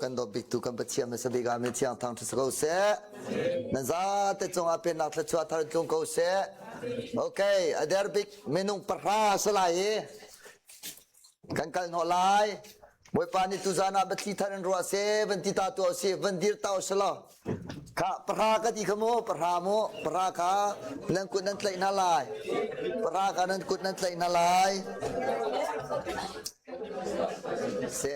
Kan dawt bik tu kan Pathian hmasa bik ah min thiang thang ṭha ko seh. Nan zate cungah pennak thluachuah thar tlung ko seh. Okay, a der bik minung pahra salai i kan kal hnawh lai. Bawipa nih tuzan ah biathli thar in ruah seh, van ti ta tuah sih, van dir ta usih law. Kha pahra ka ti kha mu, pahra mu, pahra kha nan kut nan tlaih hna lai. Pahra kha nan kut nan tlaih hna lai. Si.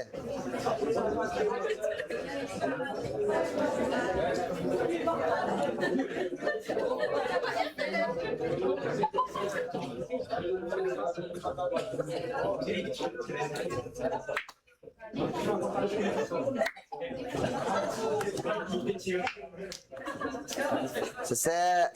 Siseh.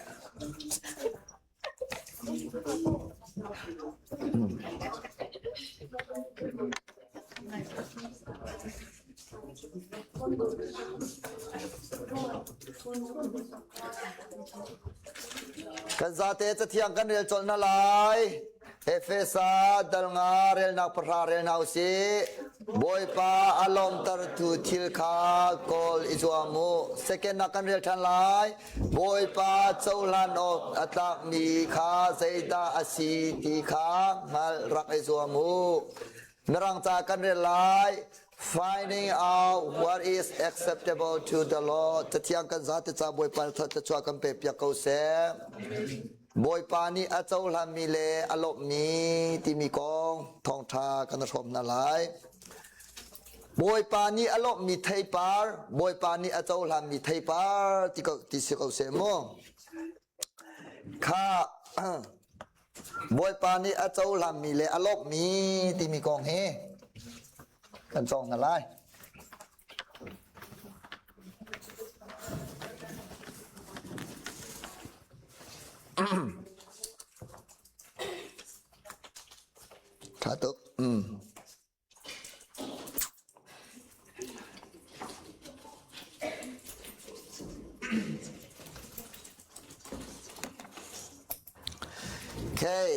Kan zate cathiang kan rel colh hna lai. Efesa dal nga relnak pahra rel hna usih. Bawipa a lawmtertu thil kha kawl i zuam u. Second ah kan rel ṭhan lai. Bawipa cohlan awk a tlakmi kha zeidah a si ti kha hngalh rak i zuam u. Mirang ca kan rel lai. Finding out what is acceptable to the Lord. Cathiang kan zate ca Bawipa thluachuah kan pe piak ko seh. Bawipa nih a cohlanmi le a lawmhmi timi kong thawngṭha kan hrawm hna lai. Bawipa nih a lawmhmi theipar, Bawipa nih a cohlanmi theipar ti ko ti si ko seh mu. Kha Bawipa nih a cohlanmi le a lawmhmi timi kong hi kan cawng hna lai. Ṭha tuk. Mm. Okay.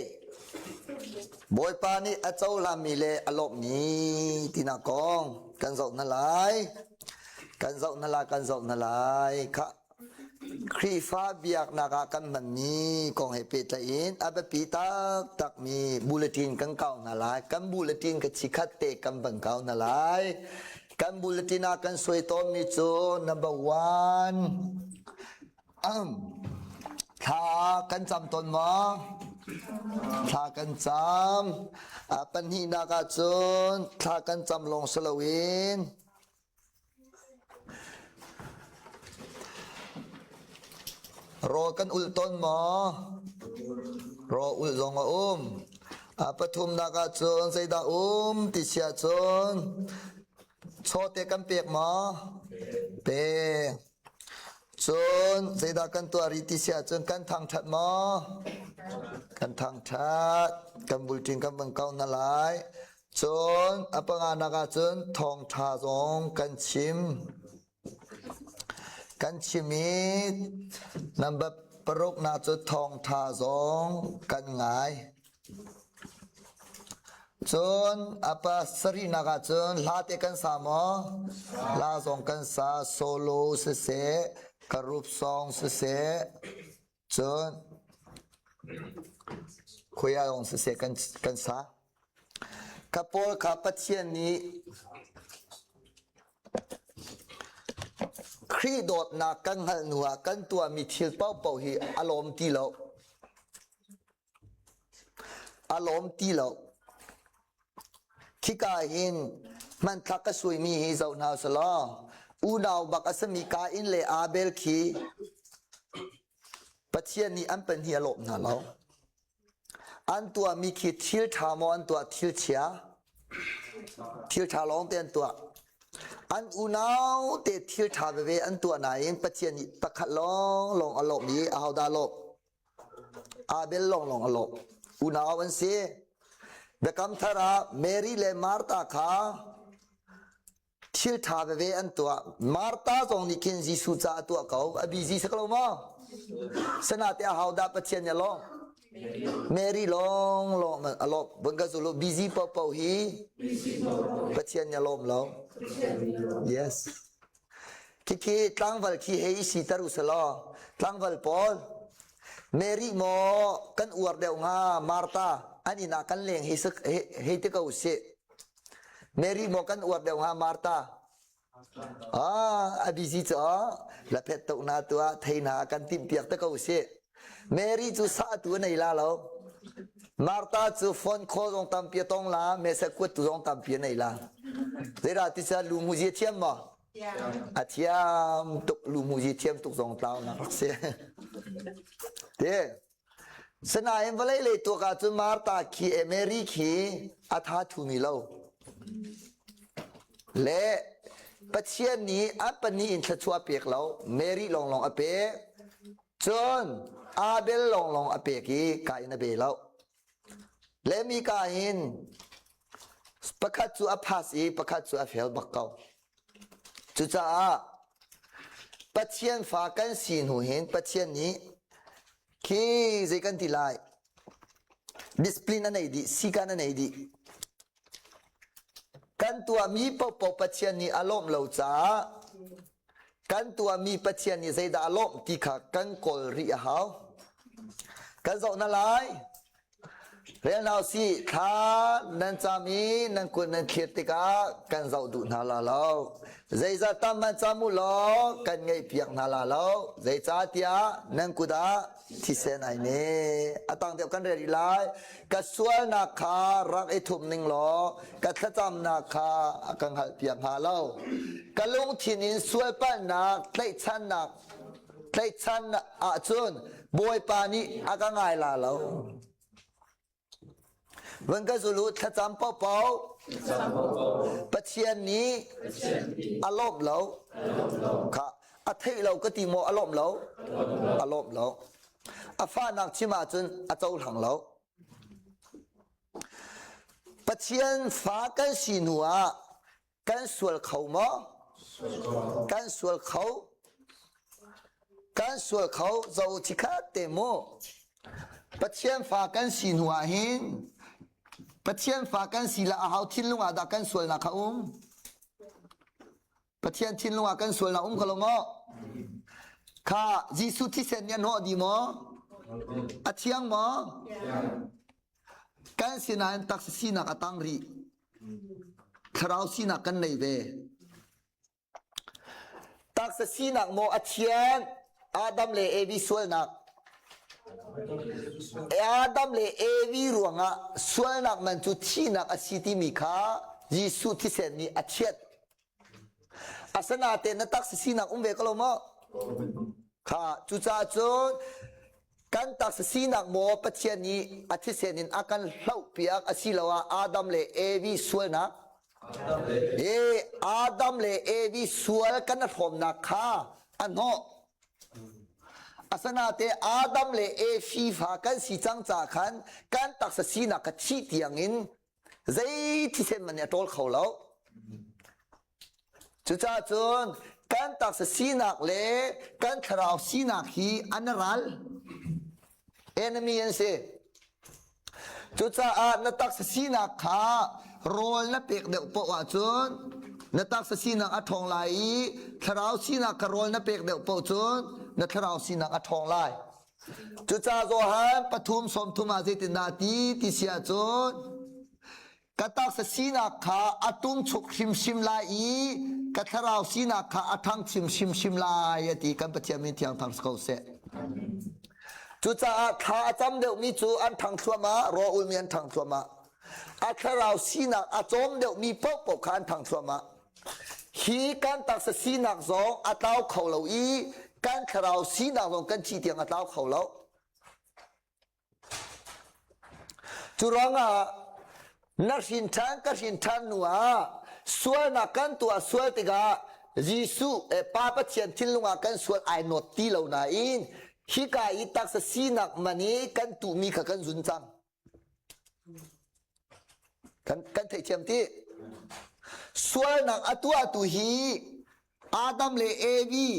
Bawipa nih a cohlanmi le a lawmhmi tinak kong kan zoh hna lai. Kan zoh hna lai, kan zoh hna lai. Khah. Khrihfa biaknak ah kan hmanmi kong he pehtlaih in a biapi taktakmi bulletin kan kau hna lai. Kan bulletin ka chikhat te kan van kau hna lai. Kan bulletin ah kan suai tawnmi cu number one, um, thla kan cam tawn maw? Thla kan cam. A pahnihnak ah cun thla kan cam lawng si loin Rawl kan ulh tawn maw? Rawl ulh zong a um. A pathumnak ah cun zeidah um ti si ahcun chawte kan pek maw? Pe. Cun zeidah kan tuah rih ti si ahcun kan thangṭhat maw? Kan thangṭhat. Kan bulṭin kan van kau hna lai. Cun a panganak ah cun thawngṭha zong kan chim. Kan chim i number paruknak cu thawngṭha zong kan ngai. Cun a pasarihnak ah cun hla te kan sa maw? Hla zong kan sa, solo siseh, group song siseh, Cun khuia lawng siseh kan, kan sa. Ka pawl kha Pathian nih Khrih dawtnak kan hngalh hnu ah kan tuahmi thil paohpaoh hi a lawm ti lo. A lawm ti lo. Khika hin hmanthlak ka suaimi hi zoh hna usih unau bak a simi Kain le Abel khi Pathian nih an pahnih a lawmh hna lo. An tuahmi khi thil ṭha maw an tuah thil chia? Thil ṭha lawng te an tuah. An unau te thil ṭha veve an tuah nain Pathian nih pakhat lawnglawng a lawmh i ahodah a lawmh? Abel lawnglawng a lawmh. Unau an si. Biakam thar ah Mary le Martha kha thil ṭha veve an tuah. Martha zong nih khin Jesuh ca a tuah ko. A busy si ko lo maw? Sanate ahodah Pathian nih a lawmh? Mary lawng lawng a lawm. Vun ka zulu busy paohpaoh hi Pathian nih a lawm lo. Yes. Khikhi tlangval khi hei siter u selaw tlangval pawl Mary maw kan uar deuh hnga Martha an inn ah kan leng hei hei ti ko sih. Mary maw kan uar deuh hnga Martha? Ah, a busy cu laphet tuk na tuah thei na kan timh piak te ko sih. Mary cu sa tu a nei la lo. Martha cu phone call zong tampi a tong la, message kuat tu zong tampi a nei la. Zeidah ti sa lu mu zi thiam maw? A thiam tuk lu mu zi thiam tuk zong tlau na rak si. Te Sinain vawlei lei tuak ahcun Martha khi e Mary khi a tha thumi lo. Le Pathian nih an pahnih in thluachuah pek lo, Mary lawnglawng a pek. Cun Abel lawnglawng a pek i Kain a be lo. Le mi ka hin pakhat cu a phas i pakhat cu a fel bak ko. Cucaah Pathian fa kan si hnu hin Pathian nih khi zei kan ti lai discipline a nei dih sikan a nei dih kan tuahmi paohpaoh Pathian nih a lawmh lo caah kan tuahmi Pathian nih zeidah a lawmh ti kha kan kawl rih a hau kan zoh na lai Rel hna usih, thla nan cam i nan kut nan thlir tikah kan zoh duh hna la lo. Zeizat tam man cam u law kan ngaihpiak hna la lo. Zeicahtiah nan kut ah thisen ai ne. A tang deuh kan rel rih lai. Ka sualnak kha rak i thup ning law ka thlacamnak kha a ka hngalhpiak hnga lo. Ka lungthin in sualpalhnak, tlaihchannak tlaihchan ahcun Bawipa nih a ka ngai la lo. Van ka zul u thlacam paohpaoh Pathian nih a lawmh lo. Kha a theih lo ka ti maw a lawmh lo? A lawmh lo. A fahnak chim ahcun a cohlang lo. Pathian fa kan si hnu ah Kan sual kho maw? Kan sual kho. Kan sual kho zo chikhat te mu. Pathian fa kan si hnu ah hin Pathian fa kan si la ahau thinlung ah dah kan sualnak kha um? Pathian thinlung ah kan sualnak um kho lo maw? Kha Jesuh thisen nih a hnawh dih maw? A thiang maw? Kan sinain taksa sinak a tang rih. Thlarau sinak kan nei ve. Taksa sinak maw a thian Adam le Evi sualnak. Adam le Evi ruangah sualnak man cu thihnak a si timi kha Jesuh thisen nih a thianh. Asinain na taksa sinak um ve ko lo maw? Kha cucaah cun kan taksa sinak maw Pathian nih a thisen in a kan hlohpiak asiloah Adam le Evi sualnak? E Adam le Evi sual kan hrawmnak kha a hnawh. Asanate Adam le Evi fa kan si cang ca khan kan taksa sinak kha thih tiangin zei thisen man nih a ṭawl kho lo. Cucaah cun kan taksa sinak le kan thlarau sinak hi an ral. Enemy an si. Cucaah na taksa sinak kha rawl na pek deuh paoh ahcun na taksa sinak a ṭhawng lai i thlarau sinak kha rawl na pek deuh paoh cun na thlarau sinak a ṭhawng lai. Cucaah Johan pathum sawmthum ah zeitindah a ti ti si ahcun ka taksa sinak kha a tumchuk hrimhrim lai i ka thlarau sinak kha a ṭhangchim hrimhrim lai a ti kan Pathian min thiang thang si ko seh. Cucaah thla a cam deuhmi cu an ṭhang thluahmah, raw ulmi an ṭhang thluahmah. A thlarau sinak a cawm deuhmi paohpaoh kha an ṭhang thluahmah. Hi kan taksa sinak zong a tlau kho lo i kan thlarau sinak zong kan thih tiang a tlau kho lo. Cu ruangah na hrin ṭhan ka hrin ṭhan hnu ah sualnak kan tuah sual tikah Jesuh eh, Pa Pathian thinlung ah kan sual ai nawt ti lo nain hika i taksa sinak man i kan tuhmi kha kan zun cang. Kan, kan theihthiam ti. Sualnak a tuahtu hi Adam le Evi.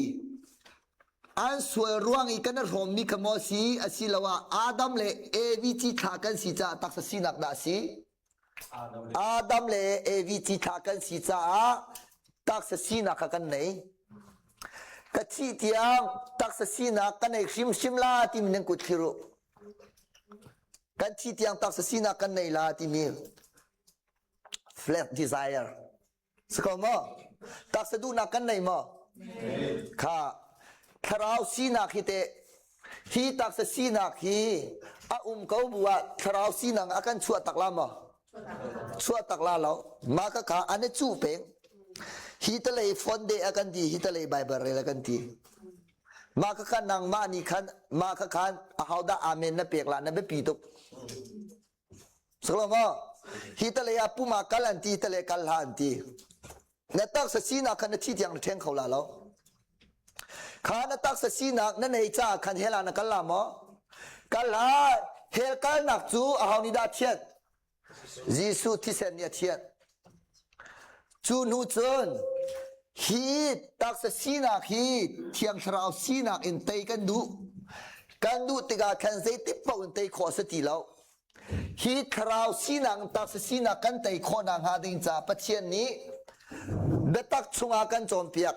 An sual ruang i kan i hrawmmi kha maw si asiloah Adam le Evi cithlah kan si caah taksa sinak dah a si? Adam le Evi cithlah kan si caah taksa sinak kha kan nei. Ka thih tiang taksa sinak ka nei hrimhrim la timi nan kut thlir u. Kan thih tiang taksa sinak kan nei la timi flesh desire. Si ko maw? Taksa duhnak kan nei maw? Kha thlarau sinak hi teh hi taksa sinak hi a um ko bu ah thlarau sinak a kan chuah tak la maw? Chuah tak la lo. Mah ka kha an i cuh peng. Hi talei phone de a kan ti, hi talei Bible rel a kan ti. Mah ka kha nangmah nih khan mah ka khan ahodah amen na pek la na biapi tuk. Solo maw? Hi tale ah puma kal an ti, tale kal hlah an ti. Na taksa sinak kha na thi tiang na ṭheng kho la lo. Kha na taksa sinak na nei caah khan hell ah na kal la maw? Kal hlah. Hell kalnak cu aho nih dah a thianh? Jesuh thisen nih a thianh. Cu hnu cun hi taksa sinak hi Thiang Thlarau sinak in tei kan duh. Kan duh tikah khan zeitik paoh in tei khawh a si ti lo. Hi thlarau sinak taksa sinak kan tei khawh nakhnga ding caah Pathian nih biatak chungah kan cawnpiak.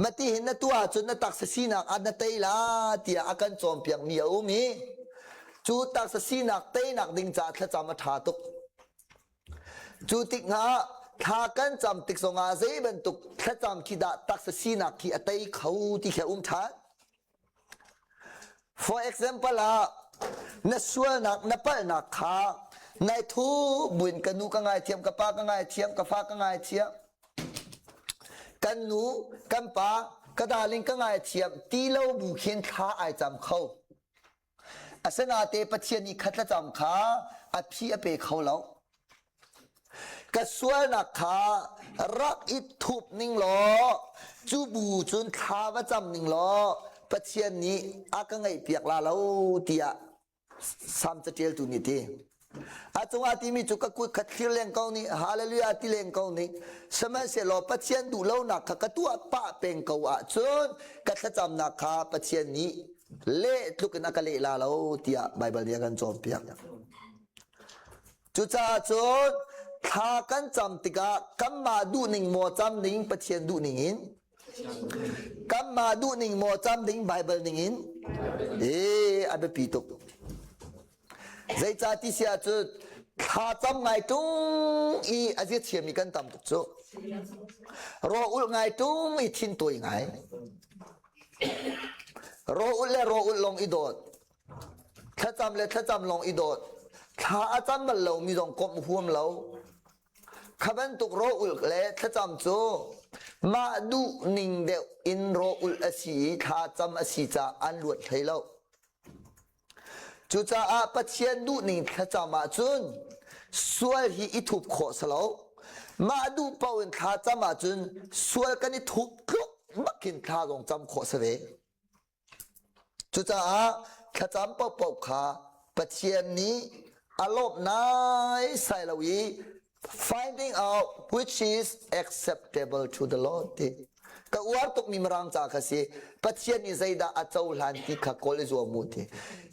Mati hin na tuah ahcun na taksa sinak ah na tei la tiah a kan cawnpiakmi a um i cu taksa sinak teinak ding caah thlacam a ṭha tuk. Cu tik hna thla kan cam tik zongah zei bantuk thlacam khi dah taksa sinak khi a tei kho ti khi a um ṭhan. For example ah na sualnak na palhnak kha nai thu buin ka nu ka ngaithiam ka pa ka ngaithiam ka fa ka ngaithiam kan nu kan pa ka darling ka ngaithiam ti lo bu khin thla ai cam kho Asinain Pathian nih kha thlacam kha a phi a pe kho lo. Ka sualnak kha rak i thup ning law cu bu cun thla va cam ning law Pathian nih a ka ngaihpiak la lo tiah Salm caṭialtu nih ti. A cungah timi cu ka kut kha thlir leng ko nih hallelujah ti leng ko nih sihmanhsehlaw Pathian duh lonak kha ka tuah pah peng ko ahcun ka thlacamnak kha Pathian nih leh tluk in a ka leh la lo tiah Baibal nih a kan cawnpiak. Cucaah cun thla kan cam tikah kanmah duhning maw cam ding Pathian duhning in Kanmah duhning maw cam ding Baibal ning in ee a biapi tuk. Zeicah ti si ahcun thla cam ngai tung i a zia thiammi kan tam tuk cu. Raw ulh ngai tung i thin tawi ngai. Raw ulh le raw ulh lawng i dawt. Thlacam le thlacam lawng i dawt. Thla a cam bal lomi zong komh huam lo. Kha bantuk raw ulh le thlacam cu mah duh ning deuh in raw ulh a si i thlacam a si caah an luat hlei lo. Cucaah Pathian duhning thlacam ahcun sual hi i thup khawh si lo. Mah duh paoh in thlacam ahcun sual kan i thup tluk bakin thla zong cam khawh si ve. Cucaah thlacam paohpaoh kha Pathian nih a lawmh naisai lo i finding out which is acceptable to the Lord ti ka uar tukmi mirang ca kha si Pathian nih zeidah a cohlan ti kha kawl i zuam mu ti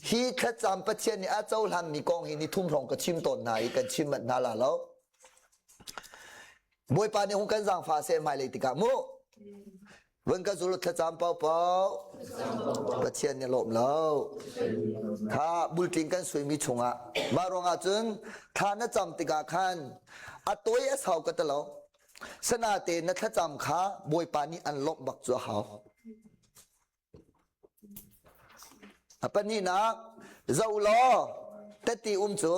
hi thlacam Pathian nih a cohlan mi kong hi ni thum hrawng ka chim tawn hna i kan chim manh hna la lo Bawipa nih hung kan zaangfah seh hmailei tikah mu Vun ka zul thlacam paohpaoh Pathian nih lawm lo. Kha bultling kan suimi chungah mah ruangah cun thla na cam tikah khan a tawi a sau ka ti lo. Sanate na thlacam kha Bawipa nih an lawmh bak cu a hau. A pahnihnak, zoh law tette um cu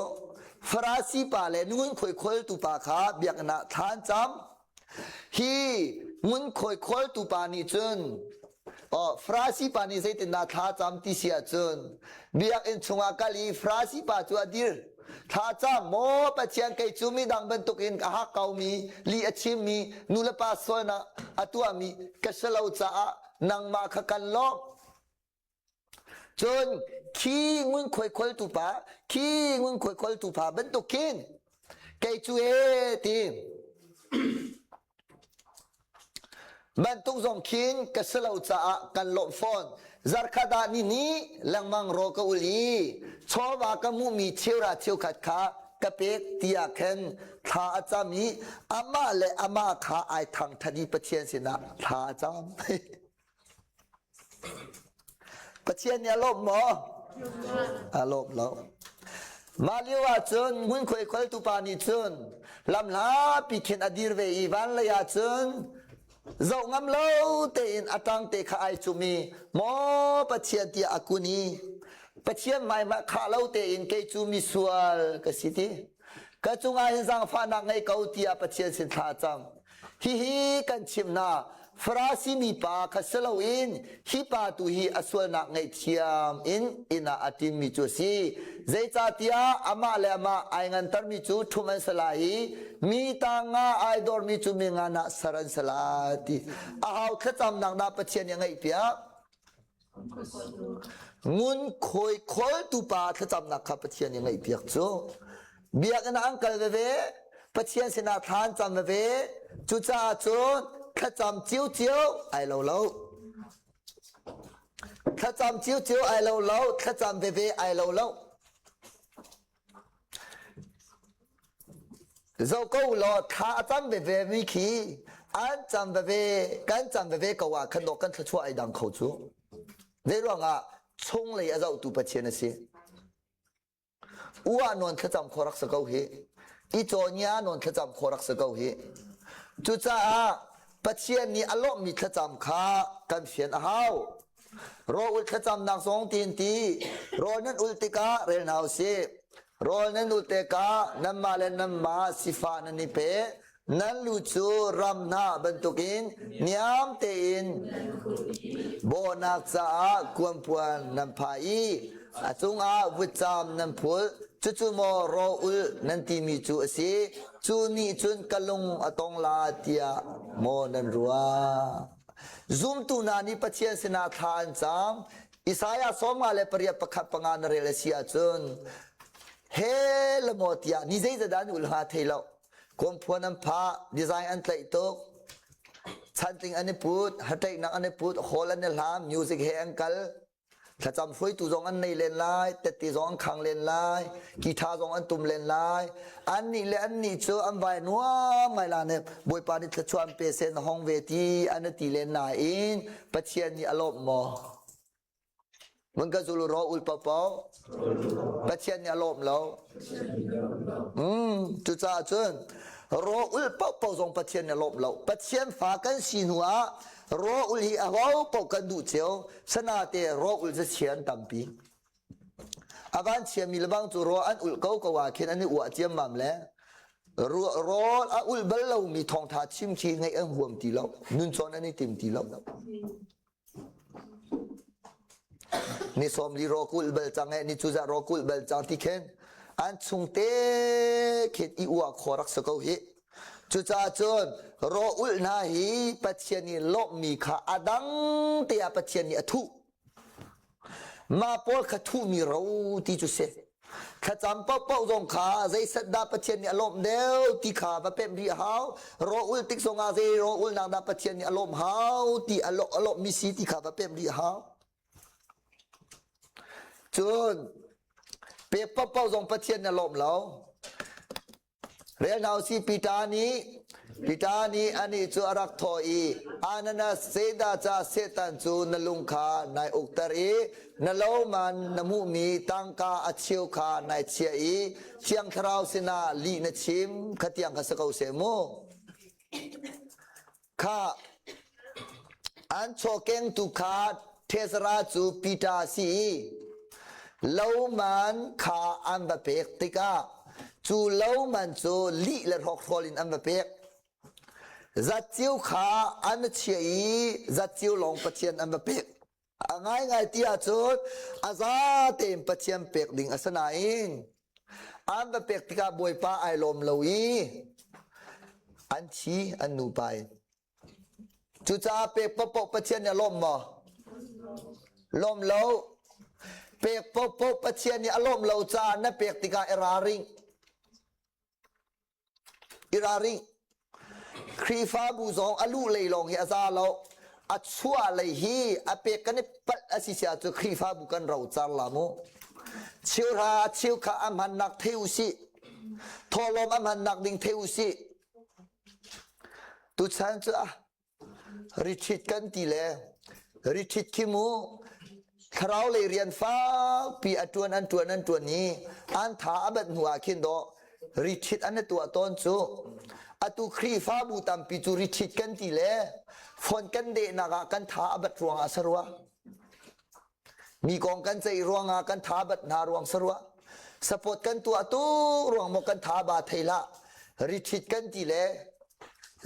Farasi pa le ngunkhuai kholtu pa kha biakinn ah thla an cam. Hi ngunkhuai kholtu pa nih cun Farasi pa nih zeitindah thla cam ti si ahcun biakinn chungah kal i Farasi pa cu a dir. Thla cam maw Pathian kei cu midang bantukin a hakkaumi, lih a chimmi, nulepa sualnak a tuahmi ka si lo caah nangmah kha kan lawmh. Cun khi ngunkhuai kholtu pa, khi ngunkhuai kholtu pa bantuk khin kei cu ee ti. Bantuk zong khin ka si lo caah kan lawmh fawn. Zarkhat ah ni ni lengmang raw ka ul i chawva ka hmuhmi cheuhra cheukhat kha ka pek tiah khan thla a cam i amah le amah kha ai thangṭhat i Pathian sinah thla a cam. Pathian nih a lawmh maw? A lawmh lo. Mah lio ah cun ngunkhuai kholtu pa nih cun lamhlapi khin a dir ve i van lei ah cun zoh ngam lo tein a ṭang te kha ai cum i maw Pathian tiah a kun i Pathian hmai hmanh khah lo tein kei cu misual ka si ti. Ka cungah hin zaangfahnak ngei ko tiah Pathian sin thla a cam. Hihi kan chimh hna, Farasi mi pa kha si loin hi pa tu hi a sualnak ngaihthiam in inn ah a ṭinmi cu a si. Zeicahtiah amah le amah ai ngantermi cu ṭhum an si lai i mi tangah ai dormi cu mi ngan ah ser an si lai ti. Ahau thlacamnak dah Pathian nih a ngaihpiak? Ngunkhuai khawltu pa thlacamnak kha Pathian nih ngaihpiak cu. Biakinn ah an kal veve, Pathian sinah thla an cam veve. Cucaah cun thlacam ciocio ai lo lo. Thlacam ciocio ai lo lo, thlacam veve ai lo lo. Zoh ko law thla a cam veve mi khi an cam veve kan cam veve ko ah khan dawh kan thluachuah ai dang kho cu. Zei ruangah chunglei a zohtu Pathian a si. Uah nawn thlacam kho rak si ko hi. I cawnia nawn thlacam kho rak si ko hi. Cucaah Pathian nih a lawmhmi thlacam kha kan fian a hau. Rawl ul thlacamnak zong tiin ti. Rawl nan ul tikah rel hna usih. Rawl nan ul tikah nanmah le nanmah sifah nan i pe. Nan lu cu ram hna bantukin niam tein bawhnak caah kuanpuan nan phah i a cungah vutcam nan phulh. Cucu maw rawl ul nan timi cu a si? Cu nih cun ka lung a tong la tiah maw nan ruah? Zumtu hna nih Pathian sinah thla an cam. Isaiah 58 pakhat panga na rel a si ahcun he le maw tiah ni zeizat dah an ul hnga thei lo. Kawmphuan an phah, design an tlaih tuk, chantling an i put, hatlaihnak an i put, hall an i hlam, music he an kal. Thlacam hruaitu zong an nei len lai, tette zong an khang len lai, guitar zong an tum len lai. Annih le annih cu an vai nuam ngai la ne Bawipa nih thluachuah an pe seh na hong ve ti an ti len nain Pathian nih a lawmh maw? Mun ka zul ro ul popo. Pathian nih a lawm lo. Cucaah cun ro ul popo zong Pathian nih a lawm lo. Pathian fa kan si hnu ah ro ul hi a ho paoh kan duh cio. Sanate ro ul cu chia an tampi. A van chiami lebang cu ro an ulh ko ko ah khin an i uah ciammam le rawl a ulh bal lomi thawngtha chim khi ngaih an huam ti lo. Nun cawn an i tim ti lo. Ni sawm li ro kulh bal cang e, ni cuzah ro kulh bal cang ti khin an chung te khin i uah kho rak si ko hi. Cucaah cun raw ulh hna hi Pathian nih lawmhmi kha a dang te ah Pathian nih a thuh. Mah pawl kha thuhmi ro ti cu si. Thlacam paohpaoh zong kha zeiset dah Pathian nih a lawmh deuh ti kha va pemh rih a hau. Raw ulh tik zongah zei raw ulhnak dah Pathian nih a lawmh hau ti a lawmhmi si ti kha va pemh rih a hau. Cun pek paohpaoh zong Pathian nih a lawm lo. Rel hna usih Peter nih Peter nih anih cu a rak thawh i Ananas zeidah ca Satan cu na lung kha nai ukter i na lo man na hmuhmi tangka a cheu kha nai chiah i Thiang Thlarau sinah lih na chim khatiang kha si ko seh mu. Kha an chawkengtu kha Thesara cu Peter a si i lo man kha an va pek tikah cu lo man cu lih le hrawkhrol in an va pek. Zatceo kha an chia i zatceo lawng Pathian an va pek. A ngaingai ti ahcun a za tein Pathian pek ding a si nain an va pek tikah Bawipa ai lawm lo i an thi an nupa in. Cucaah pek paohpaoh Pathian nih a lawm maw? Lawm lo. Pek paohpaoh Pathian nih a lawm lo caah na pek tikah i ralring. I ralring. Khrihfabu zong a luh lei lawng hi a za lo. A chuah lei hi a pek kan i palh a si sia cu Khrihfabu kan rocar la mu. Cheuhra cheukha a hmannak thei u sih. Thawhlawm a hmannak ding thei u sih. Tuchan cu ah Rithit kan ti le rithit khi mu thlarau lei rian fakpi a ṭuan an ṭuan an ṭuan i an tha a bat hnu ah khin dawh rithit an i tuah tawn cu. Atu Khrihfabu tampi cu rithit kan ti le phone kan dehnak ah kan tha a bat ruangah a si rua. Mi kong kan ceih ruangah kan tha bat hna ruang sarua. Support kan tuah tu ruang maw kan tha ba thei hlah. Rithit kan ti le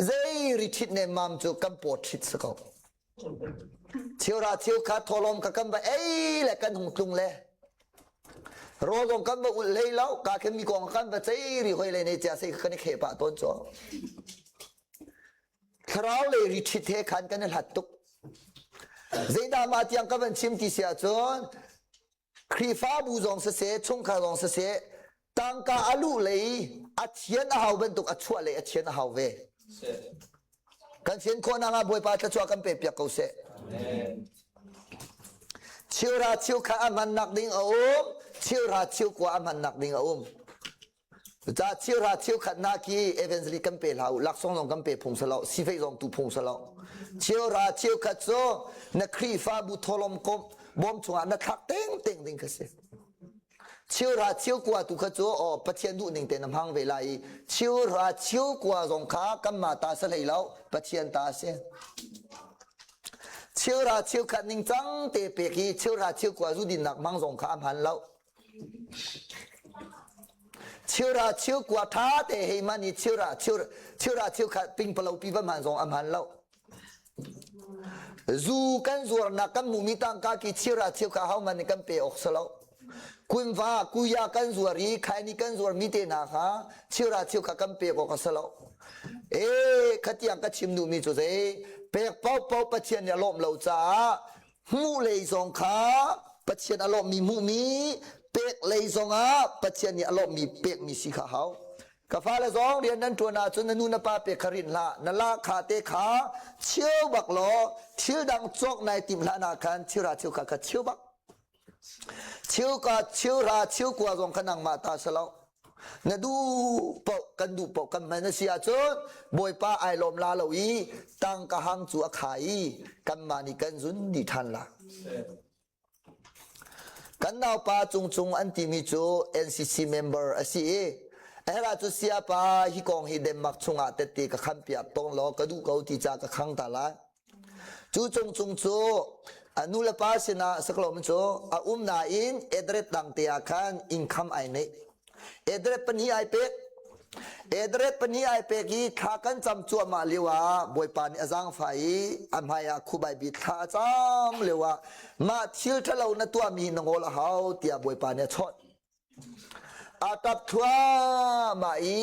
zei rithit nemmam cu kan paw ṭhit si ko. Cheura cheu kha tholom ka kan va ei le kan hung tlung le rawl zong kan va ulh hlei lo ka khin mi kong kan va cei ri hoi le ne cia sei kan i kheh pah tawn cu. Thlarau lei rithit he khan kan i hlat tuk. Zeidah mah tiang ka van chim ti si ahcun Khrihfabu zong siseh, chungkhar zong siseh, tangka a luh lei a thian a hau bantuk a chuah lei a thian a hau ve. Kan fian khawhnak ah Bawipa thluachuah kan pe piak ko seh. Cheuhra cheukhat a hmannak ding a um, cheuhra cheukua a hmannak ding a um. Cucaah cheuhra cheukhat hna khi evangelist kan pe hlah u, laksawng zong kan pe phung si lo, sifeih zong tu phung si lo. Cheuhra cheukhat cu na Khrihfabu thawhlawm komh bawm chungah na thlak tengteng ding kha si. Cheuhra cheukua tu kha cu aw Pathian duh ning te na hmang ve lai i cheuhra cheukua zong kha kanmah ta si hlei lo, Pathian ta a si. Cheuhra cheukhat ningcang te pek i cheuhra cheukua zu dinnak hmang zong kha a hman lo. Cheuhra cheukua ṭha te hei man i cheuhra cheuhra cheukhat pingpalo pi va hman zong a hman lo. Zu kan zuarnak kan hmuhmi tangka ki cheuhra cheukha ho man nih kan pe awk si lo. Kunva kuya kan zuar i khaini kan zuarmi te hna kha cheuhra cheukha kan pek awk a si lo. Ee khatiang ka chim duhmi cu zei pek paohpaoh Pathian nih a lawmh lo caah hmuh lei zong kha Pathian a lawmhmi hmuhmi pek lei zongah Pathian nih a lawmhmi pekmi si kha hau. Ka fale zong rian nan ṭuan ahcun na nu na pa pek kha rinh hlah. Na lahkhah te kha cheu bak law thil dang cawk nai timh hlan ah khan cheuhra cheukhat kha cheu bak. Cheuka cheuhra cheukua zong kha nangmah ta si lo. Na duh paoh kan duh paoh kan hman a si ahcun Bawipa ai lawm la lo i tangka hang cu a kha i kanmah nih kan zun dih ṭhan la. Kan naupa Cungcung an timi cu NCC member a si i a herh ahcun siapa hi kong hi Denmark chungah tette ka khampiak tong law ka duh ko ti ca ka khang ta lai. Cu cungcung cu a nu le pa sinah saklawm cu a um nain address dang te ah khan income ai neih. Address pahnih ai pek. Address pahnih ai pek i thla kan cam cuahmah lio ah Bawipa nih a zaangfah i a hmai ah khubai bi thla a cam lio ah mah thil ṭhalo na tuahmi na ngawl a hau tiah Bawipa nih a chawnh. A ṭap thluahmah i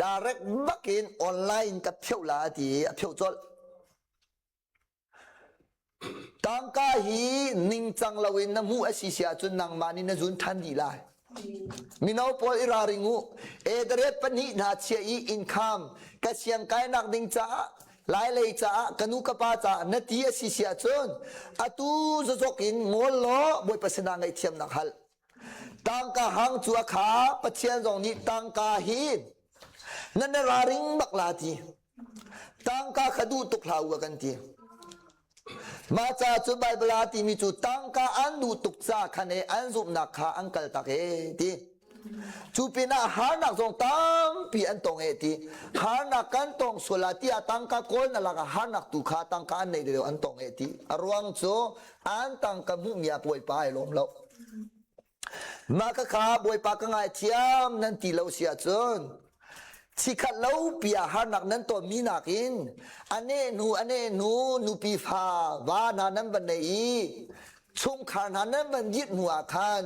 direct bakin online ka pheuh la a ti i a pheuh colh. Tangka hi ningcang loin na hmuh a si si ahcun nangmah nih na zun ṭhan dih lai. Mino pawl i ralring u. Ederet pahnih hna chia i income ka siang kainak ding caah Lailei caah ka nu ka pa caah na ti a si si ahcun atu zazok in ngawl law Bawipa sinah ngaihthiamnak hal. Tangka hang cu a kha Pathian zong nih tangka hi nan na raring bak la ti. Tangka kha duh tuk hlah u a kan ti. Mah ca cu Baibal ah timi cu tangka an duh tuk ca khan e an zumhnak kha an kal tak e ti. Cu pinah harnak zong tampi an tong e ti. Harnak kan tong sual ah tiah tangka kawl na lakah harnak tu kha tangka an nei deuh an tong e ti. A ruang cu an tangka hmuhmi ah Bawipa ai lawm lo. Mah khakha Bawipa ka ngaithiam nan ti lo si ahcun chikhat lo pi ah harnak nan tonmi nakin a nehhnu a nehhnu nupi fa va hna nan van nei i chungkhar hna nan van dirh hnu ah khan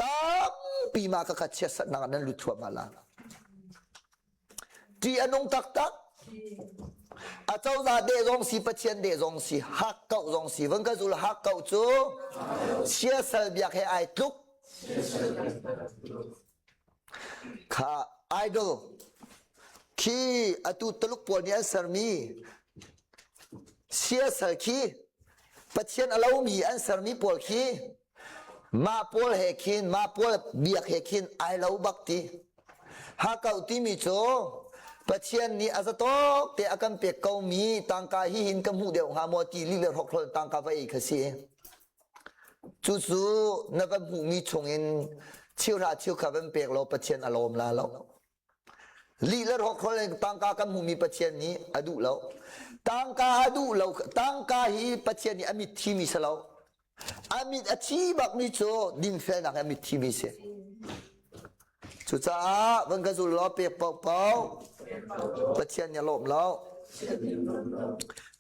tampi mah khakha chiatsatnak ah nan lut thluahmah la. Ṭih a nung taktak. A cozah deh zong si, Pathian deh zong si, hakkauh zong si. Van ka zul hakkauh cu siasal biak he ai tluk. Kha idol. Khi atu Tuluk pawl nih an sermi siasal khi Pathian a lomi an sermi pawl khi mah pawl he khin mah pawl biak he khin ai lo bak ti. Hakau timi cu Pathian nih a zatawk te a kan pek komi tangka hi hin ka hmuh deuh hnga maw ti lih le hrokhrol tangka va ei kha si. Cucu na va hmuhmi chungin cheuhra cheukhat van pek law Pathian a lawm la lo. Lih le hrokhrol in tangka kan hmuhmi Pathian nih a duh lo. Tangka a duh lo. Tangka hi Pathian nih a mit thimi si lo. A mit a thi bakmi cu dinfelnak a mit thimi si. Cucaah van ka zul law pek paohpaoh Pathian nih a lawm lo.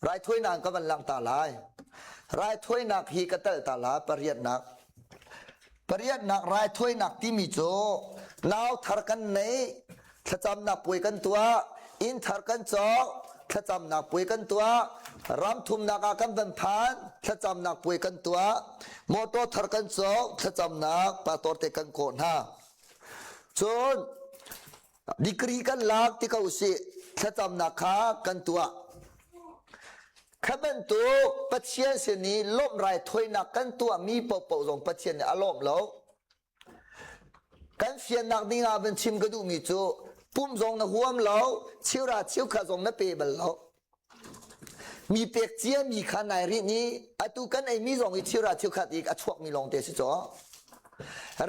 Raithawinak ka van lang ta lai. Raithawinak hi ka telh ta la pariatnak. Pariatnak raithawinak timi cu nau thar kan nei, thlacamnak puai kan tuah, inn thar kan cawk, thlacamnak puai kan tuah, ram thumnak ah kan van phan, thlacamnak puai kan tuah, motor thar kan cawk, thlacamnak pastor te kan kawh hna. Cun degree kan lak ti ko sih, thlacamnak kha kan tuah. Kha bantuk Pathian sin i lawmh raithawinak kan tuahmi paohpaoh zong Pathian nih a lawm lo. Kan fiannak ding ah van chim ka duhmi cu pum zong na huam lo, cheuhra cheukhat zong na pe bal lo. Mi pek ciami kha nai rinh i atu kan eimi zong hi cheuhra cheukhat i a chuakmi lawngte si caw.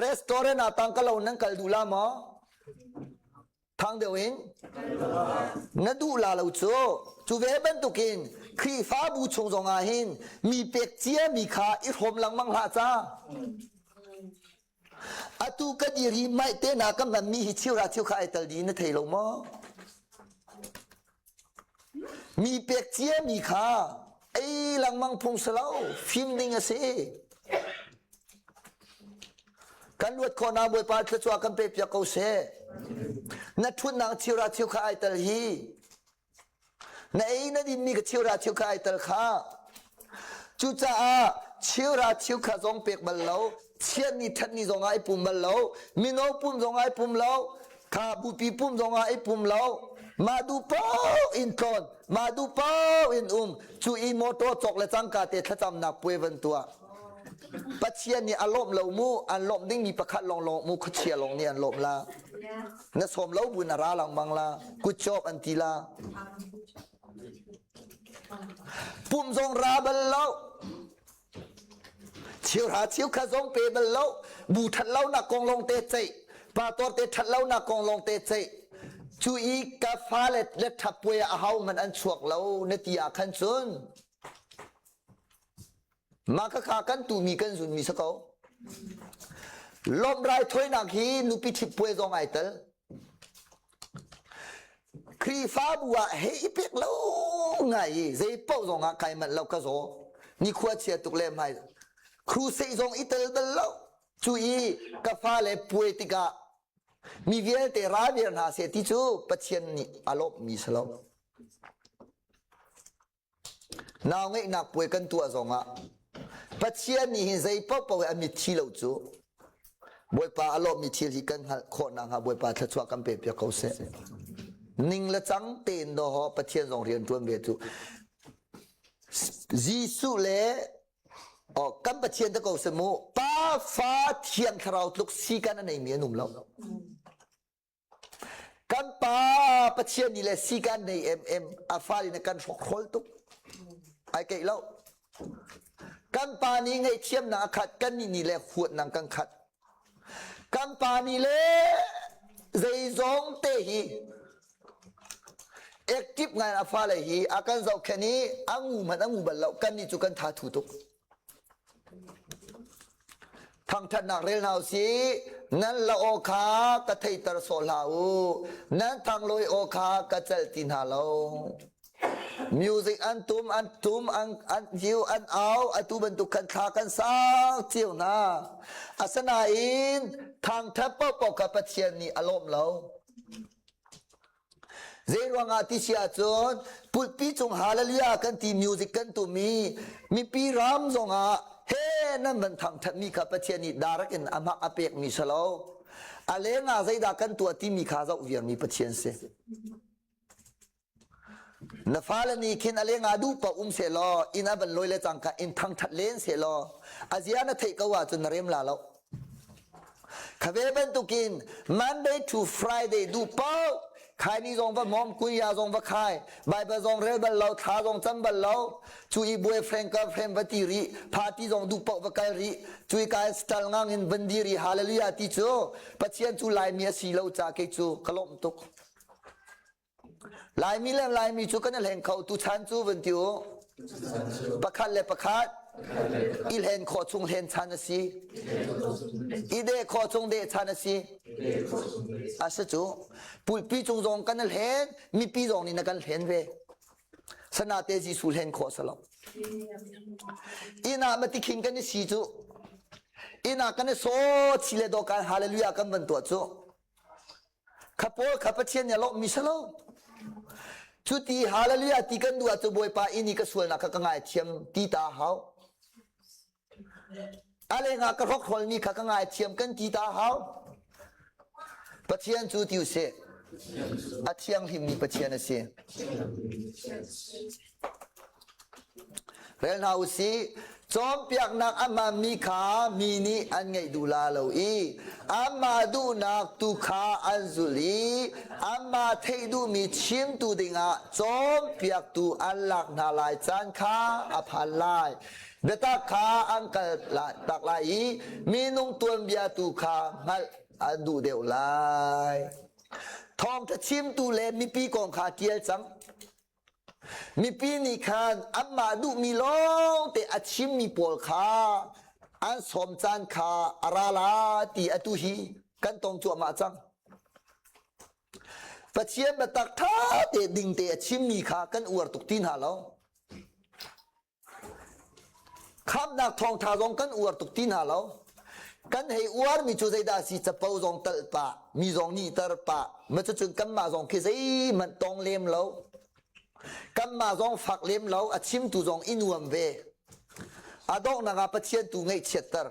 Restaurant ah tangka lo nan kal duh la maw? Thang deuh in na duh la lo cu. Cu ve bantukin Khrihfabu chung zong ah hin mi pek ciami kha i hrawm lengmang hlah ca. Atu ka dir hi maih te na ka hmanmi hi cheuhra cheukha ai tal dih na thei lo maw? Mi pek ciami kha ei lengmang phung si lo, fim ding a si. Kan luat khawhnak Bawipa thluachuah kan pe piak ko seh. Na ṭhutnak cheuhra cheukha ai tal hi. Na ei na dinmi ka cheuhra cheukha ai tal kha. Cucaah cheuhra cheukha zong pek bal lo, chiatni ṭhatni zong ah i pum bal lo, mino pum zong ah i pum lo, kha bupi pum zong ah i pum lo. Mah duh paoh in tlawn, mah duh paoh in um, cu i motor cawk le cangka te thlacamnak puai van tuah. Pathian nih a lawmh lo mu, an lawmh dingmi pakhat lawnglawng mu khuachia lawng nih an lawmh la. Na sawm lo bu na ra lengmang la, good job an ti la. Pum zong ra bal lo. Cheuhra cheukhat zong pe bal lo. Bu that lo nak kong lawng te ceih. Pastor te that lo nak kong lawng te ceih. Cu i ka fale le thap puai ah a hau man an chuak lo na ti ah khan cun Mah khakha kan tumi kan zunmi si ko. Lawmh raithawinak hi nupi ṭhit puai zong ai tel. Khrihfabu ah hei i pek lo ngai i zei paoh zong ah kai manh lo ka zaw. Nikhua chia tuk le hmai. Crusade zong i tel bal lo. Cu i ka fale puai tikah mi vialte ra viar hna seh ti cu Pathian nih a lawmhmi si lo. Nau ngeihnak puai kan tuah zongah Pathian nih hin zei paohpaoh hi a mitthi lo cu Bawipa a lawmmi thil hi kan hngalh khawh nakhnga Bawipa thluachuah kan pe piak ko seh. Ning le cang tein dawh Pathian zong rian ṭuan ve cu. Jesuh le oh, kan Pathian te ko seh mu Pa Fa Thiang Thlarau tluk si kan a neimi an um lo. Kan pa Pathian nih le si kan nei emem a fale na kan hrawkhrol tuk. Ai keih lo. Kan pa nih ngaihthiamnak a khat, kan nih nih le huatnak kan khat. Kan pa nih le zeizong te hi active ngai a fale hi a kan zohkhenh i a ngu hmanh a ngu bal lo. Kan nih cu kan tha thu tuk. Thangṭhatnak rel hna u sih. Nan la aw kha ka theihter sawh hlah u. Nan thanglawi aw kha ka celh ti hna lo. Music an tum, an tum, an, an hiu, an au, atu bantuk khan thla kan sang cio hna. Asinain thangṭhat paohpaoh kha Pathian nih a lawm lo. Zeiruangah ti si ahcun pulpi cung hallelujah kan ti music kan tum i mipi ram zongah he nan van thangthatmi kha Pathian nih direct in a hmak a pekmi si lo. A lengah zeidah kan tuah timi kha zoh viarmi Pathian si. Na fale nih khin a lengah duh paoh um sehlaw inn a van lawi le cangka in thangṭhat len sehlaw a zia na theih ko ahcun na rem la lo. Khave bantukin Monday to Friday duh paoh khaini zong va mom kunya zong va khai Bible zong rel bal lo thla zong cam bal lo cu i boyfriend girlfriend va ti rih party zong duh paoh va kal rih cu i kai stal ngang in van dir i hallelujah ti cu Pathian cu Laimi a si lo ca kei cu ka lawmh tuk. Laimi le Laimi cu kan i hleng kho tuchan cu van ti u. Pakhat le pakhat i hlen khawh chung hlen chan a si. I deh khawh chung deh chan a si. A si cu. Pulpi cung zong kan i hlen, mipi zong nih na kan hlen ve. Sanate Jesuh hlen khawh si lo. Inn ah matikhin kan i si cu. Inn ah kan i saw chi le dawkan hallelujah kan van tuah cu. Kha pawl kha Pathian nih a lawmhmi si lo. Cu ti hallelujah ti kan duh ahcun Bawipa inn i ka sualnak kha ka ngaithiam ti ta hau. A lengah ka hrokhrawlmi kha ka ngaithiam kan ti ta hau. Pathian cu ti usih. A thianghlimmi Pathian a si. Rel hna u sih. Cawnpiaknak a hmaanmi kha mi nih an ngaih duh la lo i anmah duhnak tu kha an zulh i anmah theih duhmi chimtu dingah cawnpiaktu an lak hna lai caan kha a phan lai. Biatak kha an kal tak lai i minung tuanbia tu kha hngalh an duh deuh lai. Thawngṭha chimtu le mipi kong kha ṭial cang. Mipi nih khan anmah duhmi lawngte a chimmi pawl kha an sawm caan kha a ra la ti atu hi kan tong cuahmah cang. Pathian biatak ṭha te ding te a chimmi kha kan uar tuk ti hna lo. Khamnak thawngṭha zong kan uar tuk ti hna lo. Kan hei uarmi cu zeidah a si capo zong talh pah, mi zong nihter pah, ma cucun kanmah zong khi zeihmanh tong lem lo. Kanmah zong fak lem lo, a chimtu zong i nuam ve. A donghnak ah Pathian tu ngaihchiatter.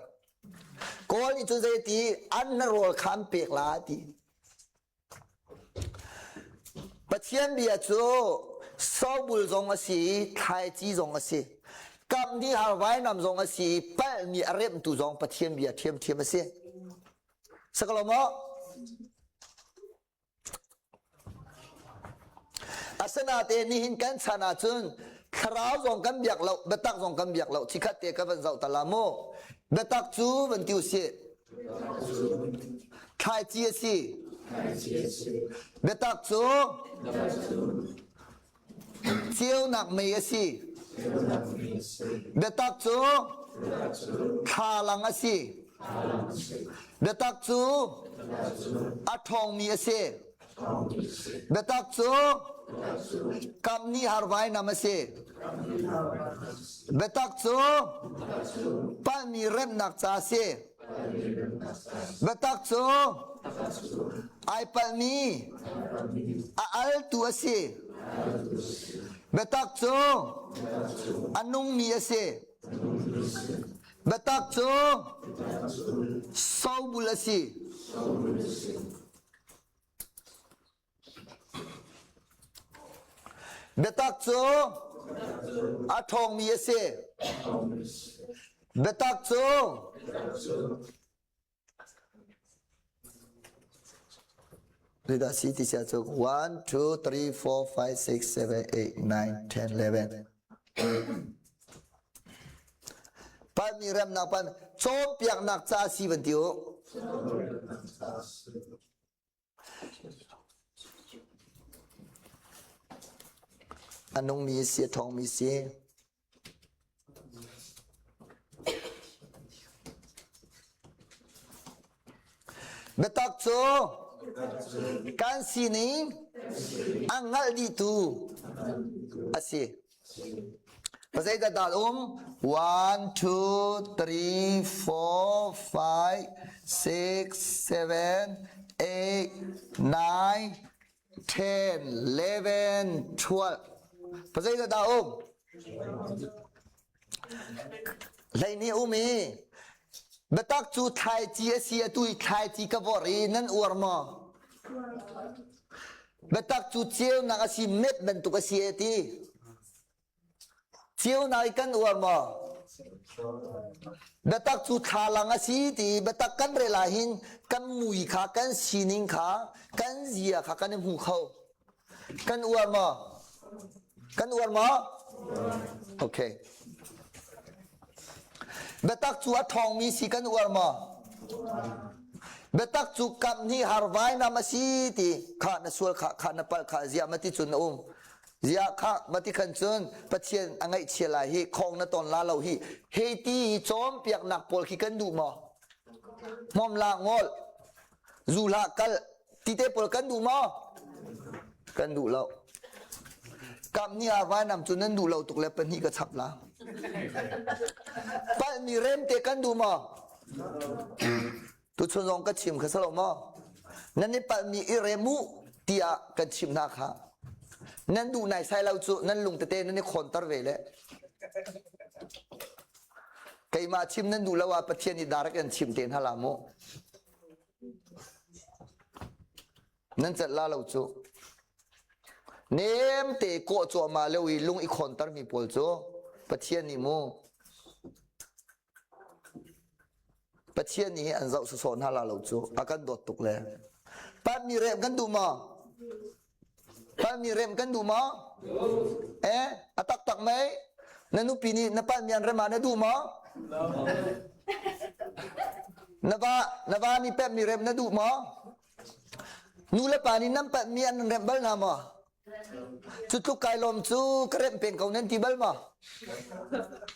Kawl nih cun zeiti an na rawl kha an pek la ti. Pathian bia cu sobul zong a si i thlaici zong a si. Kamhnih har vainam zong a si i palhmi a remhtu zong Pathian bia ṭhiamṭhiam a si. Sakalo maw? Asinain nihin kan chan ahcun thlarau zong kan biak lo, biatak zong kan biak lo. Chikhat te ka van zoh ta la mu. Biatak cu van ti usih. Thlaici a si. Biatak cu ceunak mei a si. Biatak cu thlalang a si. Biatak cu a ṭhawngmi a si. Biatak cu kamhnih har vainam a si. Biatak cu palhmi remnak ca a si. Biatak cu ai palhmi a altu a si. Biatak cu a nungmi a si. Biatak cu sobul a si. Biatak cu a ṭhawngmi a si. Biatak cu Zeidah si ti sia cu 1 2 3 4 5 6 7 8 9 10 11 Palmi remnak pan cawnpiaknak ca si van ti u. A nungmi si, a ṭhawngmi si. Biatak cu kan sining a hngalh dihtu a si. Zeidah dah um? 1, 2, 3, 4, 5, 6, 7, 8, 9, 10, 11, 12. Zeidah dah um? Hleihnih um i biatak cu thlaici a si atu i thlaici ka vorh i nan uar maw? Biatak cu ceunak a si met bantuk a si e ti. Ceunak i kan uar maw? Biatak cu thlalang a si ti biatak kan rel ah hin kan mui kha kan sining kha kan zia kha kan i hmu kho. Kan uar maw? Kan uar maw? Okay. Biatak cu a ṭhawngmi si kan uar maw? Biatak cu kam hnih har vainam a si ti kha na sual kha kha na palh kha ziah ma ti cun na um. Ziah kha ma ti khan cun Pathian a ngaihchia lai hi khong na ton la lo hi hei ti cawnpiaknak pawl khi kan duh maw? Hmom la ngol zu hlah kal ti te pawl kan duh maw? Kan duh lo. Kam ni ah vainam cu nan duh lo tuk le pahnih ka chap la. Palhmi rem te kan duh maw? Tuchun zong ka chim kha salo maw? Nan i palhmi i rem u tiah kan chimh hna kha. Nan duh nai sai lo cu nan lung tete nan i khawnter ve le. Keimah chim nan duh lo ah Pathian nih direct in chim te hna la mu. Nan celh la lo cu. Nem te kawh cuahmah lio i lung i khawnter mi pawl cu Pathian nih mu Pathian nih an zoh sawsawh hna la lo cu a kan dawt tuk le. Palhmi rem kan duh maw? Palhmi rem kan duh maw? Eh, a taktak mei? Na nupi nih na palhmi an rem ah na duh maw? Na va na va nih pemmi rem na duh maw? Nu le pa nih nan palhmi an remh bal hna maw? Cu tluk kai lawm cu ka remh peng ko nan ti bal maw?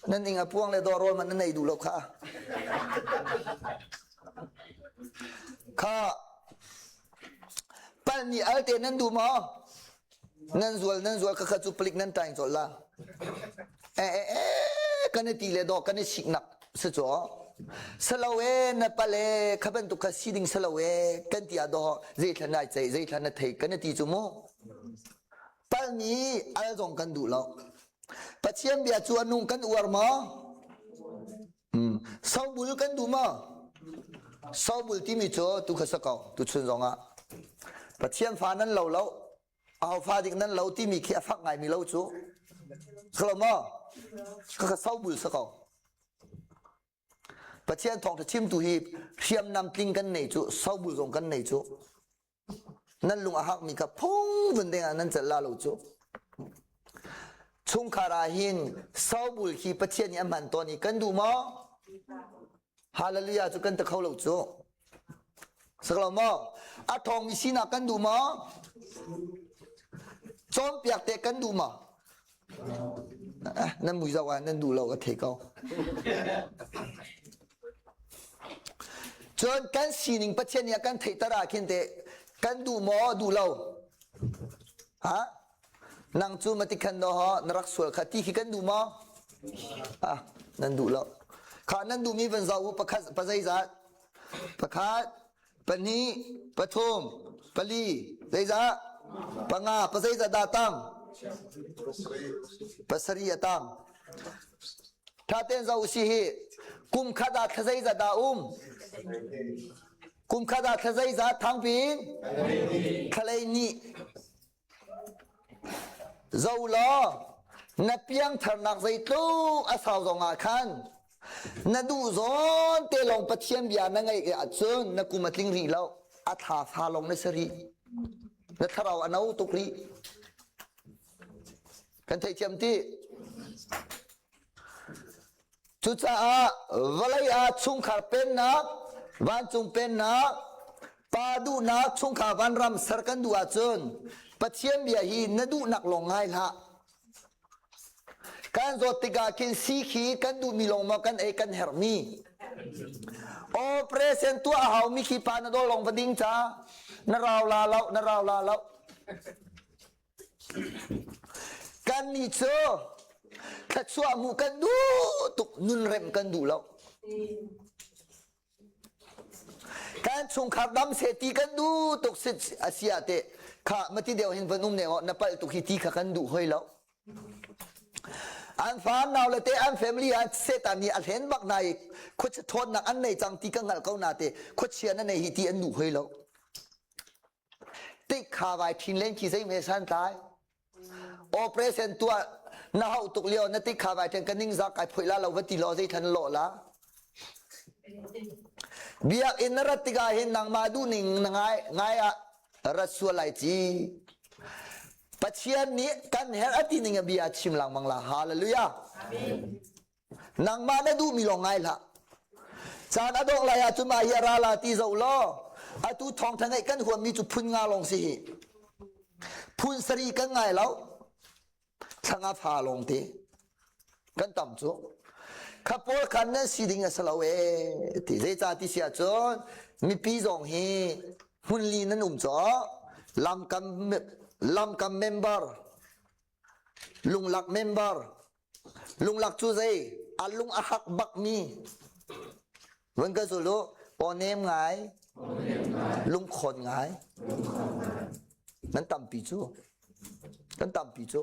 Nan ing a puang le dawr rawl man nan ei duh lo kha. Kha palhmi al te nan duh maw? Nan zual nan zual khakha cu palik nan ṭaing colh la. Eh eh eh kan i ti le dawh kan i siknak si cu. Salo e na pal e kha bantuk kha si ding salo e kan ti ah dawh zeithla nai ceih zeithla na thei kan i ti cu mu. Palmi al zong kan duh lo. Pathian bia cu a nung kan uar maw? Sobul kan duh maw? Sobul timi cu tu kha sa ko tu chun zong ah Pathian fa nan lo lo aho fa dik nan lo timi khi a fak ngaimi lo cu Salo maw? Ka sobul sa ko. Pathian thawngtha chimtu hi hriamnam tling kan nei cu sobul zong kan nei cu Nan lung a hakmi kha phung vun ding ah nan celh la lo cu. Chungkhar ah hin sobul hi Pathian nih a hman tawn i kan duh maw? Hallelujah cu kan ti kho lo cu. Saklo maw? A ṭhawngmi sinak kan duh maw? Cawnpiak te kan duh maw? Nan mui zoh ah nan duh lo ka thei ko. Cun kan sining Pathian nih a kan theihter ah khin teh kan duh maw duh lo? Ha? Nang cu matikhan no ho na rak sual kha ti khi kan duh maw? Ah, nan duh lo. Kha nan duhmi van zoh u pakhat pazeizat? Pakhat, pahnih, pathum, pali, zeizah? Panga, pazeizah dah tang? Pasarih a tang. Tha ten zoh si hi kum khat ah thla zeizah dah um? Kum khat ah thla zeizah thangpin? Thlalei nih. Zo law na piangtharnak zeitluk a sau zongah khan na duh zawn te lawng Pathian bia na ngaih ahcun na kum a tling rih lo a thla fa lawng na si rih na thlarau a no tuk rih kan theihthiam ti Cucaah vawlei ah chungkhar pennak, vancung pennak, pa duhnak chungkhar vanram ser kan duh ahcun Pathian bia hi na duhnak lawng ngai hlah. Kan zawt tikah khin si khi kan duhmi lawng maw kan ei kan herhmi. Operation tuah a haumi khi pa na dol lawng va ding ca. Na rau la lo, na rau la lo. Kannih cu thluachuah hmuh kan duh tuk nunremh kan duh lo. Kan chungkhar dam seh ti kan duh tuk si a si ah teh kha mati deuh hin van um ne na palh tuk hi ti kha kan duh hoi lo. An fa nau le te an family ah setan nih a hlen bak na i khuachia ṭhawnnak an nei cang ti ka hngalh ko na te khuachia na nei hi ti an duh hoi lo. tikha vai ṭhin len khi zei hme san tlai? Operation tuah na hauh tuk lio na tikha vai ṭhen ka ningzak kai phoih la lo va ti law zei thlan lawh la? Biakinn na rat tikah hin nangmah duhning na ngai ngai ah rat sual lai ci. Pathian nih kan herh a ti ning a bia chim lengmang la. Hallelujah. Nangmah na duhmi lawng ngai hlah. Caan a dongh lai ahcun mah hi a ra la ti zoh law atu thawngtha ngeih kan huammi cu phun nga lawng si hi. Phun sari kan ngai lo. Thla nga fa lawng te. Kan tam cu. Kha pawl khan nan si ding a si lo ee ti. Zeicah ti si ahcun mipi zong hi hmunli nan um caw lamkam lamkam member lunglak member Lunglak cu zei? A lung a hak bakmi. Vun ka zul u. Aw nem ngai. Lungkhawn ngai. Nan tampi cu. Kan tampi cu.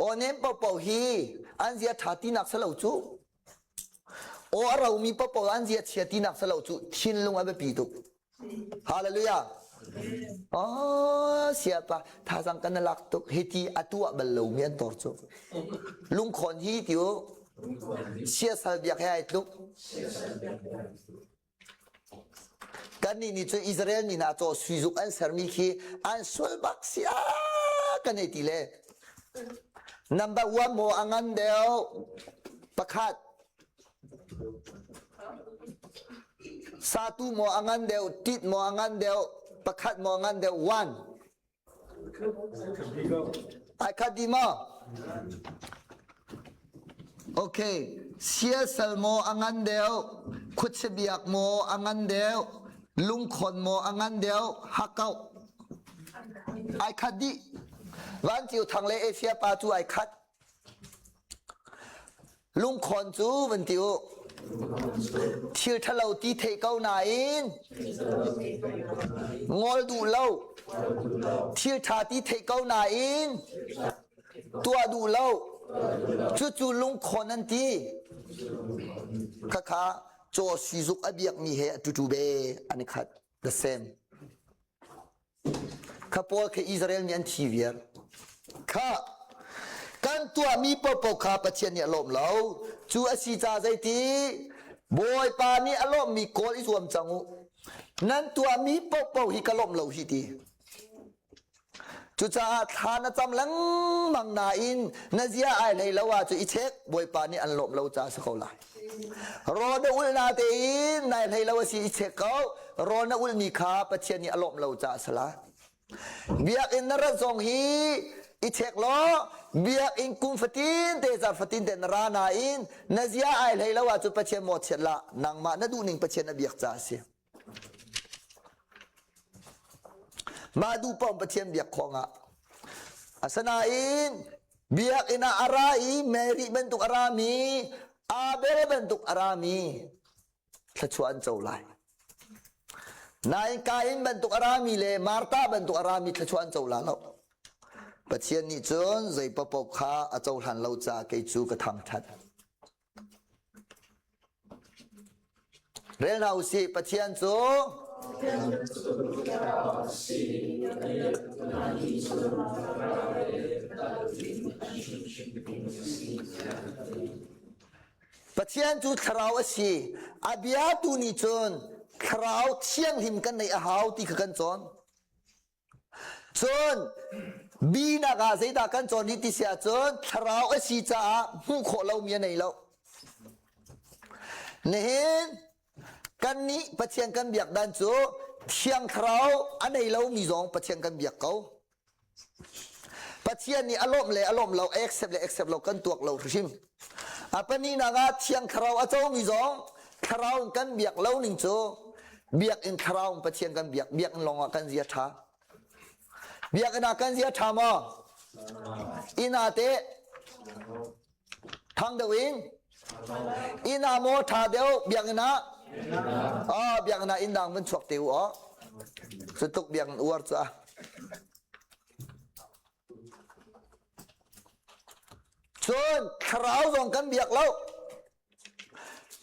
Aw nem paohpaoh hi an zia ṭha tinak si lo cu. Aw a romi paohpaoh an zia chia tinak si lo cu. Thinlung a biapi tuk. Hallelujah. Oh, siapa thazang kan lak tuk hiti atuah bal lomi an tor cu. Lungkhawn hi ti u. Siasal biak he ai tluk. Kannih nih cun Israel mi hna caw suizuk an sermi khi an sual bak si a kan hei ti le. Number one maw a ngan deuh pakhat Satu maw a ngan deuh, tit maw a ngan deuh, pakhat maw a ngan deuh, one. Ai khat dih maw? Okay. Siasal maw a ngan deuh, khuachia biak maw a ngan deuh, lungkhon maw a ngan deuh, hakauh. Ai khat dih. Vanceu thang le Asia pa cu ai khat. Lungkhawn cu van ti u. Thil ṭhalo ti theih ko nain ngol duh lo. Thil ṭha ti theih ko nain tuah duh lo. Cucu lungkhawn an ti. Khakha caw sizuk a biakmi he a tutu be an i khat. The same. Kha pawl kha Israel nih an thi viar. Kha kan tuahmi paohpaoh kha Pathian nih a lawm lo. Cu a si ca zeiti Bawipa nih a lawmmi kawl i zuam cang u. Nan tuahmi paohpaoh hi ka lawmh lo hi ti. Cucaah thla na cam lengmang nain na zia ai hlei lo ahcun i check Bawipa nih an lawmh lo caah si ko lai. Rawl na ulh na tein nai hlei lo a si i check ko. Rawl na ulhmi kha Pathian nih a lawmh lo caah a si lai. Biakinn na rat zong hi i check law biakinn kum fatin te zar fatin te na ra nain na zia ai hlei lo ahcun Pathian mawhchiat lah nangmah na duhning Pathian na biak caah a si. Mah duh paoh Pathian biak khawh ngah. Asinain biakinn ah a ra i Mary bantuk a rami, Abel bantuk a rami thluachuah an co lai. Nain Kain bantuk a rami le Martha bantuk a rami thluachuah an co la lo. Pathian nih cun zei paohpaoh kha a cohlan lo caah kei cu ka thangṭhat. Rel hna usih Pathian cu Pathian cu thlarau a si. A bia tu nih cun thlarau thianghlim kan neih a hau ti kha kan cawn. Cun binak ah zeidah kan cawn rih ti si ahcun thlarau a si caah hmuh khawh lomi a nei lo. Nihin kannih Pathian kan biak dan cu Thiang Thlarau a nei lomi zong Pathian kan biak ko. Pathian nih a lawmh le a lawmh lo, accept le accept lo kan tuak lo hrim. A pahnihnak ah Thiang Thlarau a comi zong Thlarau in kan biak lo ning cu biakinn Thlarau in Pathian kan biak biakinn lawng ah kan zia ṭha. Biakinn ah kan zia ṭha maw? Inn ah teh thang deuh in inn ah maw ṭha deuh biakinn ah? Oh, biakinn ah inn dang vun chuak te u aw. Cu tuk biakinn uar cu a. Cun thlarau zong kan biak lo.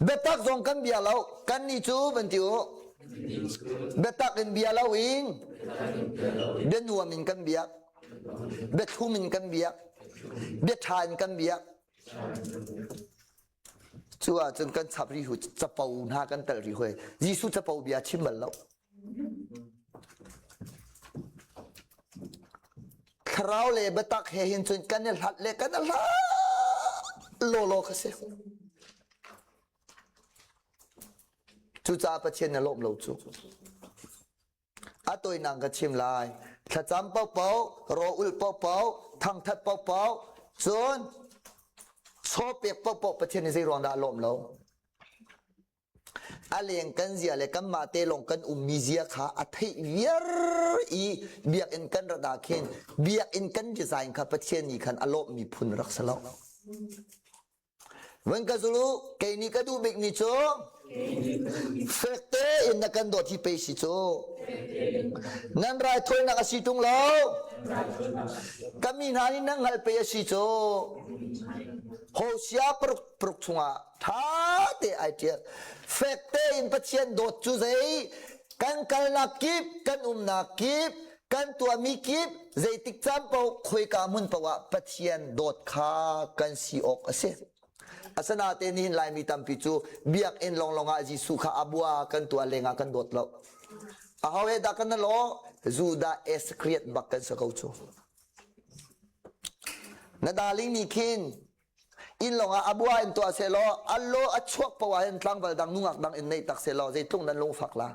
Biatak zong kan bia lo. Kannih cu van ti u. Biatak in bia loin bia nuam in kan biak. Bia thlum in kan biak. Bia ṭha in kan biak. Cu ahcun kan chap ri hu capo hna kan tel ri hoi. Jesuh capo bia chim bal lo. Thlarau le biatak he hin cun kan i hlat le kan i hlat lawlaw kha si. Cucaah Pathian na lawm lo cu. A tawinak ka chim lai. Thlacam paohpaoh, raw-ulh paohpaoh, thangthat paohpaoh, cun chaw pek paohpaoh Pathian nih zei ruang dah a lawm lo? A leng kan zia le kanmah te lawng kan ummi zia kha a theih viar i biakinn kan rat ah khin biakinn kan design kha Pathian nih khan a lawmhmi phun rak si lo. Van ka zul u, kei nih ka duh bikmi cu fek tein na kan dawt hi pei si cu. Nan raithawinak a si ṭung lo. Ka mi hna nih nan hngalh pei a si cu. Hosea paruk paruk chungah ṭha te ai ṭial. Fek tein Pathian dawt cu zei kan kalnak kip, kan umnak kip, kan tuahmi kip zeitik caan paoh khoika hmun paoh ah Pathian dawt kha kan si awk a si. Asinain nihin Laimi tampi cu biakinn lawnglawng ah Jesuh kha a bua kan tuah lengah kan dawt lo. Aho he dah kan law? Judah Iscariot bak kan si ko cu. Na darling nih khin inn lawngah a bua in tuah seh law a law a chuak paoh ah hin tlangval dang nungak dang in nei tak seh law zeitluk nan lungfak la.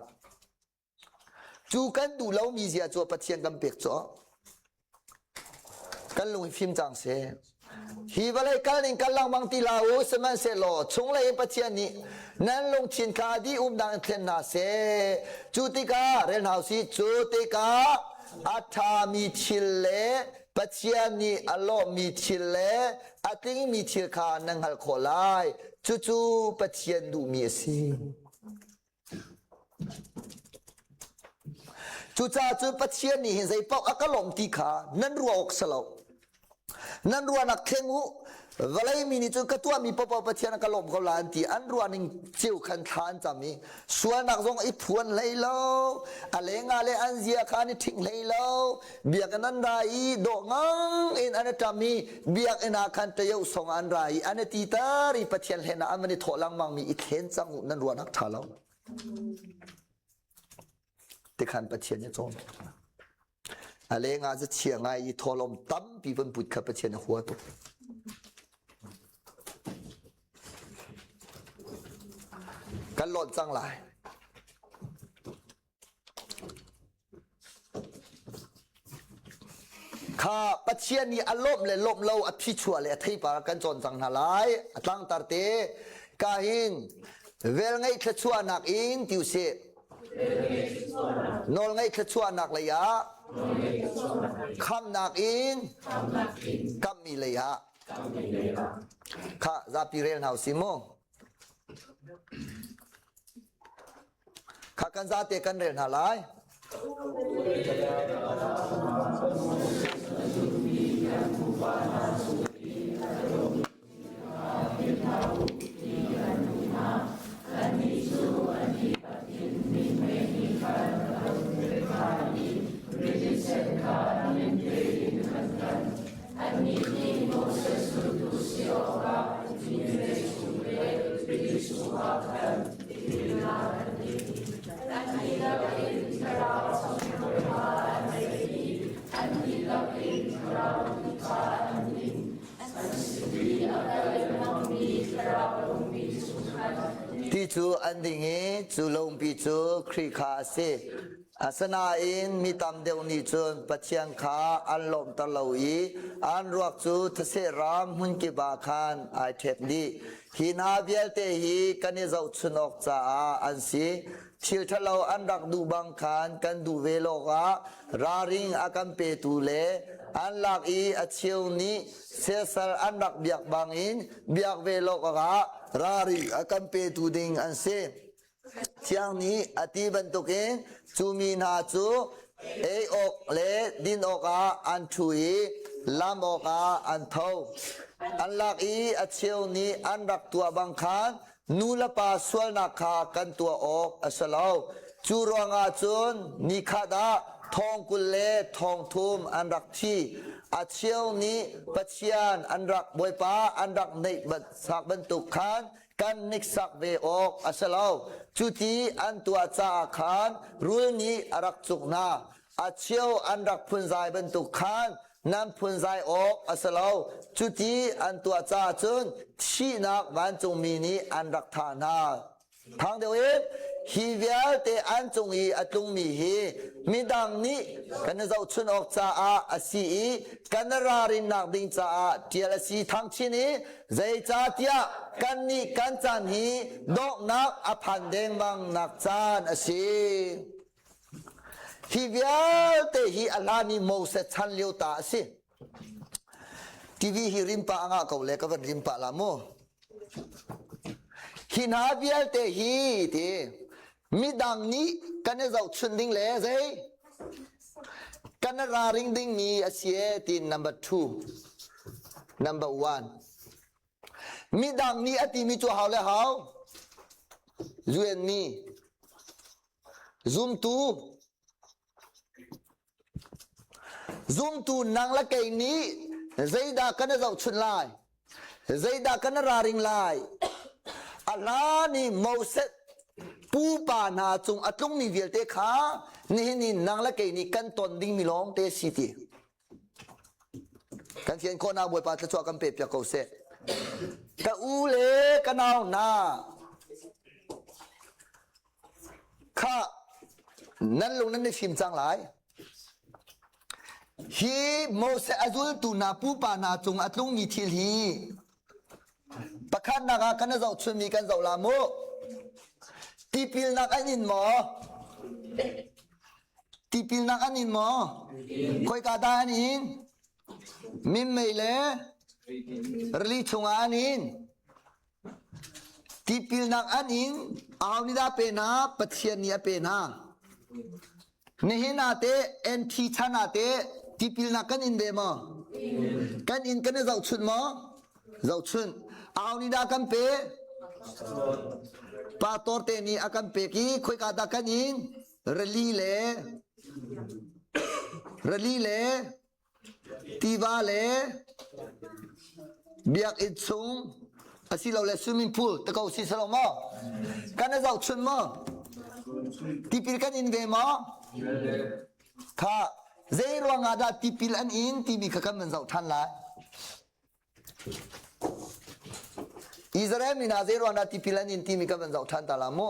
Cu kan duh lomi zia cu Pathian kan pek cu kan lung hi fim cang seh. Hi vawlei kal ning kal lengmang ti la u sihmanhsehlaw chunglei in Pathian nih nan lungthin kha dih umnak in thlen hna seh. Cu tikah rel hna usih cu tikah a ṭhami thil le Pathian nih a lawmmi thil le a tlingmi thil kha nan hngalh khawh lai. Cucu Pathian duhmi a si. Cucaah cun Pathian nih hin zeipaoh a ka lawmh ti kha nan ruah awk si lo. Nan ruahnak thleng u. Vawlei mi nih cun ka tuahmi paohpaoh Pathian a ka lawmh ko la an ti. An ruahning cio khan thla an cam i sualnak zong i phuan hlei lo. A lengah le an zia kha an i ṭhing hlei lo. Biakinn an ra i dawh ngang in an i ṭam i biakinn ah khan ṭaio song an ra i an i titer i Pathian hlen ah an van i thawh lengmang mi i thlen cang u nan ruahnak ṭha lo. Tikhan Pathian nih cawn. A lengah cu chia ngai i thawlawm tampi van put kha Pathian a hua tuk. Kan lawnh cang lai. Kha Pathian nih a lawmh le lawmh lo a phichuah le a theipar kan cawn cang hna lai. A tlangtar te ka hin velngeih thluachuahnak in ti usih. Nawlngeih thluachuahnak lei ah khamnak in kamhmi lei ah kha zapi rel hna usih mu. Kha kan zate kan rel hna lai. Annih nih Moses zultu si awkah mi chung le rili chungah khan tipilnak an ing. An dihlak in thlarau chungkhar kha an theih i an dihlak in thlarau ti kha an ding. An sin i a kal lengmangmi thlarau lungpi chung khan Ti cu an ding i cu lungpi cu Khrih kha a si. Asinain mi tam deuh nih cun Pathian kha an lawmhter lo i an ruak cu thaseh ram hmunkip ah khan ai ṭhek dih. Hi hna vialte hi kan i zohchun awk caah an si. Thil ṭhalo an rak duh bang khan kan duh ve lawngah ralring a kan petu le an lak i a cheu nih siasal an rak biak bangin biak ve lawngah ralring a kan petu ding an si. Thiang nih a ti bantukin cu mi hna cu ei awk le din awkah an ṭhu i lam awkah an tho. An lak i a cheu nih an rak tuah bang khan nu le pa sualnak kha kan tuah awk a si lo. Cu ruangah cun nikhat ah thong 20 le thong thum an rak thi. A cheu nih Pathian an rak Bawipa an rak neih sak bantuk khan kan hniksak ve awk a si lo. Cuti an tuah caah khan rul nih a rak cuk hna. A cheu an rak phunzai bantuk khan nan phunzai awk a si lo. Cuti an tuah caah cun thihnak vancungmi nih an rak thah hna. Thang deuh in hi vialte an cung i a tlungmi hi midang nih kan i zohchun awk caah a si i kan i ralrinnak ding caah ṭial a si. Thangchin i zeicahtiah kannih kan caan hi donghnak a phan dengmang nak caan a si. Hi vialte hi a hlan i Moses chan lio ta a si. TV hi rimpa a ngah ko le ka van rimpa la mu. Hi hna vialte hi ti midang nih kan i zohchunh ding le zei kan i raring ding mi a si e ti number two number one midang nih a timi cu hau le hau UN mi zumtu Zumtu nang le kei nih zeidah kan i zohchunh lai? Zeidah kan i raring lai? A hlan i Moses pupa hna cung a tlungmi vialte kha nihin i nang le kei nih kan ton dingmi lawng te si ti. Kan fian khawhnak Bawipa thluachuah kan pe piak ko seh. Ka u le ka nau hna, Kha nan lung nan i fim cang lai. Hi Moses a zultu hna pupa hna cung a tlungmi thil hi pakhatnak ah kan i zohchunmi kan zoh la mu. Tipilnak an in maw? Tipilnak an in maw? Khoika dah an in? Minmei le rili chungah an in. Tipilnak an in aho nih dah a pe hna? Pathian nih a pe hna. Nihin ah teh NT chan ah teh tipilnak kan in ve maw? Kan in kan i zohchunh maw? Zohchunh. Aho nih dah kan pe? Pastor te nih a kan pek i khoika dah kan in? Rili le rili le Tiva le biakinn chung asilole swimming pool te ko si salo maw? Kan i zohchun maw? Tipil kan in ve maw? Kha zei ruangah dah tipil an in timi kha kan van zoh ṭhan lai. Israel mi hna zei ruangah dah tipil an in timi kan van zoh ṭhan ta la mu.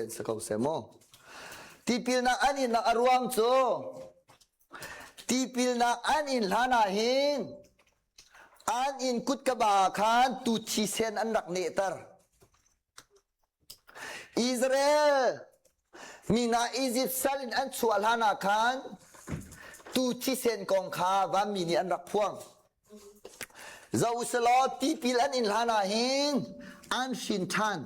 Si ko seh mu. Tipilnak an innak a ruang cu tipilnak an in hlan ah hin an inn kutkaba khan tu thisen an rak nehter. Israel mi hna Izipt sal in an chuah hlan ah khan tuu thisen kong kha vanmi nih an rak phuang. Zoh uselaw tipil an in hlan ah hin an hrin ṭhan.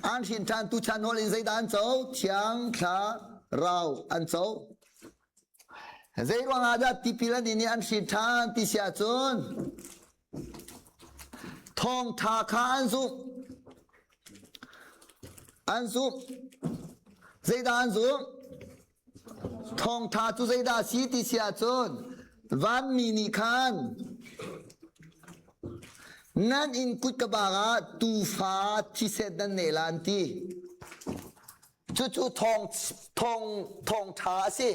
An hrin ṭhan tuchan hol in zeidah an co? Thiang Thlarau an co. Zei ruangah dah tipil an in i an hrin ṭhan ti si ahcun Thawngṭha kha an zumh. An zumh. Zeidah an zumh? Thawngṭha cu zeidah a si ti si ahcun vanmi nih khan nan inn kutkaba ah tuufa thisen nan neh la an ti. Cucu thawng thawng thawngṭha a si.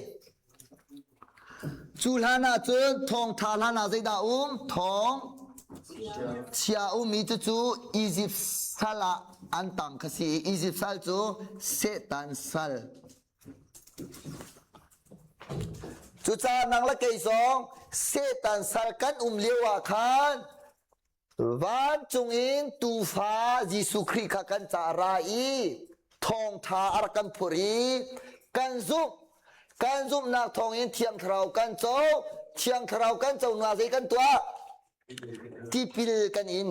Cu hlan ah cun thawngṭha hlan ah zeidah um? Thawng chia ummi cucu Izipt sal ah an tang kha si i Izipt sal cu Satan sal. Cucaah nang le kei zong Satan sal kan um lio ah khan Vancung in Tuufa Jesuh Khrih kha kan ca ra i thawngṭha a rak kan phur i kan zumh. Kan zumhnak thawngin Thiang Thlarau kan co. Thiang Thlarau kan co hnuah zei kan tuah? Tipil kan in.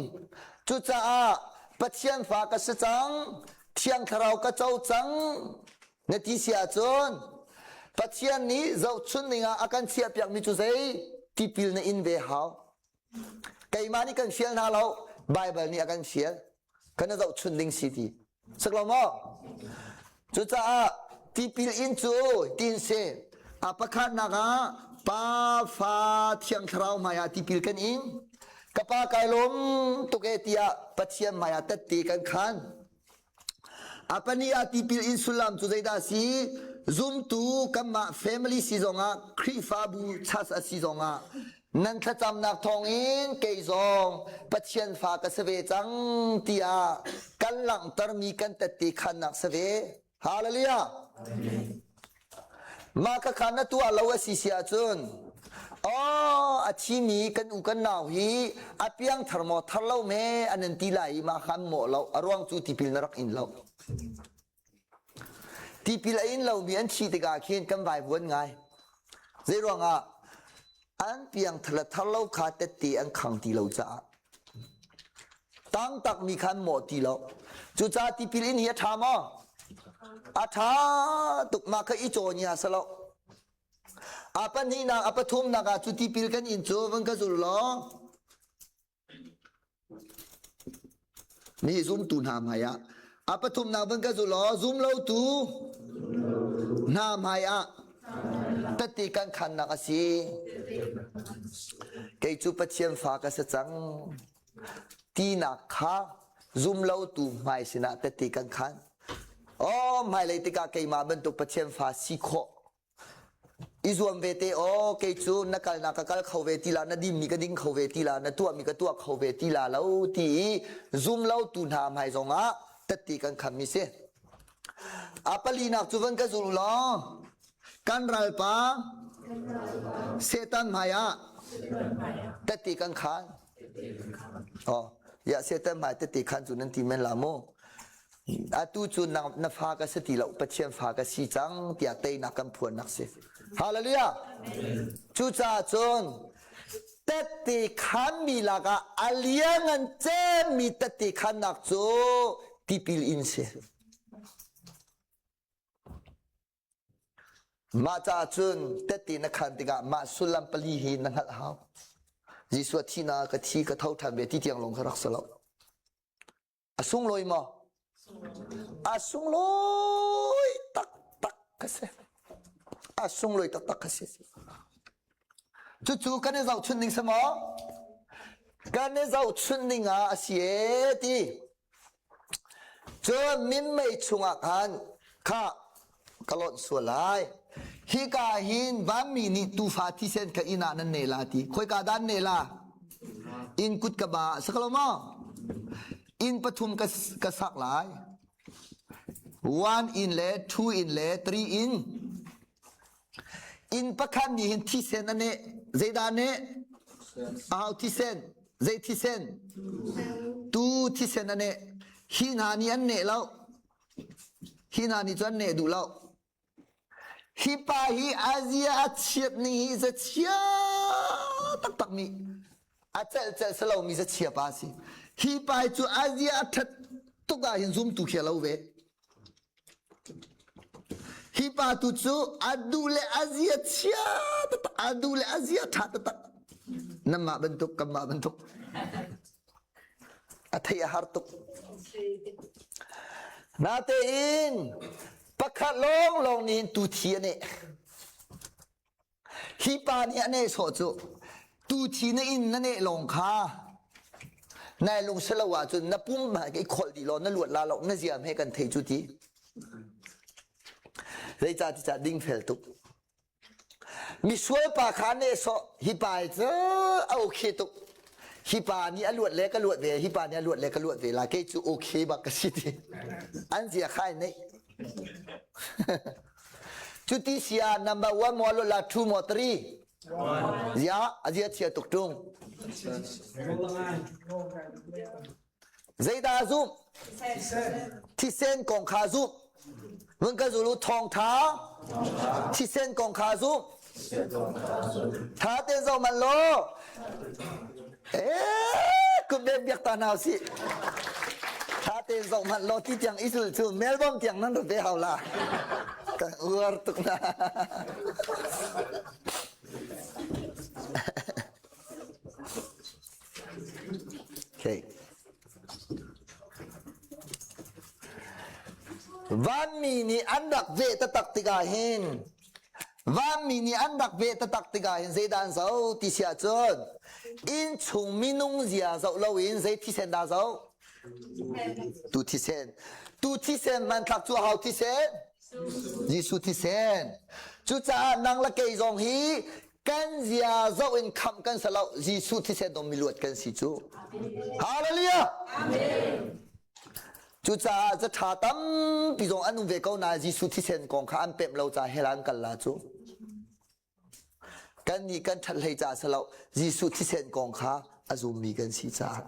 Cucaah Pathian fa ka si cang, Thiang Thlarau ka co cang na ti si ahcun Pathian nih zohchun dingah a kan chiahpiakmi cu zei? Tipil na in ve hau. Keimah nih kan fial hna lo, Baibal nih a kan fial. Kan i zohchun ding si ti. Sak lo maw? Cucaah tipil in cu tin si. A pakhatnak ah Pa, Fa, Thiang Thlarau hmaiah tipil kan in. Ka pa kai lawm tuk e tiah Pathian hmaiah tette kan khan. A pahnih ah tipil in sullam cu zeidah a si? Zumtu kanmah family si zongah Khrihfabu church a si zongah nan thlacamnak thawngin kei zong Pathian fa ka si ve cang tiah kan langhtermi kan tette khannak si ve. Hallelujah! Mah khakha na tuah lo a si si ahcun aw a thimi kan u kan nau hi a piangthar maw thar lo me an in ti lai i mah kha an mawh lo a ruang cu tipil na rak in lo. Tipil a in lomi an thi tikah khin kan vaivuan ngai. Zei ruangah an piangthar le thar lo kha tette an khang ti lo caah tangtakmi kha an mawh ti lo. Cucaah tipil in hi a ṭha maw? A ṭha tuk mah kha i cawn i a si lo. A pahnihnak, a pathumnak ah cu tipil kan in cu van ka zul law Mi zumtu hna hmaiah a pathumnak van ka zul law zum lotu hna hmaiah tette kan khannak a si. Kei cu Pathian fa ka si cang tinak kha zum lotu hmai sinah tette kan khan. Aw hmailei tikah keimah bantuk Pathian fa si khawh I zuam ve te aw kei cu na kalnak ka kal kho ve ti la na dinmi ka ding kho ve ti la na tuahmi ka tuah kho ve ti la lo ti i zum lo tu hna hmai zongah tatti kan khammi si. A palinak cu van ka zul law kan ralpa Satan hmai ah tatti kan khan. Oh, ya Satan hmai tatti khan cu nan ti men la mu. Atu cu na fa ka si ti lo, Pathian fa ka si cang tiah teinak kan phuannak si. Hallelujah! Cucaah cun tette khanmi lakah a liangan cemmi tette khannak cu tipil in si. Mah caah cun tette na khan tikah mah sullam pali hi na hngalh hau. Jesuh a thihnak ka thi ka tho ṭhan ve ti tiang lawng kha rak si lo. A sunglawi maw? A sunglawi taktak ka si. A sunglawi taktak ka si. Cucu kan i zohchunh ding si maw? Kan i zohchunh ding ah a si e ti. Cun minmei chungah khan kha ka lonh sual lai. Hika hin vanmi nih tuufa thisen kha inn ah nan ne la ti. Khoika dah an ne la? Inn kut ka ba a si ko lo maw? Inn pathum ka, ka sak lai. One inn le two inn le three inn. Inn pakhat nih hin thisen a neh. Zeidah a neh? Aho thisen? Zei thisen? Tu thisen a neh. Hi hna nih an neh lo. Hi hna nih cun neh duh lo. Hi pa hi a zia a chiat ning hi zachia taktak mi a celh celh si lomi zachia pa a si. Hi pa hi cu a zia a ṭhat tuk ah hin zumtu khi a lo ve. Hi pa tu cu a duh le a zia chia taktak, a duh le a zia ṭha taktak. Nanmah bantuk, kanmah bantuk. A theih a har tuk. Natein pakhat lawnglawng nih tu thi a neh. Hi pa nih a neh sawh cu tu thi na in na neh lawng kha nai lung si lo ahcun na pum ha i kholh dih law na luat la lo na ziam he kan thei cu ti. Zeicah ti cah dingfel tuk. Misual pa kha nehsawh hi pa hi cu a okay tuk. Hi pa nih a luat le ka luat ve, hi pa nih a luat le ka luat ve la kei cu okay bak ka si ti. An zia kha in neih. Cuti si ah number one maw luat la two maw three? Zia a zia chia tuk ṭung. Zeidah a zumh? Thisen kong kha zumh. Vun ka zul u thawngtha. Thisen kong kha zumh. Tha ten zoh man law. Eh, kum biak biak ta hna usih. Tha ten zoh man law ti tiang isul cu Melbourne tiang nan rat ve hau la. Kan uar tuk na. Vanmi nih an rak veh taktak tikah hin Vanmi nih an rak veh taktak tikah hin zeidah an zoh ti si ahcun innchung minung zia zoh loin zei thisen dah zoh? Tu thisen. Tu thisen hmanthlak cu hau thisen? Jesuh thisen. Cucaah nang le kei zong hi kan zia zoh in khamh kan si lo Jesuh thisen dong miluat kan si cu. Hallelujah! Amen. Cucaah caṭha tampi zong an um ve ko nain Jesuh thisen kong kha an pemh lo caah hell ah an kal la cu. Kan nih kan ṭhat hlei caah si lo, Jesuh thisen kong kha a zummi kan si caah.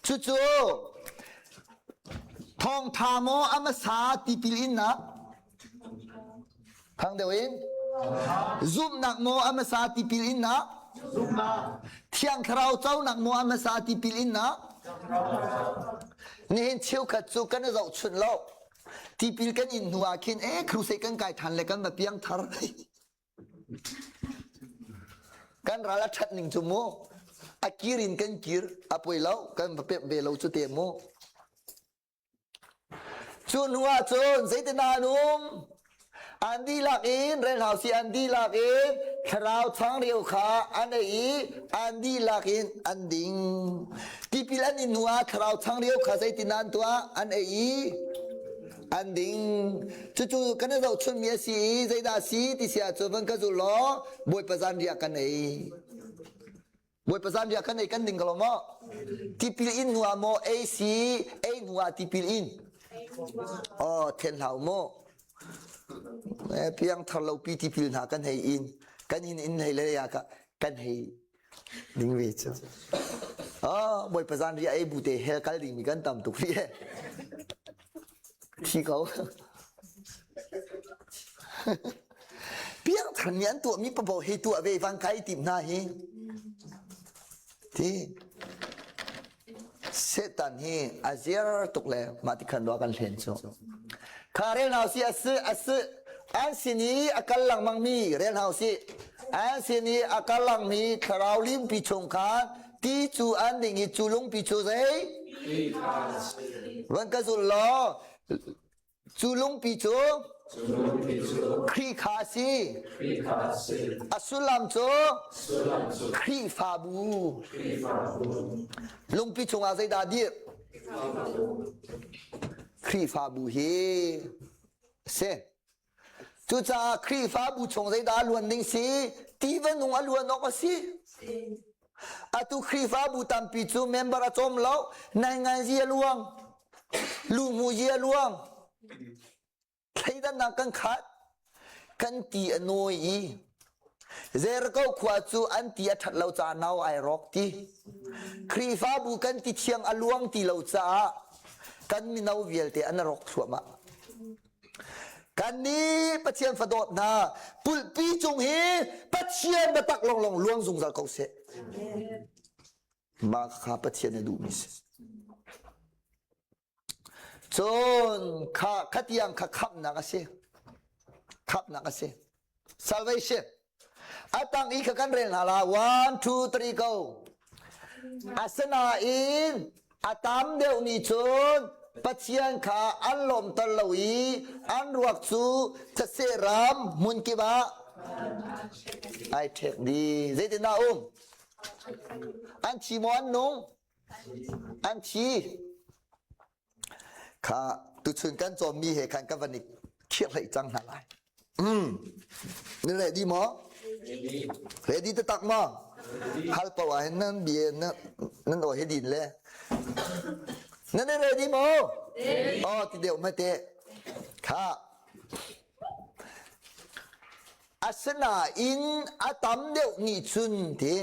Cucu thawngṭha maw a hmasa tipil innak? Thang deuh in zumhnak maw a hmasa tipil innak? Thiang Thlarau conak maw a hmasa tipil innak? Nihin cheukhat cu kan i zohchunh lo. Tipil kan in hnu ah khin eh crusade kan kai than le kan va piang thar. Kan ral a ṭhat ning cu mu. A kir in kan kir, a poi lo, kan va pemh ve lo cu te mu. Cu hnu ah cun zeitindah an um? An dihlak in rel si an dihlak in thlarau changreu kha an ei i an dihlak in an ding. Tipil an in hnu ah thlarau changreu kha zeitindah an tuah? An ei i an ding. Cucu kan i zohchunmi a si i zeidah a si ti si ahcun van ka zul law Bawipa zanriah kan ei. Bawipa zanriah kan ei kan ding ko lo maw? Tipil in hnu ah maw ei si, ei hnu ah tipil in? Oh, then hlau maw? Eh, piang thar lo pi tipil hna kan hei in, kan in in hei le ya ka kan hei ding ve cu. Oh, Bawipa zanriah ei bu te hell kal ding mi kan tam tuk rih. Thi ko. Piangthar nih an tuahmi paoh hi tuah ve vang kai tim hna hi. Ti Satan hi a ziar tuk le mah ti khan kan hlen cu. Kha rel hau si a si a si an sin i a kal lengmang mi rel hau si an sin i a kal langmi thlarau limpi chung khan ti cu an ding i cu lungpi cu zei van ka zul law Cu lungpi cu Khrih kha a si. A sullam cu Khrihfabu. Lungpi chungah zeidah dir? Khrihfabu hi a si. Cucaah Khrihfabu chung zeidah a luan ding si? Tiva nung a luan awk a si. Atu Khrihfabu tampi cu member a cawm lo, nainganzi a luang, luhmuhzi a luang. Thleidannak kan khat, kan ti a nawi i Jericho khua cu an ti a ṭhat lo caah nau ai rawk ti. Khrihfabu kan ti thiang a luang ti lo caah kan mino vialte an rawk thluahmah. Kannih Pathian fadawt hna pulhpi cung hi Pathian biatak longlong luang zungzal ko seh. Mah kha Pathian a duhmi si. Cun kha khatiang kha khamhnak a si. Khamhnak a si. Salvation. A tang i kha kan rel hna la. 1, 2, 3, go. Asinain a tam deuh nih cun Pathian kha an lawmter lo i an ruak cu thetse ram hmunkip ah ai ṭhek dih. Zeitindah um? An thi maw an nung? An thi. Kha tuchun kan cawmmi he khan ka van i khirhleih cang hna lai. Mm. Ni ready maw? Ready taktak maw? Hal paoh ah hin nan bia nan aw hi din le. Nan i ready maw? Oh, ti deuh ma te. Kha. Asinain a tam deuh nih cun ti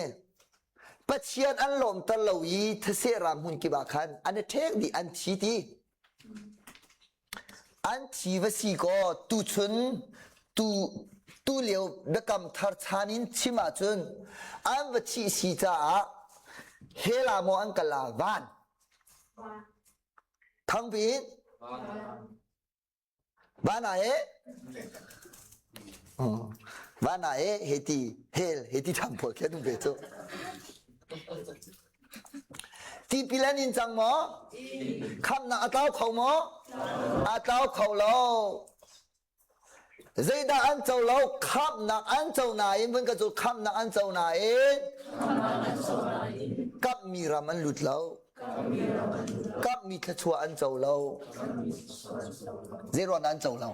Pathian an lawmter lo i thase ram hmun kip ah khan an i ṭhek dih an thi ti. An thi va si kaw tuchun tu tu lio biakam thar chan in chim ahcun an va thih si caah hell ah maw an kal ah van. Thangpi in Van ah he van ah he he ti hell he ti tham pawl khi an um ve cu. Tipil an in cang maw? Khamnak a tlau kho maw? A tlau kho lo. Zeidah an co lo? Khamhnak an co nain vun ka cu khamhnak an co nain kamhmi ram an lut lo. Kamhmi thluachuah an co lo. Zeiruang dah an co lo?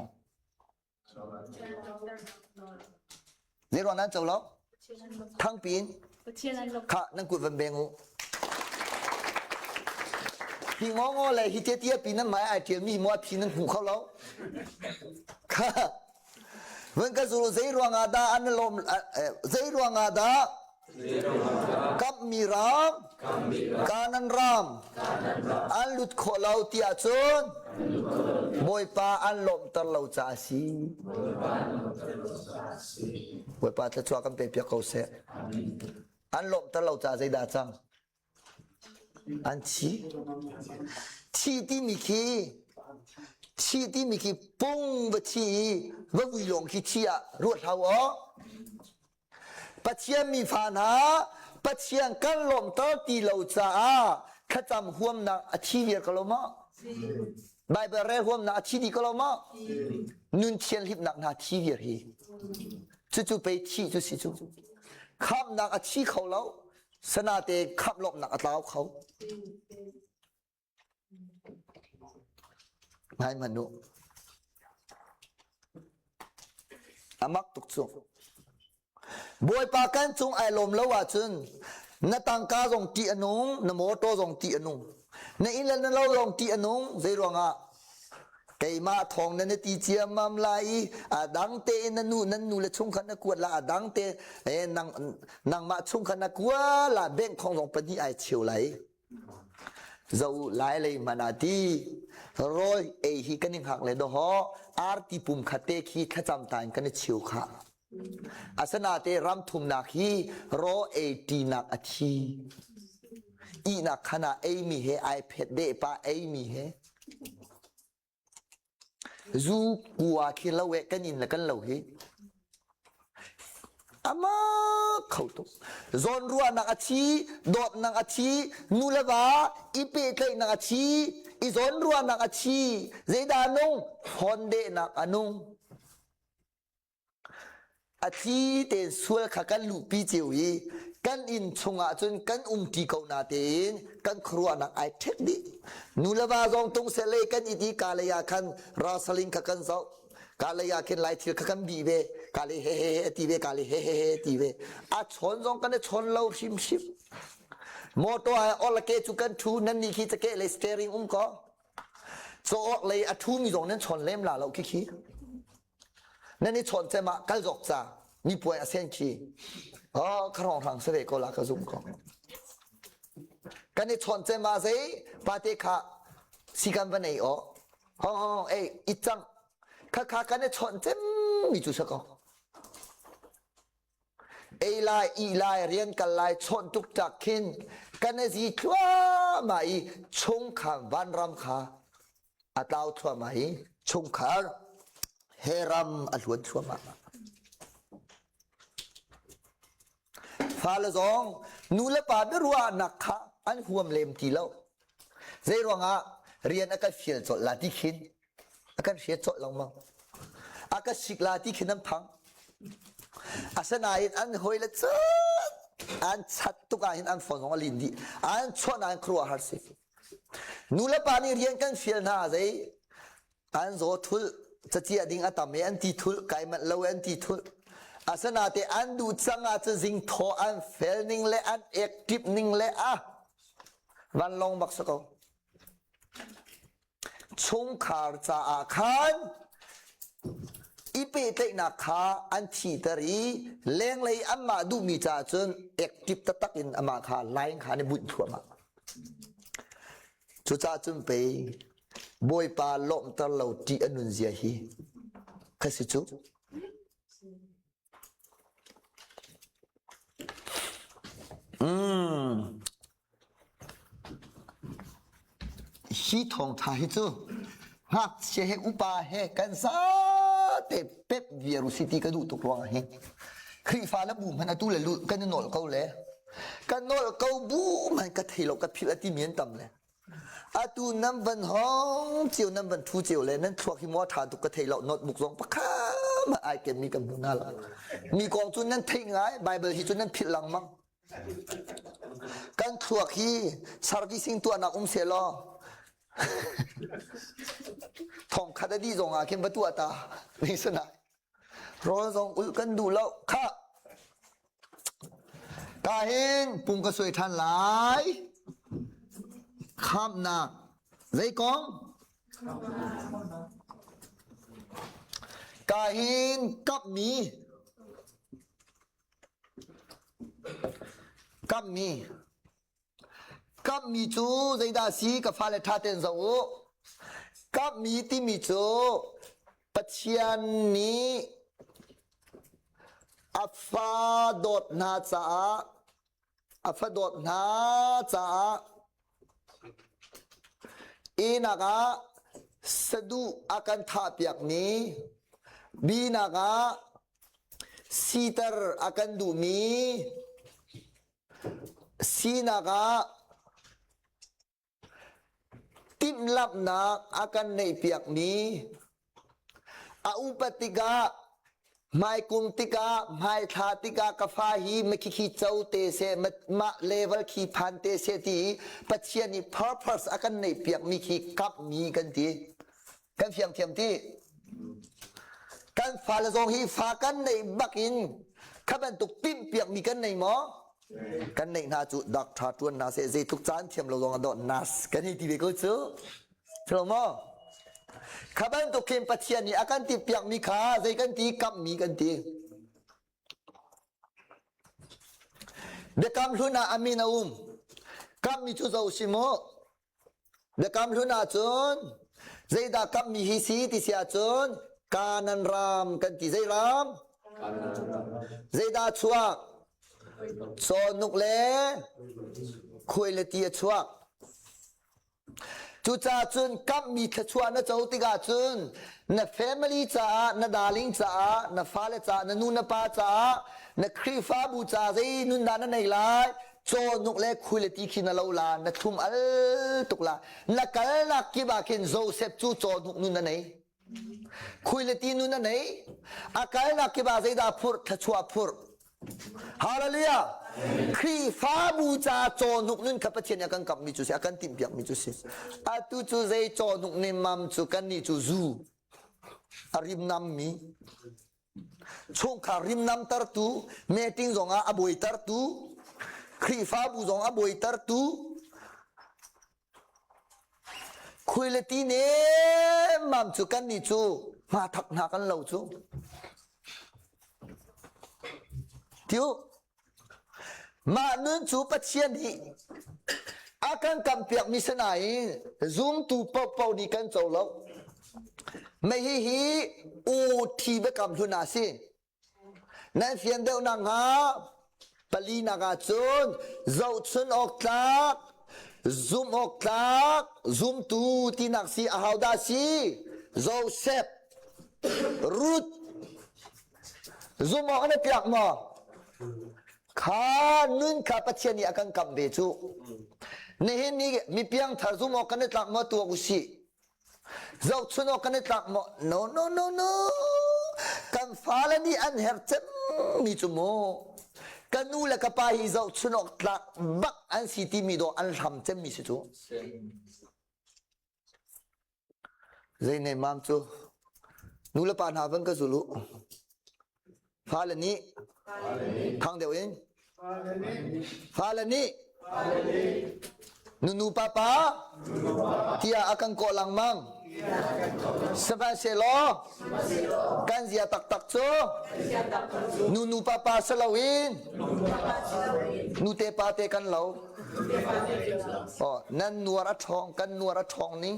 Zeiruang dah an co lo? Thangpi in kha nan kut van beng u. Hi ngawngaw le hi tia pi nan mai ai ṭial mi hi maw a phi nan hmu kho lo. Kha van ka zul zei ruangah dah an lawm zei ruangah dah kammi ram Kanan ram an lut khawh lo tiah cun Bawipa an lawmhter lo caah a si. Bawipa thluachuah kan pe piak ko seh. An lawmhter lo caah zeidah cang? An thi. Thi timi khi thi timi khi pung va thi i va vui lawng khi thi ah ruat hau aw. Pathian mi fa hna Pathian kan lawmhter ti lo caah thlacam huamnak a thi viar ko lo maw? Bible rel huamnak a thi dih ko lo maw? Nun thianhlimnak hna thi viar hi. Cucu pei thi cu si cu. Khamhnak a thi kho lo. Sanate khamh lawmhnak a tlau kho. Ngai hmanh u. A mak tuk cu. Bawipa kan cung ai lawm lo ahcun na tangka zong ṭih a nung, na motor zong ṭih a nung, na inn le na lo zong ṭih a nung. Zei ruangah? Keimah thawng na na ti ciammam lai i a dang tein na nu nan nu le chungkhat na kuat la a dang te nang nangmah chungkhat na kua la bank khong zong pahnih ai cheu lai. Zo lai lei hmanh ah ti rawl ei hi kan i hngak le dawhaw arti pum khat te khi thlacam ta in kan i cheu kha. Asanate ram thumnak hi raw ei ṭinak a thi. Ihnak khan ah eimi he ai phet deh pa eimi he. Zu kua khi lo eh kan inn le kan lo hi. Ama kho tuk. Zawnruahnak a thi, dawtnak a thi, nu le va i pehtlaihnak a thi, i zawnruahnak a thi, zeidah a nung? Hondehnak a nung. A thli tein sual kha kan luhpi cio i kan inn chungah cun kan umṭi ko natein kan khuaruahnak ai ṭhek dih. Nu le va zong tung seh kan it i ka lei ah khan rasaling kha kan zoh. Ka lei ah khin lai thil kha kan bih ve. Ka lei he he he ti ve, ka lei he he he ti ve. A chawn zong kan i chawn lo hrimhrim. Motor ah olake cu kan ṭhu nan nih khi cakeh lei steering um ko. Caw lei a ṭhumi zong nan chawn lem la lo khi khi. Nan i chawn cem ah kal zawk ca mi puai a sen khi. Oh, ka rong hrang sare ko la ka zum ko. Kan i chawn cem ah zei pate kha sikan va nei o. Hong hong ei i cang. Kha kha kan i chawn cem mi cu sa ko. Ei lai, ih lai, rian kal lai chawnh tuk tak khin kan i zi thluahmah i chungkhar vanram kha a tlau thluahmah i chungkhar he ram a hluan thluahmah. Fale zong nu le pa biaruahnak kha an huam lem ti lo. Zei ruangah rian a kan fial colh la ti khin a kan hriat colh lengmang. A ka sik la ti khin an phang. Asinain an hawi le cut an chat tuk ah hin an phone zong a lin dih. An chuah ah khuaruah har si. Nu le pa nih rian kan fial hna zei an zaw thul caciah ding a tam i an ti thul kai manh lo an ti thul. Asanate an duh cang ah cun zing thaw an fel ning le an ek tip ning le ah vanlawng bak si ko. Chungkhar caah khan i pehtlaihnak kha an thihter i lenglei anmah duhmi caah cun active taktak in amah kha line kha an i bunh thluahmah. Cucaah cun pei Bawipa lawmhter lo ṭih a nun zia hi kha si cu. Mm. Hi thawngtha hi cu ngakchia he upa he kan zate pep viar u si ti ka duh tuk ruangah hin Khrihfa le bu hmanh atu le lu kan i nawl ko le kan nawl ko bu hmanh ka thei lo ka philh a timi an tam le. Atu nan van hong cio nan van thu cio le nan thluak hi maw ṭha tuk ka thei lo notebook zong pakhat ma ai ken mi kan hmu hna lo. Mi kong cu nan theih ngai Bible hi cu nan philh lengmang. Kan thluak hi servicing tuahnak um seh law thong khat a dih zong ah khin va tuah ta ni sanai. Rawl zong ulh kan duh lo. Khah! Ka hin pung ka suai ṭhan lai. Khamnak. Zei kong? Ka hin kapmi. Kapmi. Kamhmi cu zeidah a si? Ka fale ṭha tein zoh u. Kamhmi timi cu Pathian nih a fa dawt hna caah a fa dawt hna caah inak ah saduh a kan thahpiakmi binak ah siter a kan duhmi Sinak ah timhlamhnak a kan neihpiakmi a upat tikah hmaikum tikah hmaithla tikah ka fa hi makhikhi co te seh mah level khi phan te seh ti i Pathian nih purpose a kan neihpiakmi khi kamhmi kan ti. Kan fiang thiam ti. Kan fale zong hi fa kan neih bak in kha bantuk timhpiakmi kan nei maw? Kan neih hna cu doctor tuan hna seh zeitluk caan thiam lo zong a dawt nas kan hei ti ve ko cu. Thilo maw? Kha bantuk khin Pathian nih a kan timhpiakmi kha zei kan ti kamhmi kan ti. Biakam hlun ah a min a um. Kamhmi cu zo si mu. Biakam hlun ahcun zeidah kamhmi hi si ti si ahcun Kanan ram kan ti. Zei ram? Zeidah a chuak? Cawhnuk le khuai le ti a chuak. Cucaah cun kamhmi thluachuah na co tikah cun na family caah, na darling caah, na fale caah, na nu na pa caah, na Khrihfabu caah zei nun dah na nei lai? Cawhnuk le khui le ti khi na lo la, na thlum al tuk la. Na kalnak kip ah khin Joseph cu cawhnuk nun a nei. Khui le ti nun a nei. A kalnak kip ah zeidah phurh? Thluachuah phurh. Hallelujah! Khrihfabu ca cawhnuk nun kha Pathian nih a kan kamhmi cu si, a kan timhpiakmi cu si. Atu cu zei cawhnuk nemmam cu kannih cu zu a rimnammi chungkhar rimnamtertu meeting zongah a buaitertu Khrihfabu zong a buaitertu Khuailati nemmam cu kannih cu hmathak hna kan lo cu. Tiu. Mah nun cu Pathian nih a kan kampiakmi si nain zumtu paohpaoh nih kan co lo. Mei hihi u thi biakam hlun ah si. Nan fian deuh nakhnga palinak ah cun zohchun awk tlak, zumh awk tlak, zumtu tinak si ahodah si? Joseph, Ruth, zumh awk na tlak maw? Kha nun kha Pathian nih a kan kamh ve cu. Nihin ni mi piangthar zumh awk kan i tlak maw tuak usih. Zohchun awk kan i tlak maw? No, no, no, no. Kan fale nih an herh cemmi cu mu. Ka nu le ka pa hi zohchun awk tlak bak an si timi dawh an hlam cemmi si cu. Zei ne mam cu nu le pa hna van ka zul u. Fale nih thang deuh in fale nih nunu papa tiah a kan kawh lengmang. Sihmanhsehlaw kan zia taktak cu nunu papa si loin nute pate kan lo. Oh, nan nuar a ṭhawng, kan nuar a ṭhawng ning.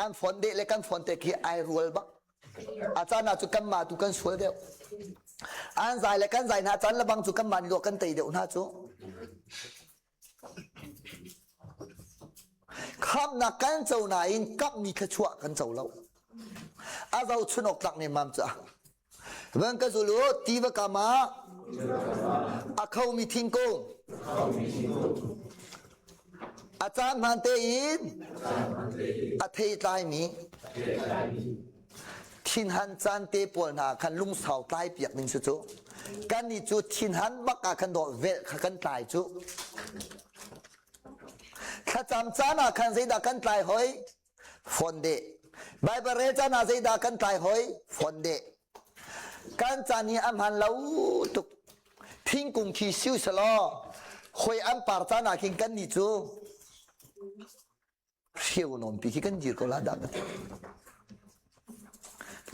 An phone deh le kan phone te khi ai rual bak. A caan ah cu kanmah tu kan sual deuh. An zai le kan zai hna caan le bang cu kanmah nih dawh kan tei deuh hna cu. Khamnak kan co nain kamhmi thluachuah kan co lo. A zohchun awk tlak nemmam cu. Van ka zul u, tiva kam ah a khomi thingkung. A caan hmaan tein a thei tlaimi thinhan caan te pawl hna khan lungsau tlai piak ding si cu. Kannih cu thinhan bak ah khan dawh velh kha kan tlai cu. Thlacam caan ah khan zeidah kan tlai hoi? Phone deh. Bible rel caan ah zeidah kan tlai hoi? Phone deh. Kan caan hi a hmaan lo tuk. Thingkung khi siu selaw hoi an par caan ah khin kan nih cu hreu nawnpi khi kan dir ko la dah ka ti.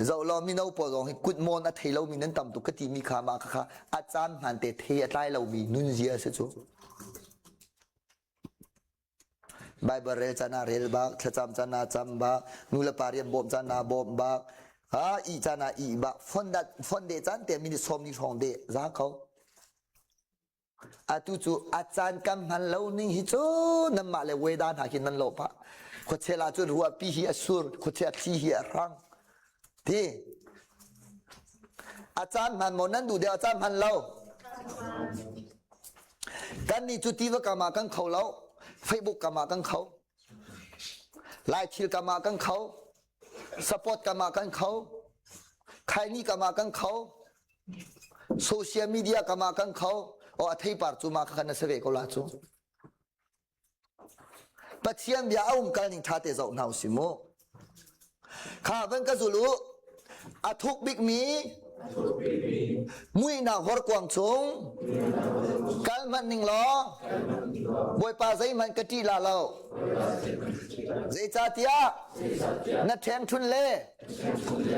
Zoh law mino pawl zong hi kutmawn a thei lomi nan tam tuk ka timi kha mah kha a caan hmaan te thei a tlai lomi nunzia a si cu. Bible rel caan ah rel bak, thlacam caan ah cam bak, nu le pa rian bawm caan ah bawm bak, ha ih caan ah ih bak, phone dat phone de caan te minute sawm ni hrawng de za ko. Atu cu a caan kan hman lo ning hi cu nanmah le weda hna khi nan lo pah. Khuachel ah cun ruahpi hi a sur, khuachia thli hi a hrang. Ti a caan hman maw nan duh deuh a caan hman lo. Kan nih cu tiva kam ah kan kho lo, Facebook kam ah kan kho, Lai thil kam ah kan kho, support kam ah kan kho, khaini kam ah kan kho, social media kam ah kan kho, o a theipar cu ma kha na si ve ko la cu. Pathian bia a um kal ning ṭha te zoh hna usih mu. Kha van ka zul u. A thuk bikmi muihnak horkuang chung kal hmanh ning law Bawipa zeihmanh ka ṭih la lo. Zeicahtiah na ṭhengṭhun le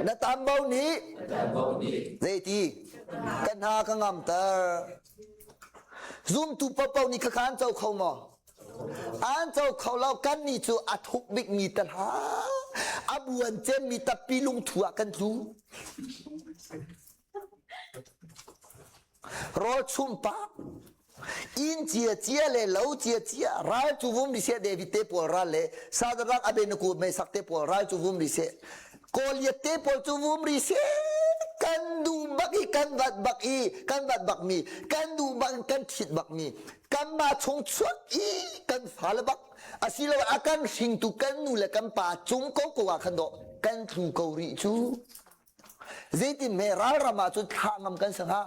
na tambo nih zeiti ka hna ka ngamter. Zumtu paohpaoh nih khakha an co kho maw? An co kho lo. Kannih cu a thuk bikmi te hlah. A buan cemmi tappi lungthu ah kan tlu. Rawl chum pah, inn cia cia le lo cia cia, ral cu vum ri seh David te pawl ral le Sadarak Abednego Mesak te pawl ral cu vum ri seh Goliath te pawl cu vum ri seh kan duh bak i kan vat bak i kan vat bak mi kan duh bak in kan thit bak mi kanmah chung chuak i kan fale bak asiloah a kan hringtu kan nu le kan pa cung ko ko ah khan dawh kan tlu ko rih cu zeitin hme ralram ah cun thlah ngam kan si hnga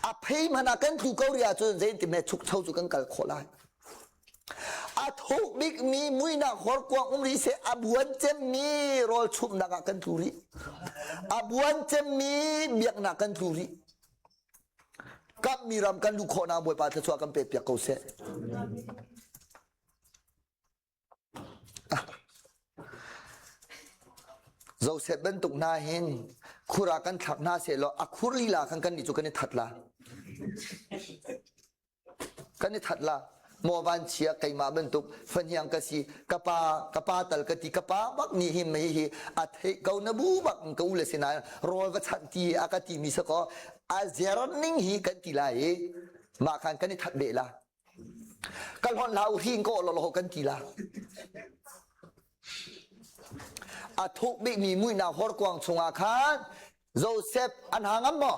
A phei hmanh ah kan tlu ko rih ahcun zeitin hme chukcho cu kan kal khawh lai. A thuk bikmi muihnak horkuang um rih seh a buan cemmi rawl chumhnak ah kan tlu rih. A buan cemmi biaknak kan tlu rih. Kammi ram kan luh khawhnak Bawipa thluachuah kan pek piak ko seh. Joseph bantuk hna hin khur ah kan thlak hna sehlaw a khur lila khan kannih cu kan i that la. Kan i that la. Maw vanchia keimah bantuk fahniang ka si ka pa ka pa tal ka ti ka pa bak nih hin mei hi a theih ko na bu bak ka u le sinain rawl va chanh ti a ka ti mi sakaw a zer ning hi kan ti lai i mah khan kan i that beh la. Kal hon hlah u hring ko lo kan ti la. A thuk bikmi muihnak horkuang chungah khan Joseph an ha ngam maw?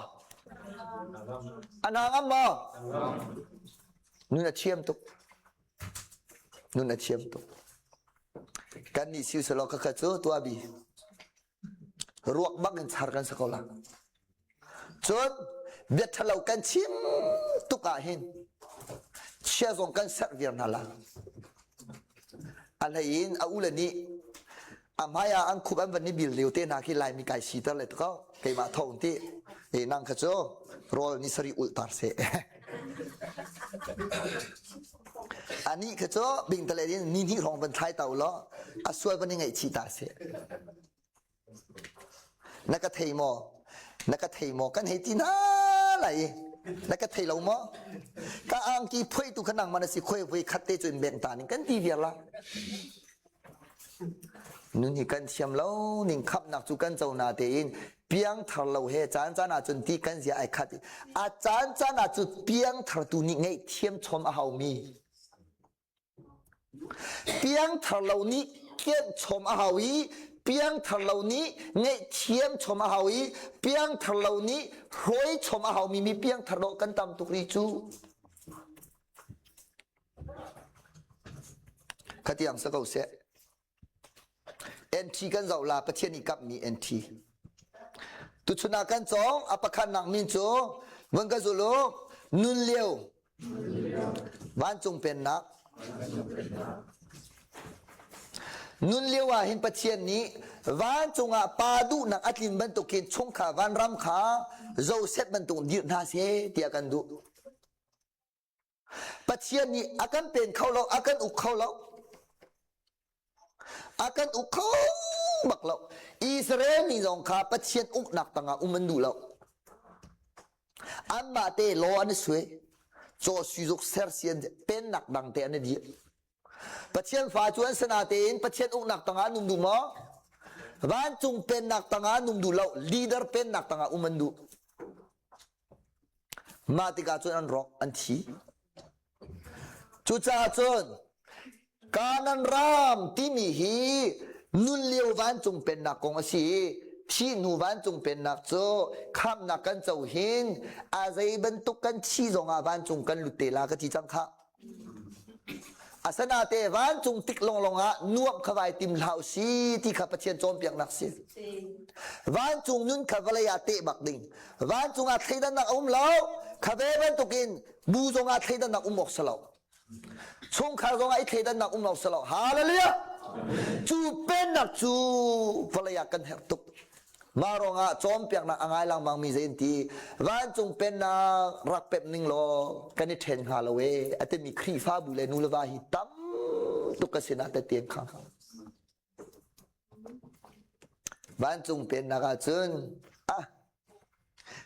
An ha ngam maw? Nun a thiam tuk. Nun a thiam tuk. Kan nih siu selaw ka kha cu tua bi. Ruak bak in char kan si ko la. Cun bia ṭhalo kan chim tuk ah hin chia zong kan serh viar hna la. A hlei in a ule nih a hmai ah an khup an van i bil lio te hna khi Laimi kai siter le ko keimah thong ti e nang kha cu rawl ni sari ulh tar se ani kha cu bing tale in ni hnih hrawng van thlai tau law a sual van i ngaihchih ta seh Na ka thei maw? Na ka thei maw? Kan hei ti hna lai. Na ka thei lo maw? Ka angki phuai tu kha nangmah na si khoi voi khat te cu in beng ta ning kan ti viar la. Nun hi kan thiam lo ning khamnak cu kan co na tein piang thar lo he caan caan ah cun ti kan zia ai khat a caan caan ah cu piang thar tu nih ngeih thiam chom a hau mi Piangthar lo nih kianhchom a hau i piangthar lo nih ngaihthiam chom a hau i piangthar lo nih hruai chom a haumi mi piangthar dawh kan tam tuk rih cu. Khatiang sa ko seh. NT kan zoh la Pathian i kapmi NT. Tuchun ah kan cawng a pakhatnak min cu vun ka zul u nun lio vancung pennak Nun lio ah hin Pathian nih vancung ah pa duhnak a tlin bantukin chungkhar vanram kha Joseph bantuk dirh hna seh tiah kan duh. Pathian nih a kan pen kho lo, a kan uk kho lo. A kan uk kho bak lo. Israel mi zong kha Pathian uknak tangah um an duh lo. Anmah te law an i suai. Caw suizuk sersian pennak dang te an i dir. Pathian fa cu an sana tein Pathian uknak tangah an um duh maw? Vancung pennak tangah an um duh lo. Leader pennak tangah um an duh. Mah tikah cun an rawk, an thi. Cucaah cun Kanan ram timi hi nun lio vancung pennak kong a si i thih hnu vancung pennak cu khamnak kan co hin a zei bantuk kan thi zongah vancung kan lut te la ka ti cang khah. Asanate vancung tik longlong ah nuamh kha vai tim hlah si ti kha Pathian cawnpiaknak si. Vancung nun kha vawlei ah teh bak ding. Vancung ah thleidannak a um lo. Kha ve bantukin bu zong ah thleidannak um awk si lo. Chungkhar zong ah i thleidannak um lo si lo. Hallelujah! Cu pennak cu vawlei ah kan herh tuk. Mah ruangah cawnpiaknak a ngai lengmang mi zei an ti vancung pennak rak pemh ning law kan i ṭhen hnga lo ee a timi Khrihfabu le nu le va hi tam tuk ka sinah tete an khang. Vancung pennak ahcun ah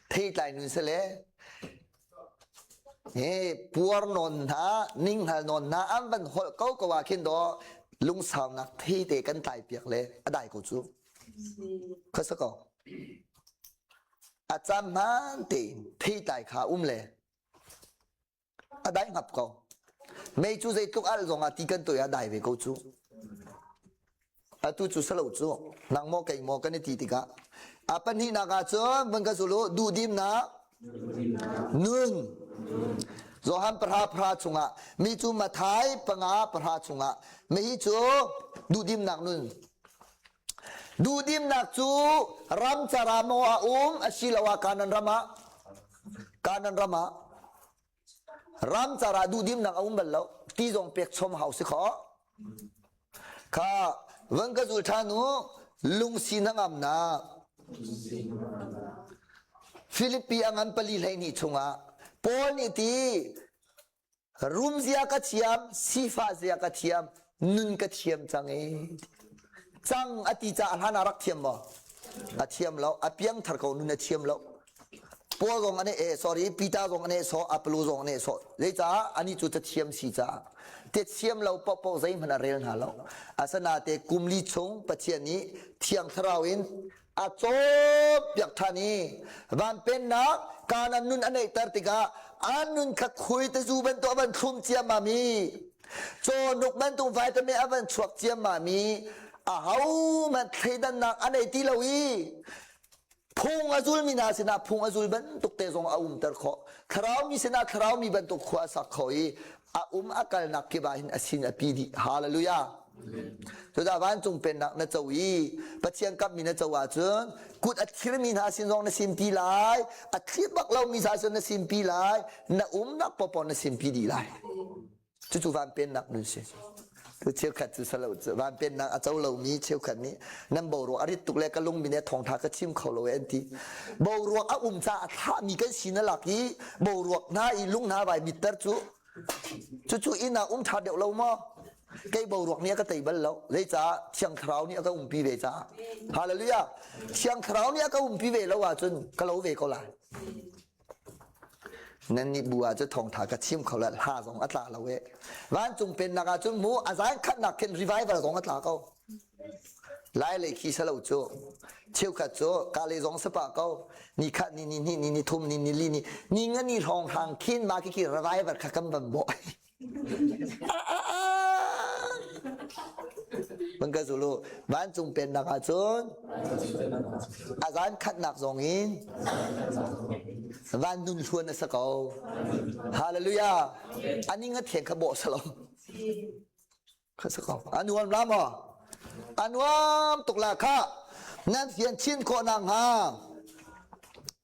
theitlai nun sile he puar nawn hna ninghngal nawn hna an van holh ko ko ah khin daw lungsaunak thei te kan tlai piak le a dai ko cu. Khuasa ko. A caan hmaan tein theitlai kha um le a dai hngap ko. Mei cu zeitluk al zong ah ti kan toi ah dai ve ko cu. Atu cu salo cu nang maw kei maw kan i ti tikah a pahnihnak ah cun van ka zul u duhdimnak nun Johan pahra pahra chungah mi cu Mathai panga pahra chungah mi hi cu duhdimnak nun Duhdimnak cu ram cara maw a um asiloah Kanan ram ah? Kanan ram ah ram cara duhdimnak a um bal lo. Ti zong pek chom hau si kho. Kha van ka zul ṭhan u lungsi hnangamnak Filipi a ngan pali 12 chungah Paul nih ti Rum zia ka thiam, sifah zia ka thiam, nun ka thiam cang e. Cang a ti caah hlan ah rak thiam maw? A thiam lo. A piangthar ko nun a thiam lo. Paul zong an e, sorry, Peter zong an e so, Apollo zong an e so. Zeicah ani cu cathiam si caah. Te thiam lo paohpaoh zeihmanh a rel hna lo. Asanain kum li chung Pathian nih Thiang Thlarau in a cawnpiak ṭhan i van pennak Kanaan nun a neihter tikah an nun kha khui tazu bantuk a van thlum ciammam i cawhnuk bantuk vitamin a van chuak ciammam i ahohmanh thleidannak a nei ti lo i phung a zulmi hna sinah phung a zul bantuk te zong a umter khawh thlarau mi sinah thlarau mi bantuk khua a sak kho i a um a kalnak kip ah hin a sin a pi dih hallelujah Cucaah vancung pennak na co i Pathian kamhmi na co ahcun kut a thirmi hna sin zong na sinpi lai, a thlir bak lomi hna sin na sinpi lai, na umnak paohpaoh na sinpi dih lai. Cucu van pennak nun si. Tu cheukhat cu salo cu van pennak a co lomi cheukhat nih nan boruak a rit tuk le ka lungmi nih thawngtha ka chim kho lo e an ti. Boruak a um caah a thlahmi kan si na lak i boruak hna i lung hna vai mitter cu Cucu inn ah um ṭha deuh lo maw? Kei boruak nih a ka tei bal lo. Zeicah? Thiang Thlarau nih a ka umpi ve caah. Hallelujah! Thiang Thlarau nih a ka umpi ve lo ahcun ka lo ve ko lai. Nan nih bu ah cu thawngṭha ka chim kho le hla zong a tla lo e. Vancung pennak ah cun mu a zan khatnak khin revival zong a tla ko. Lai lei khi salo cu cheukhat cu ka le zong sapa ko ni khat ni ni hnih ni ni thum ni ni li ni ni nga ni hrawng hrang khin ma khi khi revival kha kan van bawh Van ka zulu vancung pennak ah cun a zan khatnak zong in van nun hluan a sa ko hallelujah ani nga thian kha bawh salo. Kha si ko. A nuam la maw? A nuam tuk la kha. Nan fian chin khawh nak hnga.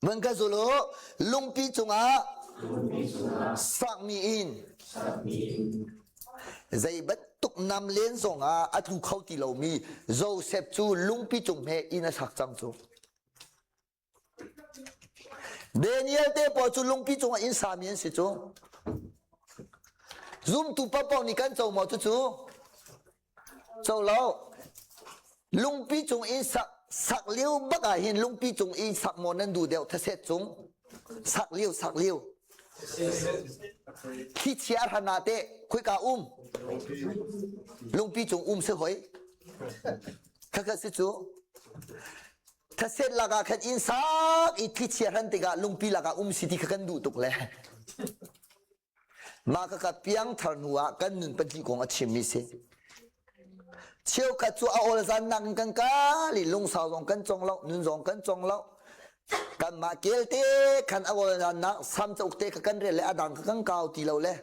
Van ka zul u, lungpi cungah sakmi inn. Zei bantuk nam len zongah a tlu kho ti lomi Joseph cu lungpi cung he inn a sak cang cu. Daniel te pawl cu lungpi cungah inn sami an si cu. Zumtu paohpaoh nih kan co maw cucu? Co lo. Lungpi cung inn sak sak lio bak ah hin lungpi cung inn sak maw nan duh deuh thaset cung? Sak lio sak lio. Thlichia hran ah teh khoika um? Lungpi cung um si hoi. Khakha si cu. Thaset lakah khan inn sak i thlichia hran tikah lungpi lakah um si ti kha kan duh tuk le. Mah ka ka piangthar hnu ah kan nun pahnih kong a chimmi si. Cheukhat cu a awl zan nak in kan kal i lungsau zong kan cong lo, nun zong kan cong lo. Kanmah kel te khan a awl zan nak sam cauk te kha kan rel le a dang kha kan kau ti lo le.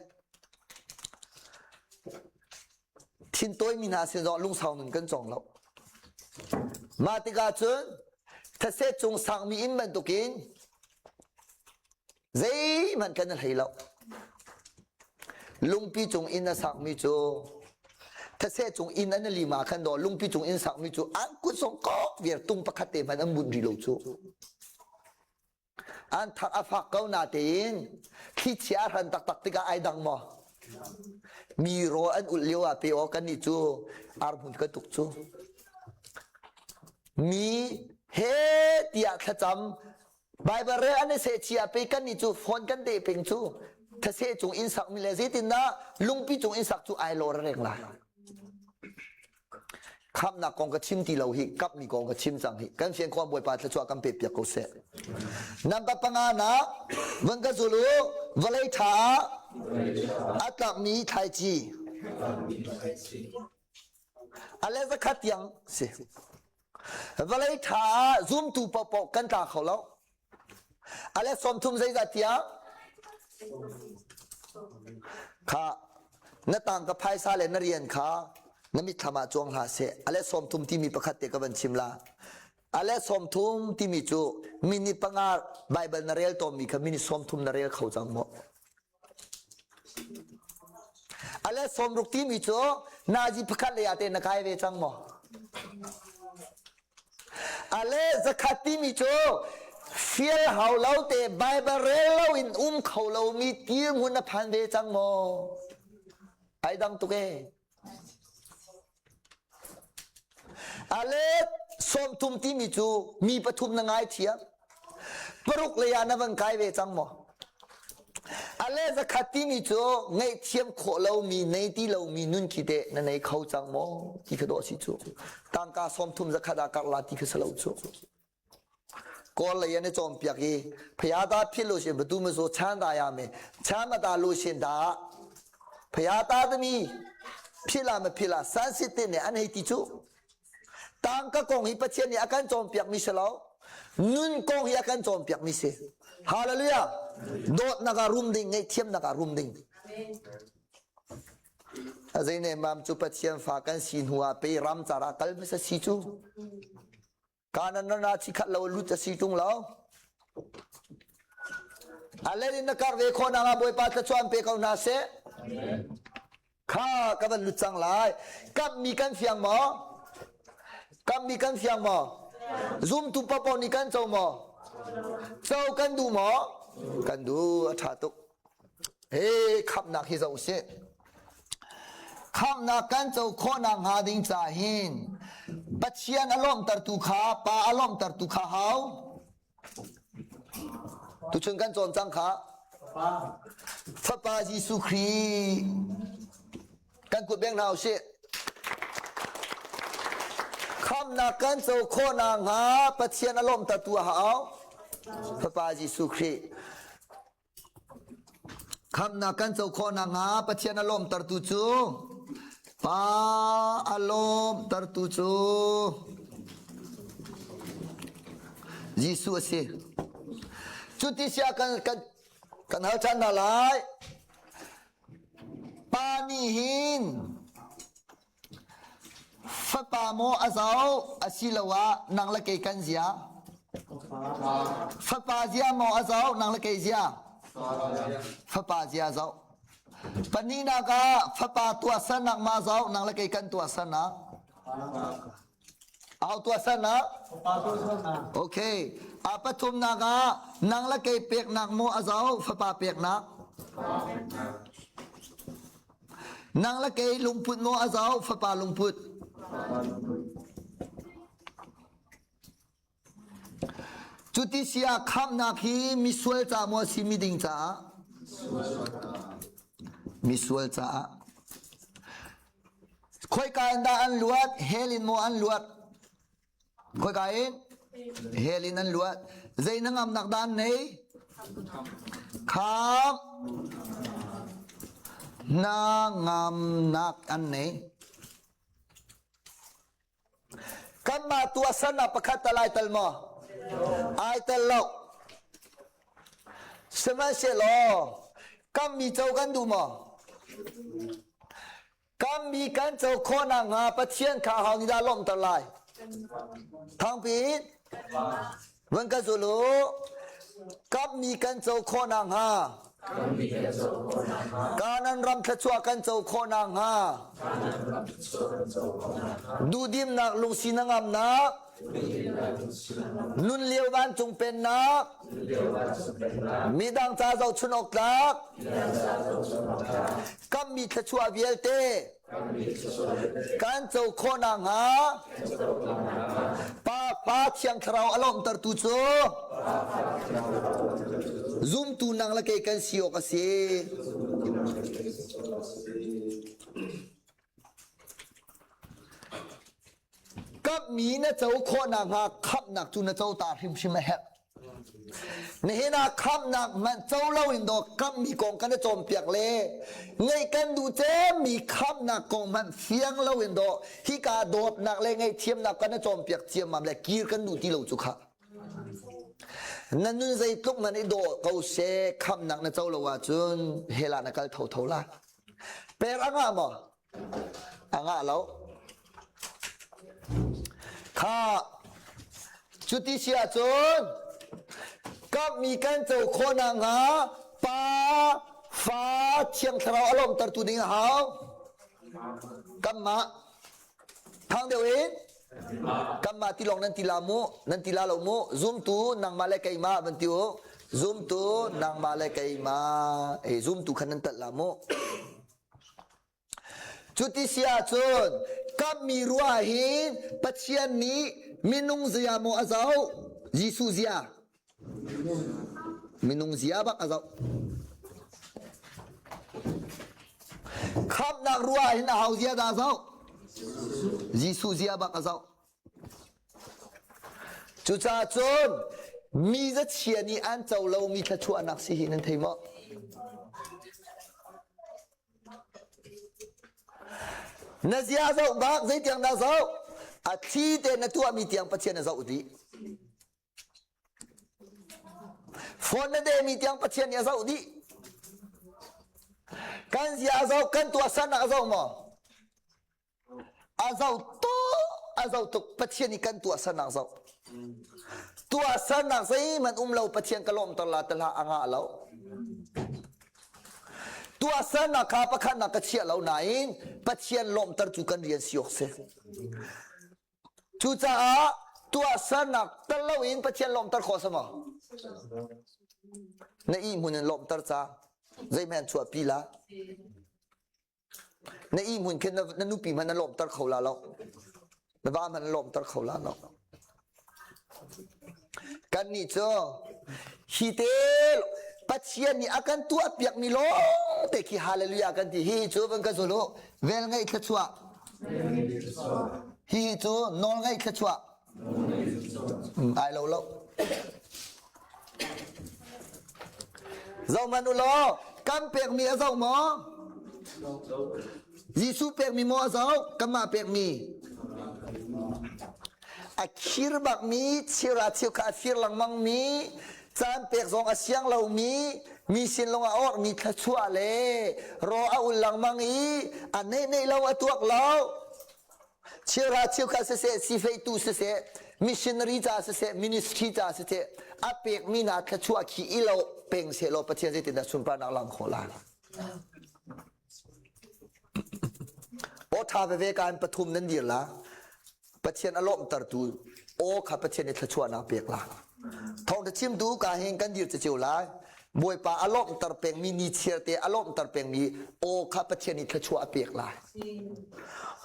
Thintawi hna sin zong lungsau nun kan cawng lo. Mah tikah cun thase cung sangmi inn bantukin zeihmanh kan i hlei lo. Lungpi cung inn a sakmi cu thase cung inn an lim ah khan daw lungpi cung inn sakmi cu an kut zong kok viar tung pakhat te hmanh an bunh rih lo cu. An thak a fak ko natein thlichia a hran taktak tikah ai dang maw? Mi rawl an ulh lio ah pe aw kannih cu arhmun ka tuk cu. Mi he tiah thlacam Bible rel an i sehchih ah pe kannih cu phone kan deh peng cu thase cung inn sakmi le zeitindah lungpi cung inn sak cu ai lawr reng lai. Khamnak kong ka chim ti lo hi kapmi kong ka chim cang hi kan fian khuam bawipa thluachuah kan pe piak ko seh. Number panga na van ka zul u vawlei tha ah a tlakmi thlaici a le zakhat tiang si. Vawlei tha ah zumtu paohpaoh kan tla kho lo. A let 30 zeizat tiang? Kha na tangka phaisa le na rian kha na mitthlam ah cuang hlah seh. A let 30 timi pakhat te ka van chim la. A let 30 timi cu minute panga Bible na rel tawnmi kha minute 30 na rel kho cang maw? A let 60 timi cu nazi pakhat lei ah te na kai ve cang maw? A le zakhat timi cu fial hau lo te Bible rel lo in um kho lomi dirhmun na phan ve cang maw? Ai dang tuk ee. A le 30 timi cu mi pathum na ngai thiam. Paruk lei ah na van kai ve cang maw? A le zakhat timi cu ngaihthiam khawh lomi, nei ti lomi nun khi teh na nei kho cang maw ti kha dawh si cu. Tangka 30 zakhat ah karh la ti kha si lo cu. Kawl lei an i cawnpiak i phayata phil lu shin batu maso chan da ya me chan ma ta lu shin da phayata tami phila ma phila san sit te ne an hei ti cu Tangka kong hi Pathian nih a kan cawnpiakmi si lo. Nun kong hi a kan cawnpiakmi si. Hallelujah. Dawtnak ah rum ding, ngaihthiamnak ah rum ding. A zei ne mam cu Pathian fa kan si hnu ah pe ram car ah kal hmasa si cu. Kanan na chi khat lo lut a si tung lo. A len in na kar ve khawh nak ah Bawipa thluachuah pe ko hna seh. Kha ka van lut cang lai. Kamhmi kan fiang maw? Kamhmi kan fiang maw? Zumtu paohpaoh nih kan co maw? Co kan duh maw? Kan duh. A ṭha tuk. He khamhnak hi zoh sih. Khamhnak kan co khawhnak hnga ding ca hin Pathian a lawmhtertu kha Pa a lawmhtertu kha hau. Tuchun kan cawn cang kha. Fapa Jesuh Khrih kan kut beng hna usih. Khamnak kan co khawhnak hnga Pathian a lawmhtertu a hau. Fapa Jesuh Khrih. Khamnak kan co khawh nakhnga Pathian a lawmhtertu cu Pa a lawmhtertu cu Jesuh a si. Cuti sia kan kan kan hal ṭhan hna lai. Pa nih hin. Fapa maw a zoh asiloah nang le kei kan zia? Fapa zia maw a zoh nang le kei zia? Fapa zia zoh. Pahnihnak ah fapa tuahsernak ma zoh nang le kei kan tuahsernak? Aho tuahsernak? Okay. A pathumnak ah nang le kei peknak maw a zoh fapa peknak? Nang le kei lungput maw a zoh fapa lungput? Cuti si ah khamhnak hi misual ca maw a si miding caah? Misual caah. Khoika in dah an luat? Hell in maw an luat? Khoika in? Hell in an luat. Zei na ngamnak dah an nei? Khamh na ngamnak an nei. Kanmah tuahsernak pakhat tal ai tel maw? Ai tel lo. Sihmanhsehlaw kammi co kan duh maw? Kammi kan co khawh nakhnga Pathian kha aho nih dah lawmhter lai? Thangpi in van ka zul u. Kammi kan co khawh nakhnga Kanan ram thluachuah kan co khawh nakhnga duhdimnak lungsi hnangamnak nun lio vancung pennak midang ca zohchun awk tlak kammi thluachuah vialte kan co khawh nakhnga Pa Pa Thiang Thlarau a lawmhtertu cu zumtu nang le kei kan si awk a si. Kamhmi na co khawh nakhnga khamhnak cu na co ta hrimhrim a herh. Nihin ah khamhnak hmanh co loin dawh kamhmi kong kan i cawnpiak le ngeih kan duh cemmi khamhnak kong hmanh fiang loin dawh hika dawtnak le ngaihthiamnak kan i cawnpiak ciammam le kir kan duh ti lo cu khah. Na nun zeitluk man i dawh ko seh khamhnak na co lo ahcun hell ah na kal thotho la. Per a ngah maw? A ngah lo. Kha cuti si ahcun kamhmi kan co khawh nakhnga Pa, Fa, Thiang Thlarau a lawmtertu ding a hau. Kanmah thang deuh in kanmah ti lawng nan ti la mu, nan ti la lo mu. Zumtu nangmah le keimah van ti u. Zumtu nangmah le keimah. E zumtu khan nan tat la mu. Cuti si ahcun kammi ruah hin Pathian nih minung zia maw a zoh? Jesuh zia? Minung zia bak a zoh. Khamhnak ruah hin aho zia dah a zoh? Jesuh zia bak a zoh. Cucaah cun mi zachia nih an co lomi thluachuahnak si hi nan thei maw? Na zia zoh bak zeitiang dah zoh? A thli te na tuahmi tiang Pathian a zoh dih. Phone na dehmi tiang Pathian nih a zoh dih. Kan zia a zoh, kan tuahsernak a zoh maw? A zoh tuk, a zoh tuk. Pathian nih kan tuahsernak zoh. Tuahsernak zeihmanh um lo Pathian ka lawmter la ti hlah a ngah lo. Tuahsernak kha pakhatnak ka chiah lo nain Pathian lawmhter cu kan rian si awk si. Cucaah tuahsernak tel loin Pathian lawmhter khawh si maw? Na ihmun in lawmhter ca zeihmanh an chuahpi la. Na ihmun khin na nupi hmanh na lawmhter kho la lo. Na va hmanh na lawmhter kho la lo. Kannih cu hi te Pathian nih a kan tuahpiakmi lawng te khi hallelujah kan ti. Hi cu van ka zul u. Vel ngeih thluachuah. Hi cu nawl ngeih thluachuah. Ai lo lo. Zohhmanh u law, kan pekmi a zoh maw? Jesuh pekmi maw a zoh? Kanmah pekmi? A khir bakmi, chira cheu kha a fir lengmangmi, caan pek zong a siang lomi, mi sin lawng a orhmi thluachuah le raw a ul lengmang i a neih neih lo a tuak lo. Cheuhra cheukhat siseh, sifeitu siseh, missionary ca siseh, ministry ca siseh, a pekmi hna thluachuah khi i lo peng sehlaw Pathian zeitindah sunparnak lang khawh lai? Aw ṭha veve kaan pathum nan dir la. Pathian a lawmhtertu aw kha Pathian nih thluachuahnak pek la. Thawngṭha chimtu ka hin kan dir ceceu lai. Bawipa a lawmhter pengmi ni chiar te a lawmhter pengmi aw kha Pathian nih thluachuah a pek lai.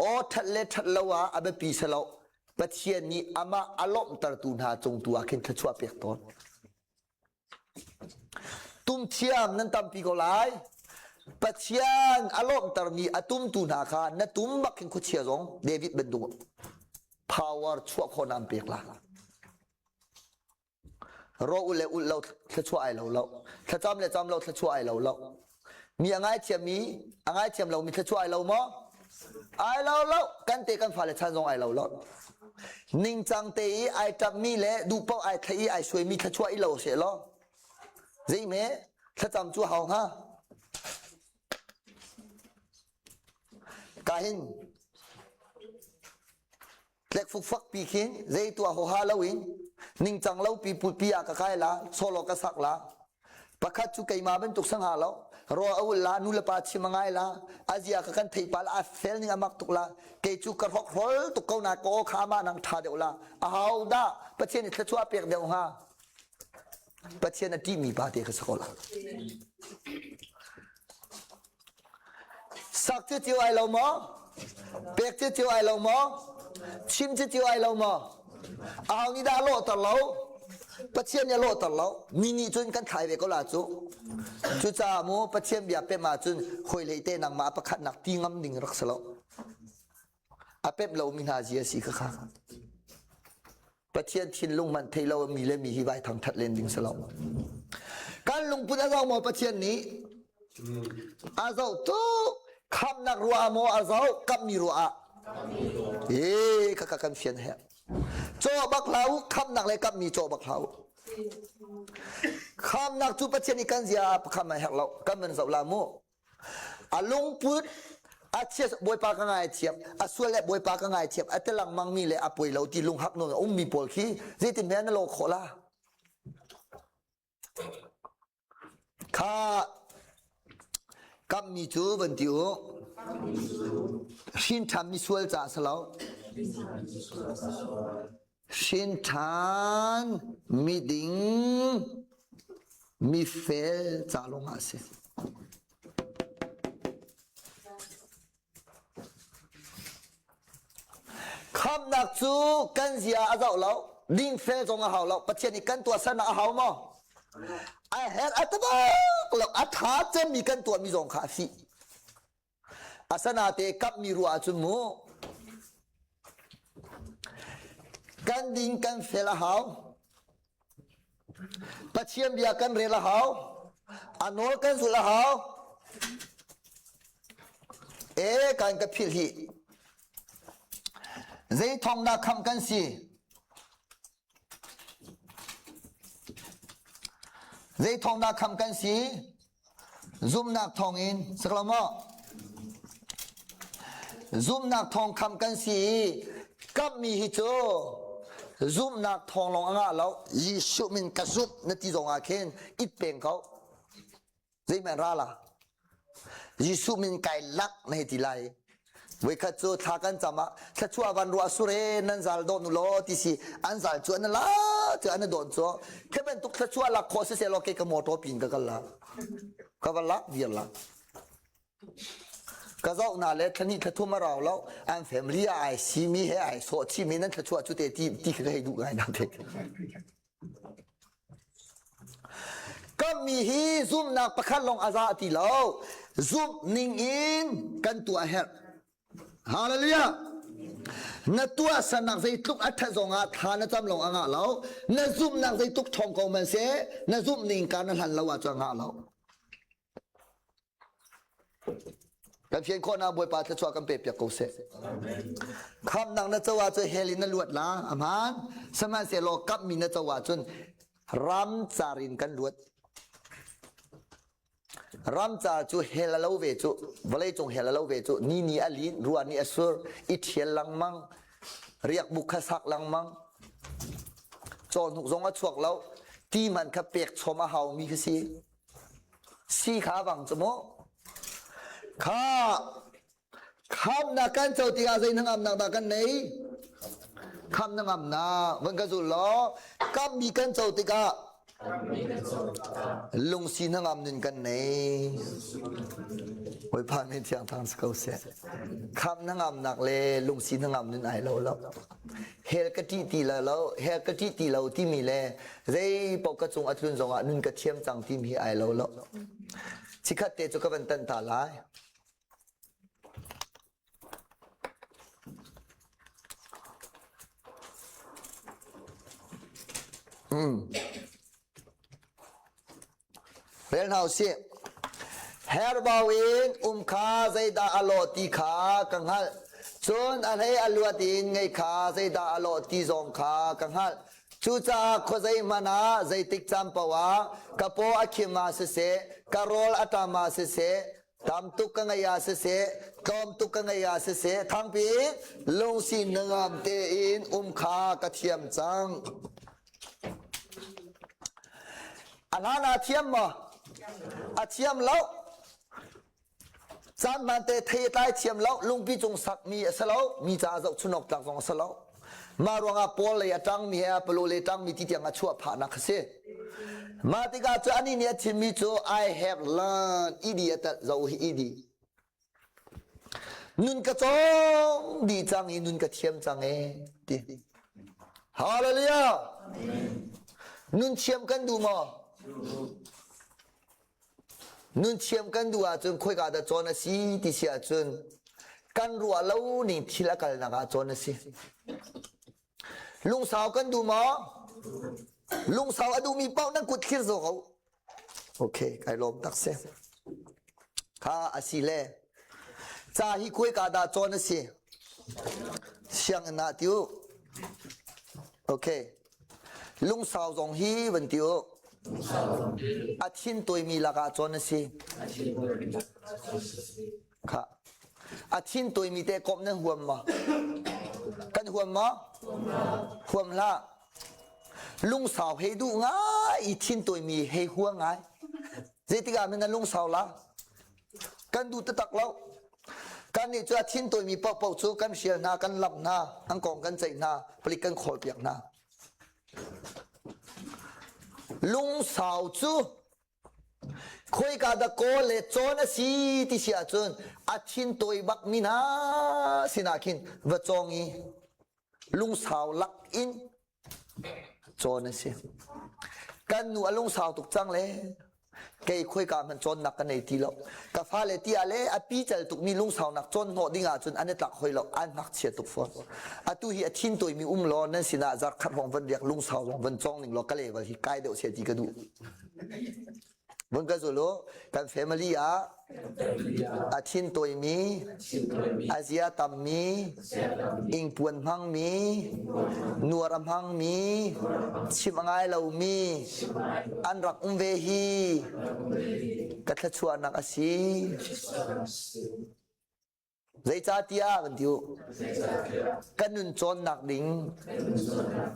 Aw ṭhat le ṭhat lo ah a biapi si lo. Pathian nih amah a lawmhtertu hna cung tu ah khin thluachuah pek tawn. Tumthiam nan tampi ko lai. Pathian a lawmhtermi a tumtu hna kha na tum bak khin khuachia zong David bantuk power chuah khawh an pek la. Ro ul le ul lo thluachuah ai lo lo. Thlacam le cam lo thluachuah ai lo lo. Mi a ngaithiam mi a ngaithiam lo mi thluachuah ai lo maw? Ai lo lo. Kan te kan fale chan zong ai lo lo. Ningcang te i ai ṭapmi le duh paoh ai thlai i ai suaimi thluachuah i lo seh law. Zeihme thlacam cu hau hnga? Ka hin tlek fukfak pi khin zei tuah huaha loin ningcang lo pi pi ah ka kai la solo ka sak la pakhat cu keimah bantuk sang ha lo ro a ul la nu le pa chim a ngai la azia ka kan thei pa la a fel ning amak tuk la kei cu ka hrok hrol tuk ko na ko kha ma nang tha deuh la a hau dah pathian i thluachuah pek deuh hnga pathian a ṭih mi pa te ka si ko la Sak cu cio ai lo maw? Pek cu cio ai lo maw? Chim cu cio ai lo maw? Aho nih dah a lawhter lo? Pathian nih a lawhter lo. Mi nih cun kan thlai ve ko la cu. Cucaah mu Pathian bia pem ahcun hawi te nangmah pakhatnak ti ngam ding rak si lo. A pemh lomi hna zia si kha kha. Pathian thinlung hmanh thei lo mi le mi hi vai thangthat len ding si lo. Kan lungput a zoh maw Pathian nih? A zoh tuk. Khamnak ruah maw a zoh? Kammi ruah ah. E kha kha kan fian he. Caw bak hlah u, khamnak le kammi caw bak hlah u. Khamnak cu Pathian nih kan zia ah kham a herh lo. Kan van zoh la mu. A lungput a chia Bawipa ka ngaithiam a sual le Bawipa ka ngaithiam a ti lengmang mi le a poi lo ti lunghak nawn a ummi pawl khi zeitin hme na lo khawh la kha kammi cu van ti u hrin ṭhan mi sual caah si lo hrin ṭhan miding mifel ca lawng ah a si. Khamnak cu kan zia a zoh lo, dingfel zong a hau lo. Pathian nih kan tuahsernak a hau maw? A herh a tabak lo, a ṭha cemmi kan tuahmi zong kha a fih. Asanate kapmi ruah ahcun mu kan ding kan fel a hau. Pathian bia kan rel a hau. A nawl kan zulh a hau. E kan ka philh hi. Zei thong dah khamh kan si? Zei thawng dah khamh kan si? Zumhnak thawngin sak lo maw? Zumhnak thawng khamh kan si i kamhmi hi cu zumhnak thawng lawng a ngah lo. Jesuh min ka zumh na ti zong ah khin it peng ko. Zeihmanh ra la. Jesuh min kai lak na hei ti lai. Voikhat cu thla kan cam ah thluachuah van ruah sure nan zal dawn u law ti si an zal cu an la cu an dawn cu khi bantuk thluachuah lak khawh si seh law ke ka motor pin ka kal la ka va lak viar la ka zoh na le thlani thlathum a rau lo an family ah ai si mi he ai sawh chi mi nan thluachuah cu te ti ti ka hei duh ngai na te Kammi hi zumhnak pakhat lawng a za ti lo. Zumh ning in kan tuah a herh. Hallelujah. Na tuahsernak zeitluk a ṭhat zongah thla na cam lawng a ngah lo. Na zumhnak zeitluk ṭhawng ko hmanh seh, na zumh ning ka na hlan lo ahcun a ngah lo. Kan fian khawhnak Bawipa thluachuah kan pek piak ko seh. Khamnak na co ahcun hell in na luat la, a hmaan. Sihmanhsehlaw kamhmi na co ahcun ram car in kan luat. Ramcar cu hell a lo ve cu, vawleicung hell a lo ve cu, ni ni a lin, rua nih a sur, i ṭhial lengmang, riakbuk kha sak lengmang, cawhnuk zong a chuak lo, ti man kha pek chom a haumi kha si. Si kha bang cu mu. Kha Khamnak kan co tikah zei hnangamnak dah kan nei? Kham hnangamnak van ka zul law kammi kan co tikah lungsi hnangam nun kan nei. Bawipa min thiang thang si ko seh. Kham hnangamnak le lungsi hnangam nun ai lo lo. Hell ka ṭih ti lo lo, hell ka ṭih ti lo timi le zei paoh ka cung a tlun zongah nun ka thiam cang timi hi ai lo lo. Chikhat te cu ka van tan ta lai. Rel hna usih. Herbau in um kha zeidah a lawh ti kha ka hngalh. Cun a hlei a luat in ngei kha zeidah a lawh ti zong kha ka hngalh. Cucaah khuazei hmanh ah zeitik caan paoh ah ka paw a khim ah siseh, ka rawl a ṭam ah siseh, Tam tuk ka ngeih ah siseh, tlawm tuk ka ngeih ah siseh, thangpi lungsi hnangam tein um kha ka thiam cang. A hlan ah thiam maw? A thiam lo. Caan hmaan te thei a tlai thiam lo, lungpi cung sakmi a si lo, mi caah zohchun awk tlak zong a si lo. Mah ruangah Paul lei a ṭangmi he Apollo lei ṭangmi ti tiang a chuah phahnak a si. Mah tikah cu anih nih a chimmi cu I have learned idi a telh zo hi idi. Nun ka cawng dih cang i nun ka thiam cang e ti. Hallelujah! Nun thiam kan duh maw? Nun thiam kan duh ahcun khoika dah cawn a si ti si ahcun kan ruah lo ning thil a kalnak ah cawn a si. Lungsau kan duh maw? Lungsau a duhmi paoh nan kut thlir zo ko. Okay, kai lawm tak si. Kha a si le. Ca hi khoika dah cawn a si? Sianginn ah ti u. Okay. Lungsau zong hi van ti u. A thin tawimi lakah cawn a si. Kha. A thin tawimi te komh nan huam maw? Kan huam maw? Huam hlah. Lungsau hei duh ngai i thin tawimi hei hua ngai. Zeitik ah men na lungsau la? Kan duh taktak lo. Kan nih cu a thin tawimi paohpaoh cu kan hrial hna, kan lamh hna, an kong kan ceih hna, palik kan khawl piak hna. Lungsau cu khoika dah kawl le cawn a si ti si ahcun a thin tawi bak mi hna sinah khin va cawng i lungsau lak in cawn a si. Kan nu a lungsau tuk cang le kei khoika hmanh cawnnak ka nei ti lo. Ka fale ti ah le a pical tukmi lungsaunak cawn hnawh ding ahcun an i tlak hoi lo, an ngakchia tuk fawn. Atu hi a thin tawimi um law nan sinah zarkhat hrawng van riak lungsau zong van cawng ning law ka level hi kai deuh seh ti ka duh. Vun ka zul u, kan family ah a thin tawimi, a zia tammi, ingpuan hmangmi, nuar a hmangmi, chim a ngai lomi an rak um ve hi ka thluachuahnak a si. Zeicahtiah kan ti u, ka nun cawnnak ding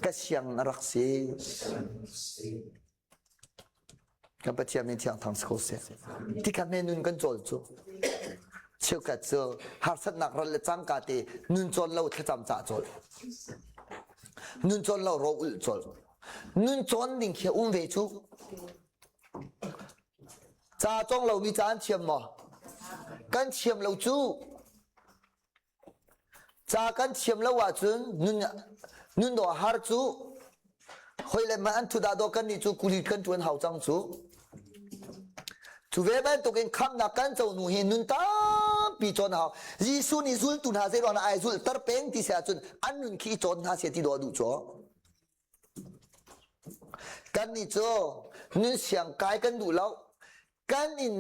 ka siang a rak si. Kan Pathian min thiang thang si ko seh. Tikhat me nun kan cawl cu. Cheukhat cu harsatnak ral le cangka te nun cawn lo thlacam ca cawl. Nun cawn lo ro ulh cawl. Nun cawn ding khi um ve cu. Ca cawng lomi ca an thiam maw? Kan thiam lo cu. Ca kan thiam lo ahcun nun nun dawh har cu. Hoi le man an thu dah dawh kan nih cu kuli kan ṭuan hau cang cu. Cu ve bantukin khamnak kan co nu hi nun tampi cawn hau. Jesuh nih zultu hna zei ruangah ai zulh ter peng ti si ahcun an nun khi i cawn hna seh ti dawh a duh cu. Kannih cu nun siang kai kan duh lo. Kan inn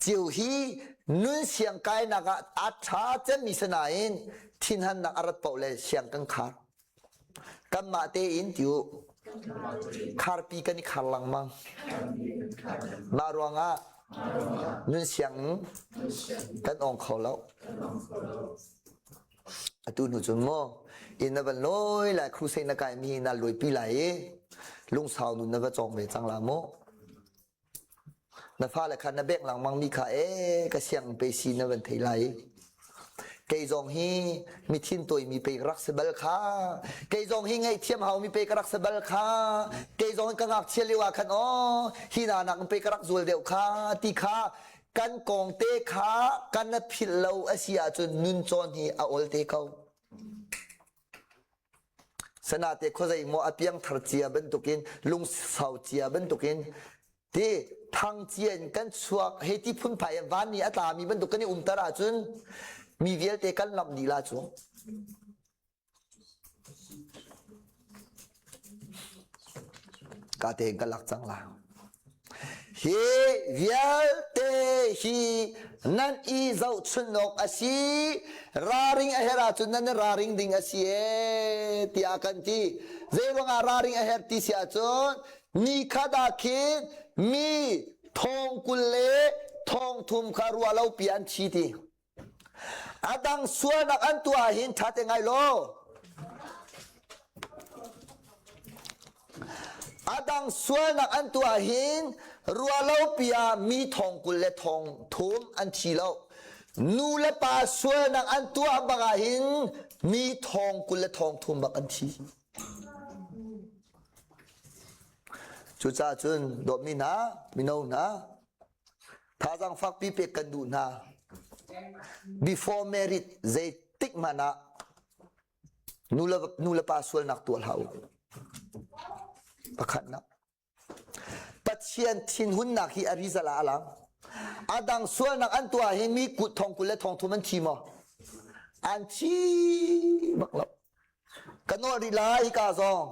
cio hi nun siang kainak ah a ṭha cemmi si nain thinhannak a rat paoh le siang kan khar. Kanmah tein ti u. Kharpi kan i khar lengmang. Mah ruangah. Nun siang kan ong kho lo. Atu hnu cun maw inn na van lawi lai crusade na kai mi na luaipi lai i lungsau nun na va cawng ve cang la mu. Na fale kha na bek lengmang mi kha ee ka siang pe si na van thei lai. Kei zong hi mi thin tawi mi pe ka rak si bal kha. Kei zong hi ngaihthiam hau mi pe ka rak si bal kha. Kei zong hi ka ngakchia lio ah khan aw hi na nak pe ka rak zual deuh kha ti kha kan kong te kha kan na philh lo a si ahcun nun cawn hi a ol te ko. Sanate khuazei maw a piangthar cia bantukin lungsau cia bantukin ti thang cia in kan chuak hei ti phunphai in van ni a tlami bantuk kan i umter ahcun mi vialte kan lamh dih la cu. Ka tein ka lak cang la. Hi vialte hi nan i zohchunh awk a si. Raring a herh ahcun nan i raring ding a si ee tiah kan ti. Zeiruangah raring a herh ti si ahcun ni khat ah khin mi thong 20 le 3000 kha ruah lopi an thi ti. A dang sualnak an tuah ahhin ṭha te ngai law. A dang sualnak an tuah ahhin ruahlopi ah mi thong 20 le 3000 an thi lo. Nu le pa sualnak an tuah bak ahhin mi thong 20 le 3000 bak an thi. Cucaah cun dawtmi hna, mino hna, Thazaang fakpi pek kan duh hna. Before married zeitik hmanh ah nu le pa sualnak tuah hlah u. Pakhatnak. Pathian thinhunnak hi a rizal ah a lang. A dang sualnak an tuah hi mi kut thong 20 le thong 30 an thi maw? An thi bak lo. Ka nawl rih lai hika zong.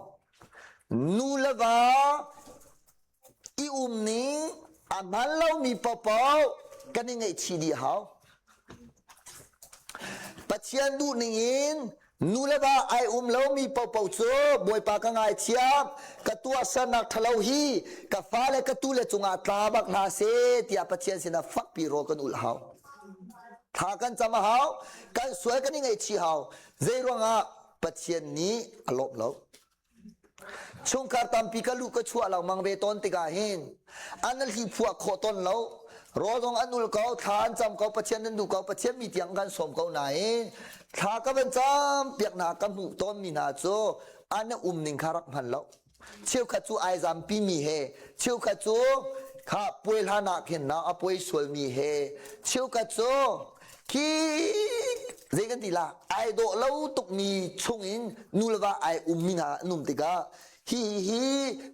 Nu le va i um ning a hman lomi paohpaoh kan i ngaihchih dih hau. Pathian duh ning in nu le va ai um lomi paohpaoh cu Bawipa ka ngaithiam, ka tuahsernak ṭhalo hi ka fale ka tule cungah tla bak hna seh tiah Pathian sinah fakpi rawl kan ulh hau. Thla kan cam a hau, kan sual kan i ngaihchih hau. Zeiruangah Pathian nih a lawmh lo? Chungkhar tampi ka luh ka chuah lengmang ve tawn tikah hin an hli phuah khawh tawn lo. Rawl zong an ul ko, thla an cam ko, Pathian an duh ko, Pathian mi tiang kan sawm ko nain thla ka van cam piak hna ka hmuh tawnmi hna cu an um ning kha rak hman lo. Cheukhat cu ai zampi mi he, cheukhat cu kha puai hlan ah khin na a puai sualmi he, cheukhat cu khi zei kan ti la ai dawh lo tukmi chungin nu le va ai ummi hna an um tikah hi hi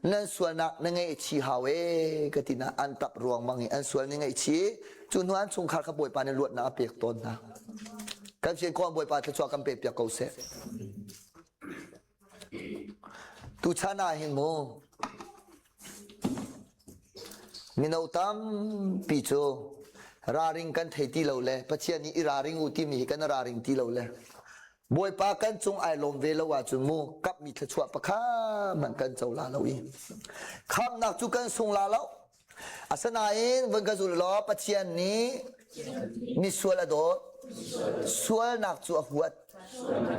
nan sualnak na ngaihchih hau e ka ti na an tap ruangmang i an sual ni ngaihchih cu hnu an chungkhar kha Bawipa nih luatnak a pek tawn hna kan fian khawh Bawipa thluachuah kan pek piak ko seh. Tuchan ah hin mu mino tampi cu raring kan thei ti lo le Pathian nih i raring u timi hi kan raring ti lo le Bawipa kan cung ai lawm ve lo ahcun mu kapmi thluachuah pakhat hmanh kan co la lo i khamnak cu kan sung la lo. Asinain van ka zul law Pathian nih misual a dawt. Sualnak cu a huat.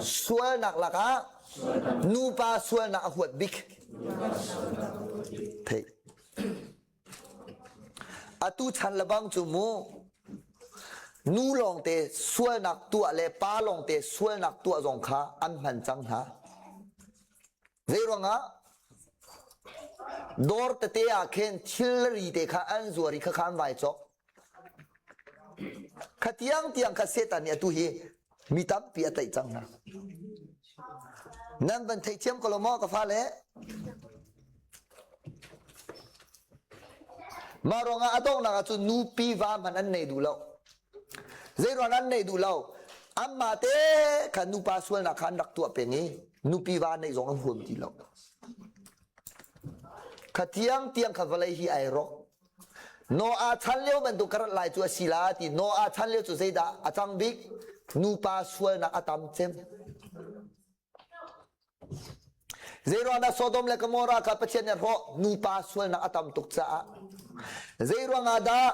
Sualnak lakah nupa sualnak a huat bik. Theih. Atu chan lebang cu mu nu lawngte sualnak tuah le pa lawngte sualnak tuah zong kha an hman cang hna. Zeiruangah? Dawr tete ah khin thilri te kha an zuar i khakha an vai cawk. Kha tiang tiang kha Satan nih atu hi mi tampi a tlaih cang hna. Nan van theithiam ko lo maw ka fale? Mah ruangah a donghnak ah cun nupi va hmanh an nei duh lo. Zeiruang an neih duh lo? Anmah te kha nupa sualnak kha an rak tuah peng i nupi va neih zong an huam ti lo. Kha tiang tiang kha vawlei hi ai rawk. Noah chan lio bantuk ka rat lai cu a si la ti Noah chan lio cu zeidah a cang bik? Nupa sualnak a tam cem. Zeiruangah Sodom le Gomorrah kha Pathian nih a hrawh? Nupa sualnak a tam tuk caah. Zei ruangah dah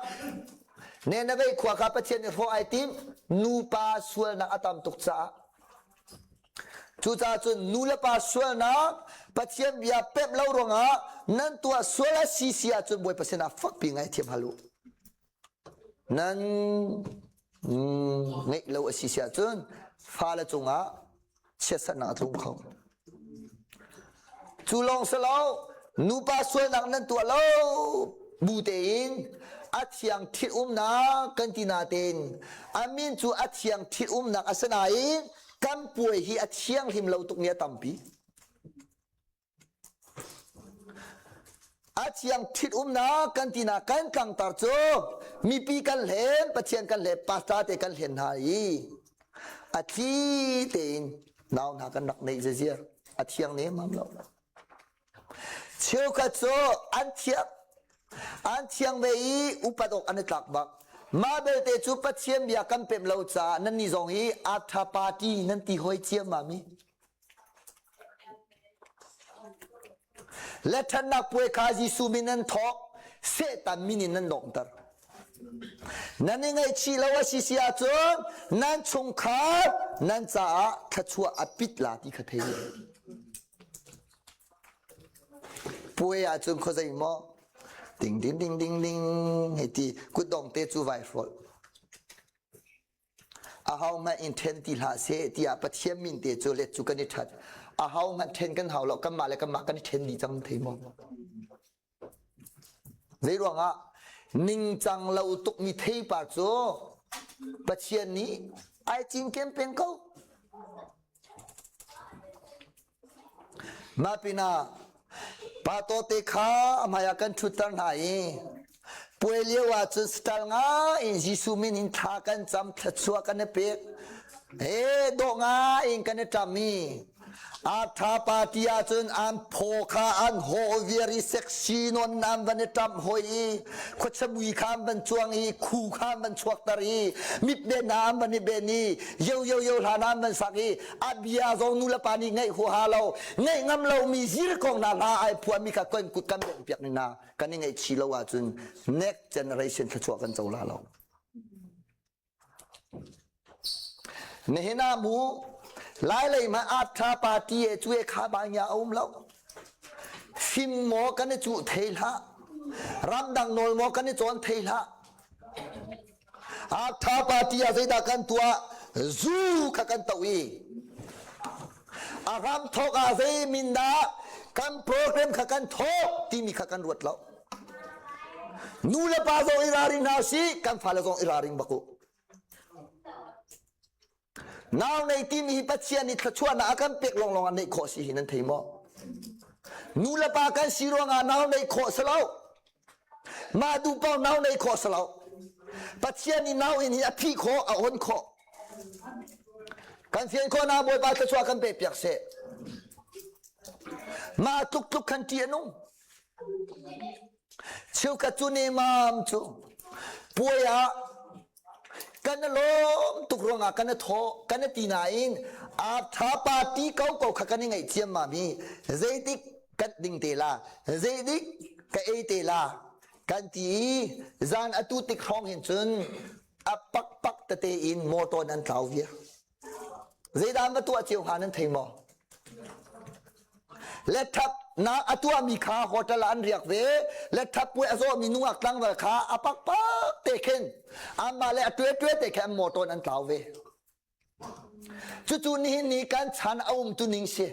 Nineveh khua kha Pathian nih hrawh ai tim? Nupa sualnak a tam tuk caah. Cucaah cun nu le pa sualnak Pathian bia pemh lo ruangah nan tuah sual a si si ahcun Bawipa sinah fakpi ngaihthiam hal u. Nan ngeih lo a si si ahcun fale cungah chiatserhnak a tlung kho. Cu lawng si lo, nupa sualnak nan tuah lo bu tein a thiang ṭhitumnak kan ti natein a min cu a thiang ṭhitumnak a si nain kan puai hi a thianghlim lo tukmi a tampi. A thiang ṭhitumnak kan tinak kan tlangtar cu mipi kan hlen, Pathian kan hlen, pastor te kan hlen hna i a thli tein nau hna kan rak neih zeziar a thiang nemam lo. Cheukhat cu an thiang an thiang ve i upat awk an i tlak bak. Mah belte cu Pathian bia kan pemh lo caah nannih zong hi Atha party nan ti hoi ciammam i. Le ṭhatnak puai kha Jesuh min nan thawk, Satan min in nan donghter. Nan i ngaihchih lo a si si ahcun nan chungkhar nan caah thluachuah a pit la ti kha thei u. Puai ahcun khuazei maw ding ding ding ding ding hei ti kutdong te cu vai hrawlh. Ahohmanh in ṭhen ti hlah seh tiah Pathian min te cu let cu kan i ṭhat. Ahohmanh ṭhen kan hau lo, kanmah le kanmah kan i ṭhen dih cang thei maw? Zei ruangah ningcang lo tukmi theipar cu Pathian nih ai cinken peng ko. Mah pinah pa tawte kha a hmaiah kan ṭhutter hna i puai lio ah cun saṭal ngai in Jesuh min in thla kan cam, thluachuah kan i pek. He dawh ngai in kan i ṭam i a ṭha party ah cun an phaw kha an haw viar i sexy nawn an van i ṭamh hoi i khuachamui kha an van cuang i khu kha an van chuakter i mitben hna an van i ben i yo yo yo hla hna an van sak i a bia zong nu le pa nih ngaih huaha lo ngaih ngam lomi zir kong hna hla ai phuahmi kha kan kut kan bengh piak ni na kan i ngaihchih lo ahcun next generation thluachuah kan co la lo nihin ah mu lai lei ma atha party e cu e kha ba nya a um lo fim maw kan i cuh thei hlah ramdang nawl maw kan i cawn thei hlah Atha party ah zeidah kan tuah? Zu kha kan toh i a ram thawk ah zei min dah kan program kha kan thawk timi kha kan ruat lo. Nu le pa zong i ralring hna usih, kan fale zong i ralring bak u. Nau nei timi hi Pathian nih thluachuahnak a kan pek lawnglawng ah neih khawh si hi nan thei maw? Nu le pa kan si ruangah nau neih khawh si lo. Mah duh paoh nau neih khawh si lo. Pathian nih nau in hi a phih khawh, a on khawh. Kan fian khawh na Bawipa thluachuah kan pek piak seh. Mah tluk tluk khan ṭih a nung. Cheukhat cu nemam cu puai ah kan i lawm tuk ruangah kan i thawh kan i ti nain a party ko ko kha kan i ngaih ciammam hi zeitik kan ding te la zeitik ka ei te la kan ti i zan atu tik hrawng hin cun a pakpak tete in motor nan tlau viar Zeidah an va tuah cio hnga nan thei maw? Lethap nak a tuahmi kha hotel ah an riak ve. Lethap puai a zawhmi nungak tlangval kha a pakpak te khin anmah le a tuetue te khin an motor in an tlau ve. Cucu nihin ni kan chan a um tu ning si.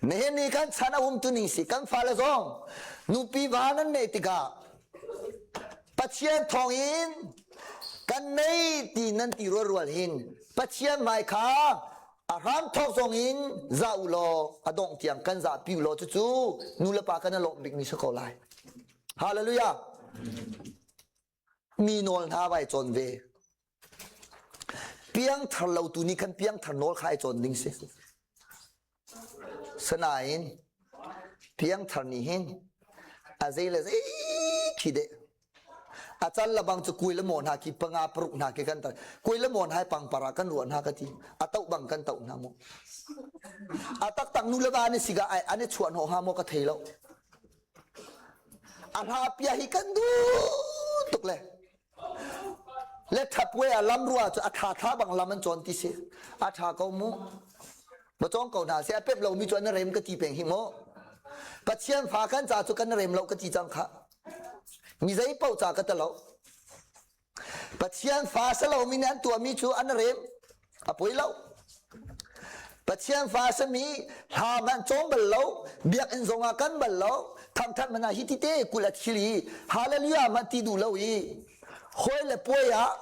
Nihin ni kan chan a um tu ning si kan fale zong nupi va nan neih tikah Pathian thawngin kan nei ti nan ti rual rual hin Pathian hmai kha a hram thawk zong in za u law a dongh tiang kan zah pi u law cucu nu le pa kan i lawmh bikmi si ko lai. Hallelujah. Mi nawl hna vai cawn ve. Piangthar lo tu nih khan piangthar nawl kha ai cawn ding si. Sanain piangthar nih hin a zei le zei khi deh. A cal la bang cu kui le maw hna khi panga paruk hna khi kan tar. Kui le maw hna pangpar ah kan ruah hna ka ti. A toh bang kan toh hna mu. A taktak nu le va an i siga ai an i chuah hnawh hnga maw ka thei lo. A hla pia hi kan duh tuk le le thapwe a lam rua cu a tha tha bang lam an cawn ti si. A tha ko mu. Ma cawng ko hna se a pep lomi cu an rem ka ti peng hi mu. Pathian fa kan ca cu kan rem lo ka ti cang kha. Mi zei paoh ca ka ta lo. Pathian fa si lomi nih an tuahmi cu an rem a poi lo. Pathian fa simi hla hmanh cawm bal lo, biakinn zong ah kan bal lo, thangthat hmanh ah hi ti te kul a thil i hallelujah hmanh ti duh lo i hawi le puai ah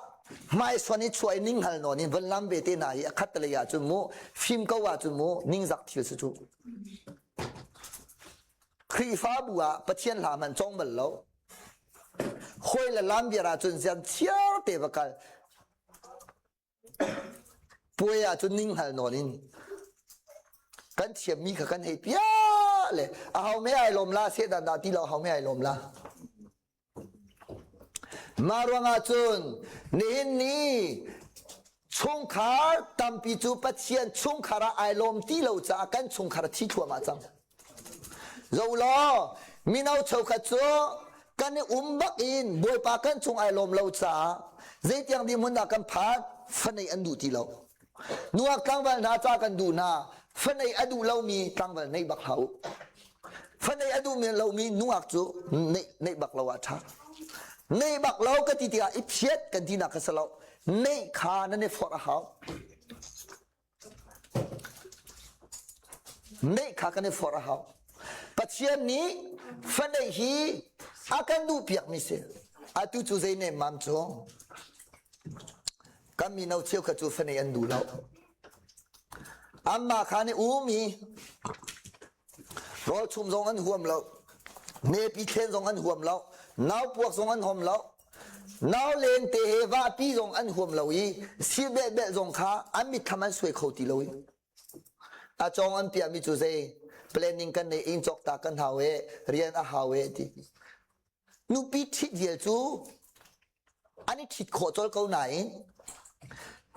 hmaisuan i chuah i ninghngal nawn in von lam ve te hna hi a khat lei ah cun mu fim ko ah cun mu ningzak thil si cu. Khrihfabu ah Pathian hla hmanh cawng bal lo. Hawi le lam viar ahcun zian chiar te va kal. Puai ahcun ninghngal nawn in kan thiammi kha kan hei piah le a ho me ai lawm la se dan dah ti lo ho me ai lawm la. Mah ruangah cun nihin ni chungkhar tampi cu Pathian chungkhar ah ai lawm ti lo caah kan chungkhar a thi thluahmah cang. Zo law mino cheukhat cu kan i um bak in Bawipa kan cung ai lawm lo caah zeitiang dirhmun dah kan phan fanei an duh ti lo. Nuak tlangval hna ca kan duh hna fanei a duh lomi tlangval nei bak hlah u. Fanei a duh lomi nungak cu neih neih bak lo ah ṭha. Neih bak lo ka ti tikah i phiat kan tinak ka si lo. Neih kha nan i forh a hau. Neih kha kan i forh a hau. Pathian nih faneih hi a kan duhpiakmi si. Atu cu zei nemmam cu kan mino cheukhat cu faneih an duh lo. Anmah kha nih um i rawlchum zong an huam lo. Nepi thlen zong an huam lo. Naupuak zong an huam lo. Nau lente he vahpi zong an huam lo i sil belhbelh zong kha an mitthlam an suai kho ti lo i a cawng an piahmi cu zei planning kan nei inn cawk ta kan hau e rian a hau e ti nupi ṭhit vial cu an i ṭhit khawh colh ko nain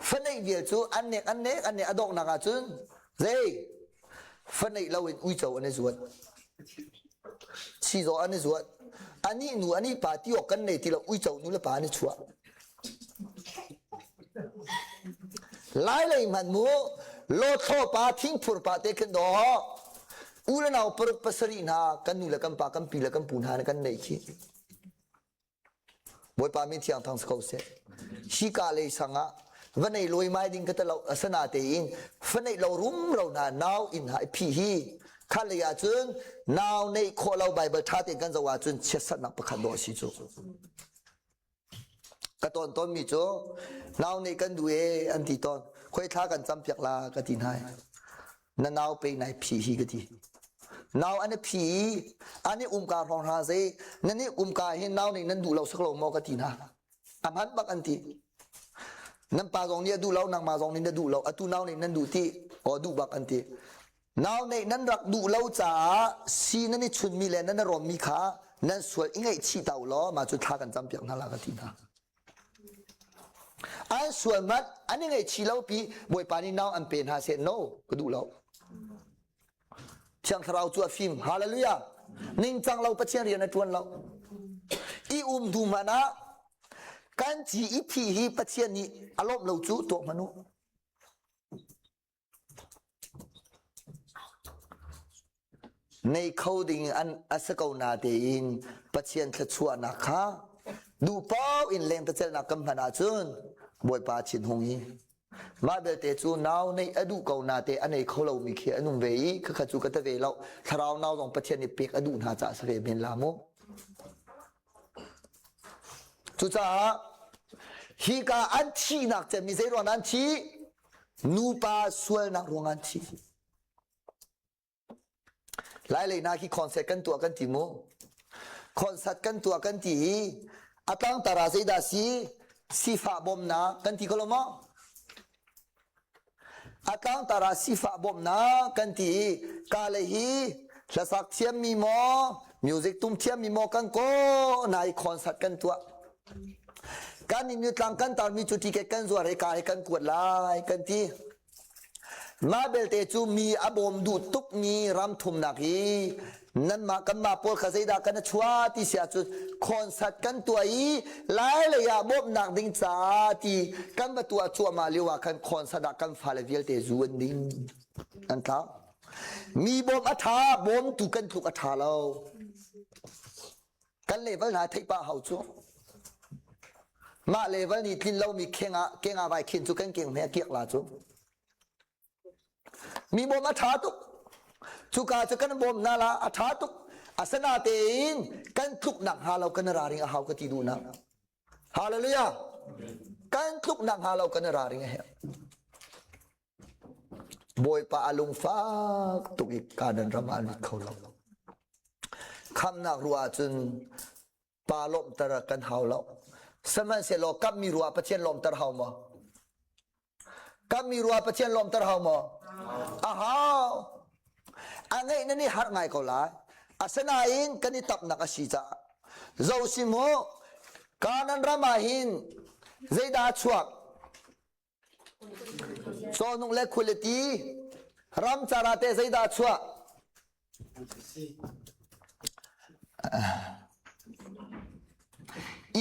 faneih vial cu an nek an nek an nek a donghnak ahcun zei faneih loin uico an i zuat Chizawh an i zuat. Anih nu anih pa ti awk kan nei ti lo uico nu le pa an i chuah. Lai lei hmanh mu lothlo pa thingphur pa te khin daw u le nau paruk pasarih hna kan nu le kan pa kan pi le kan pu hna nih kan nei khi. Bawipa min thiang thang si ko seh. Hika lei sang ah va nei luaimai ding ka te lo asana tein fa neih lo rumro hna nau inn ha i phih hi kha lei ah cun nau neih khawh lo Bible ṭha tein kan zoh ahcun chiatsatnak pakhat dawh a si cu. Ka tawn tawnmi cu nau neih kan duh e an ti tawn. Khoi thla kan cam piak la ka ti hna. Na nau pe nai phi hi ka ti. Nau an i phi i an i umka hrawng hna zei nan i umka hi nau nih nan duh lo sak lo maw ka ti hna. A hman bak an ti. Nan pa zong nih a duh lo, nangmah zong nih na duh lo, atu nau nih nan duh ti, aw duh bak an ti. Nau neih nan rak duh lo caah si nan i chunmi le nan i rawmmi kha nan sual i ngaihchih ta u law mah cu thla kan campiak hna la ka ti hna. An sual hmanh an i ngaihchih lo pi Bawipa nih nau an pe hna seh no ka duh lo. Thiang Thlarau cu a fim. Hallelujah. Ningcang lo Pathian rian a ṭuan lo. I um hnu hmanh ah kan ci i phih hi Pathian nih a lawmh lo cu tuah hmanh u. Nei kho ding an a si ko na tein Pathian thluachuahnak kha duh paoh in lengtecelnak kan hman ahcun Bawipa thinhung hi mah belte cu nau neih a duh ko na te a nei kho lomi khi an um ve i khakha cu ka ta ve lo thlarau nau zong Pathian nih pek a duh hna caah si ve men la mu cucaah hika an thihnak cemmi zei ruang dah an thih nupa sualnak ruang an thi Lai lei hna khi concert kan tuah kan ti mu. Concert kan tuah kan ti i a tlangtar ah zeidah si sifah bawmhnak kan ti ko lo maw? A tlangtar ah sifah bawmhnak kan ti i ka le hi hlasak thiammi maw music tum thiammi maw kan kaw na i concert kan tuah. Kan in tlang kan tarmi cu ticket kan zuar he ka he kan kuat lai kan ti. Mah belte cu mi a bawm duh tukmi ram thumnak hi nanmah kanmah pawl kha zeidah kan i chuah ti si ahcun concert kan tuah i lai lei ah bawmhnak ding ca ti kan va tuah cuahmah lio ah khan concert ah kan fale vialte zu an ding an tlau. Mi bawm a ṭha, bawmtu kan tluk a ṭha lo. Kan level hna theih pah hau cu. Mah level nih tlin lomi kheng ah keng ah vai khin cu kan keng hme a kiak la cu. Mi bawm a ṭha tuk. Cuka cu kan bawm hna la a ṭha tuk. Asinatein kan tluknak hnga lo kan raring a hau ka ti duhnak. Hallelujah. Kan tluknak hnga lo kan raring a herh. Bawipa a lungfak tuk i Kanaan ram ah an lut kho lo. Khamnak ruah ahcun pa lawmhter kan hau lo. Sihmanhsehlaw kammi ruah Pathian lawmhter hau maw? Kammi ruah Pathian lawmhter hau maw? A hau. A ngeih nan i harh ngai ko lai. Asinain kan i tapnak a si caah. Zo si mu, Kanaan ram ah hin zeidah a chuak? Cawhnuk le khualiti ramcar ah teh zeidah a chuah?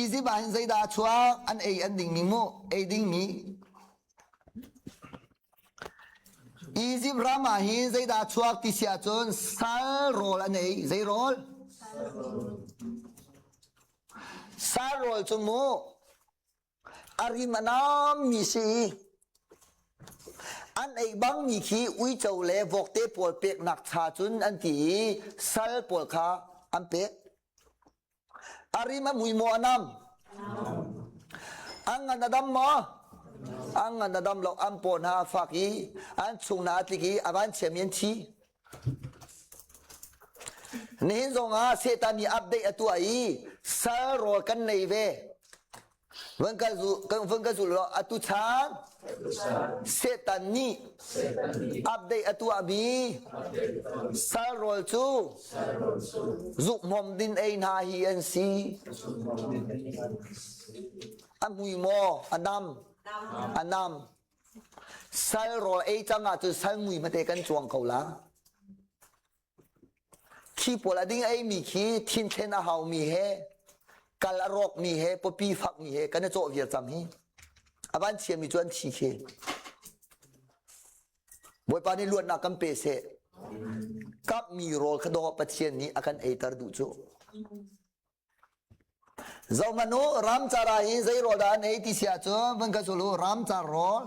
Egypt ah hin zeidah a chuak? An ei an dingmi mu, ei dingmi. Egypt ram ah hin zeidah a chuak ti si ahcun sal rawl an ei. Zei rawl? Sal rawl cu mu A rim a nammi si. An ei bangmi khi uico le vokte pawl peknak cha cun an ti i sal pawl kha an pek. A rim a mui maw a nam? An ngan a dam maw? An ngan a dam lo. An paw hna a fak i an chung hna a tlik i a van chiami an thi. Nihin zongah Satan nih update a tuah i sal rawl kan nei ve. Van ka zu kan van ka zul law atu chan Satan nih update a tuah mi sal rawl cu zukhmawm din ei hna hi an si. A mui maw? A nam. A nam. Sal rawl ei cang ahcun sal mui hmate kan cuang ko la. Khi pawl a ding ei mi khi thinthlen a hau mi he kal a rawk mi he pawpi fak mi he kan i cawh viar cang hi. A van chia mi cu an thi khi. Bawipa nih luatnak kan pe seh. Kap mi rawl kha dawh Pathian nih a kan eiter duh cu. Zohhmanh u, ramcar ah hin zei rawl dah an ei ti si ahcun van ka zul u, ramcar rawl.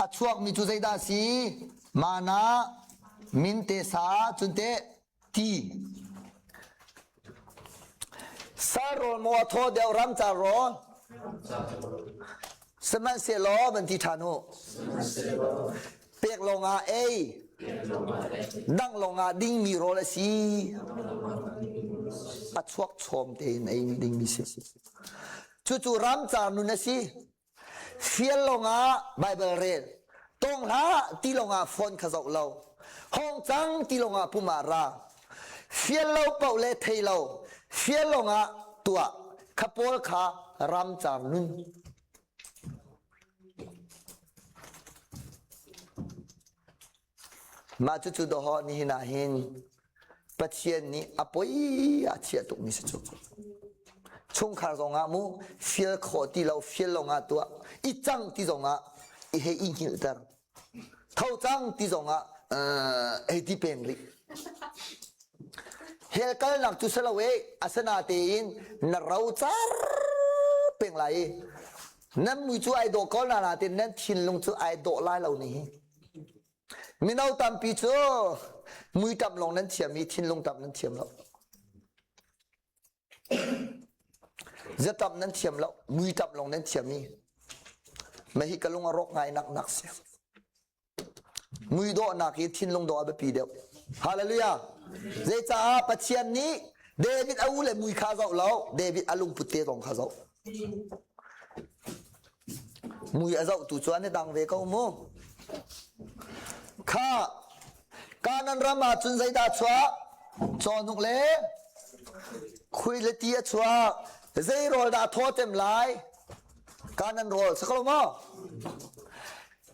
A chuakmi cu zeidah a si? Mana, minte sa, cun teh ti. Sal rawl maw a thaw deuh ramcar rawl? Sihmanhsehlaw van ti ṭhan u. Pek lawngah ei, dangh lawngah dingmi rawl a si. A chuak chawm tein ei dingmi si. Cucu ramcar nun a si. Fial lawngah Bible rel. Tawng hlah ti lawngah phone kha zoh lo. Hong cang ti lawngah pum ah ra. Fial lo paoh le thei lo. Fial lawngah tuah. Kha pawl kha ramcar nun. Mah cucu dawhawh nihin ah hin Pathian nih a poi a chiah tukmi si cu. Chungkhar zongah mu fial khawh ti lo fial lawngah tuah i cang ti zongah i hei i hngilhter. Tho cang ti zongah hei ti peng rih. Hell kalnak cu si lo e asinatein na ro car peng lai i nan mui cu ai dawh ko na nain nan thinlung cu ai dawh lai lo ni hi. Mino tampi cu mui tam lawng nan thiam i thinlung tam nan thiam lo. Zatam nan thiam lo, mui tam lawng nan thiam i mahi ka lung a rawk ngai nak nak si. Muidawhnak hi thinlung dawh a biapi deuh. Hallelujah. Zeicaah Pathian nih David a u le mui kha zoh lo, David a lungput te zong kha zoh. Mui a zohtu cu an i dang ve ko mu. Kha Kanan ram ah cun zeidah chuah? Cawhnuk le khui le ti a chuak. Zei rawl dah thaw tem lai? Kanan rawl si ko maw?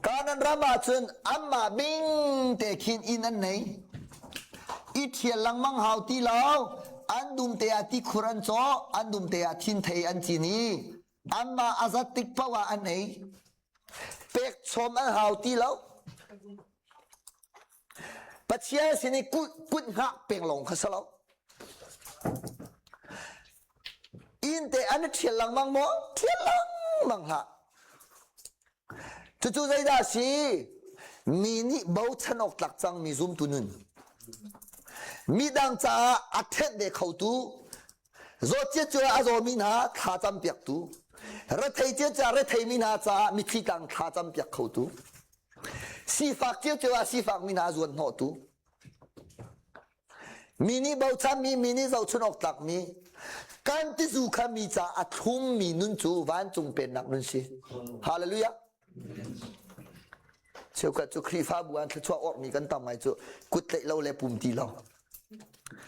Kanan ram ah cun anmah bing te khin inn an nei. I ṭhial lengmang hau ti lo. An dum te ah tikhur an cawh, an dum te ah thinthei an cin i anmah a zat tik paoh ah an ei. Pek chom an hau ti lo. Pathian sin i kut kut hngah peng lawng kha si lo. Inn te an i ṭhial lengmang maw? Ṭhial lengmang hlah. Cucu zeidah a si? Mi nih bochan awk tlak cangmi zumtu nun. Midang caah a ṭhenh ve khotu, zawtcia cu a zawmi hna thla campiaktu, rethei cia ca retheimi hna caah mitthli tlang thla campiak khotu, sifak cio ah sifakmi hna zuan hnawhtu, Mi nih bochanmi, mi nih zohchun awk tlakmi, kan tizu kha mi ca a thlummi nun cu vancung pennak nun si. Hallelujah. Cheukhat cu Khrihfabu an thluachuah orhmi kan tam ngai cu kut tlaih lo le pum ti lo.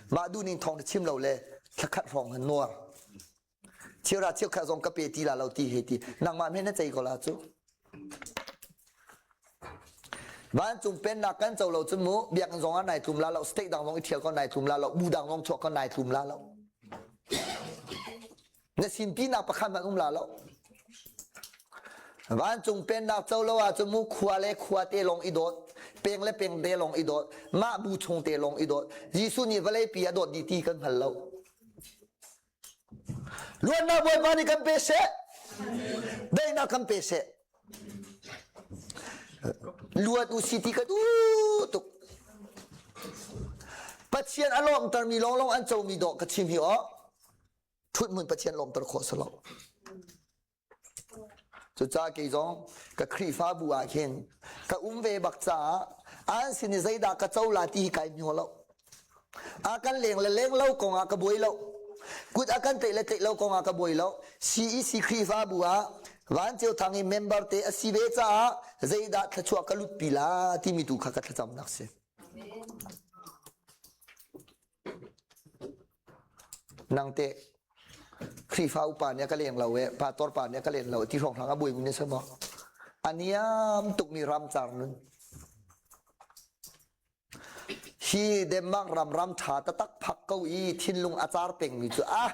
Mah duhning thawng chim lo le thlakhat hrawng han nuar. Cheura cheukhat zong ka pe ti la lo ti he ti. Nangmah men na cei ko la cu. Vancung pennak kan co lo cun mu biakinn zong ah nai tlum la lo state dang zong i thial ko nai tlum la lo bu dang zong chuak ko nai tlum la lo na sinpi nak pakhat hmanh um la lo vancung pennak co lo ahcun mu khua le khua te lawng i dawt peng le peng te lawng i dawt mah bu chung te lawng i dawt Jesuh nih vawlei pi a dawt dih ti kan hngal lo Luatnak Bawipa nih kan pe seh. Daihnak kan pe seh. Luat u si ti ka duh tuk. Pathian a lawmtermi lawnglawng an comi dawh ka chim hi aw. Ṭhut hmun Pathian lawmter khawh si lo. Cucaah kei zong ka Khrihfabu ah khin ka um ve bak caah an sin i zeidah ka co la ti hi kai hmu lo. A kan leng le leng lo kong ah ka buai lo. Kut a kan tlaih le tlaih lo kong ah ka buai lo. CEC Khrihfabu ah Vanceu Thang i member te a si ve caah zeidah thluachuah ka lut pi la timi tu kha ka thlacamnak si. Nang teh Khrihfa upa nih a ka leng lo e, pastor pa nih a ka len lo ti hrawng hlang a buaimi na si maw? A niam tukmi ramcar nun. Hi Denmark ram ram ṭha taktak phak ko i thinlung a car pengmi cu ah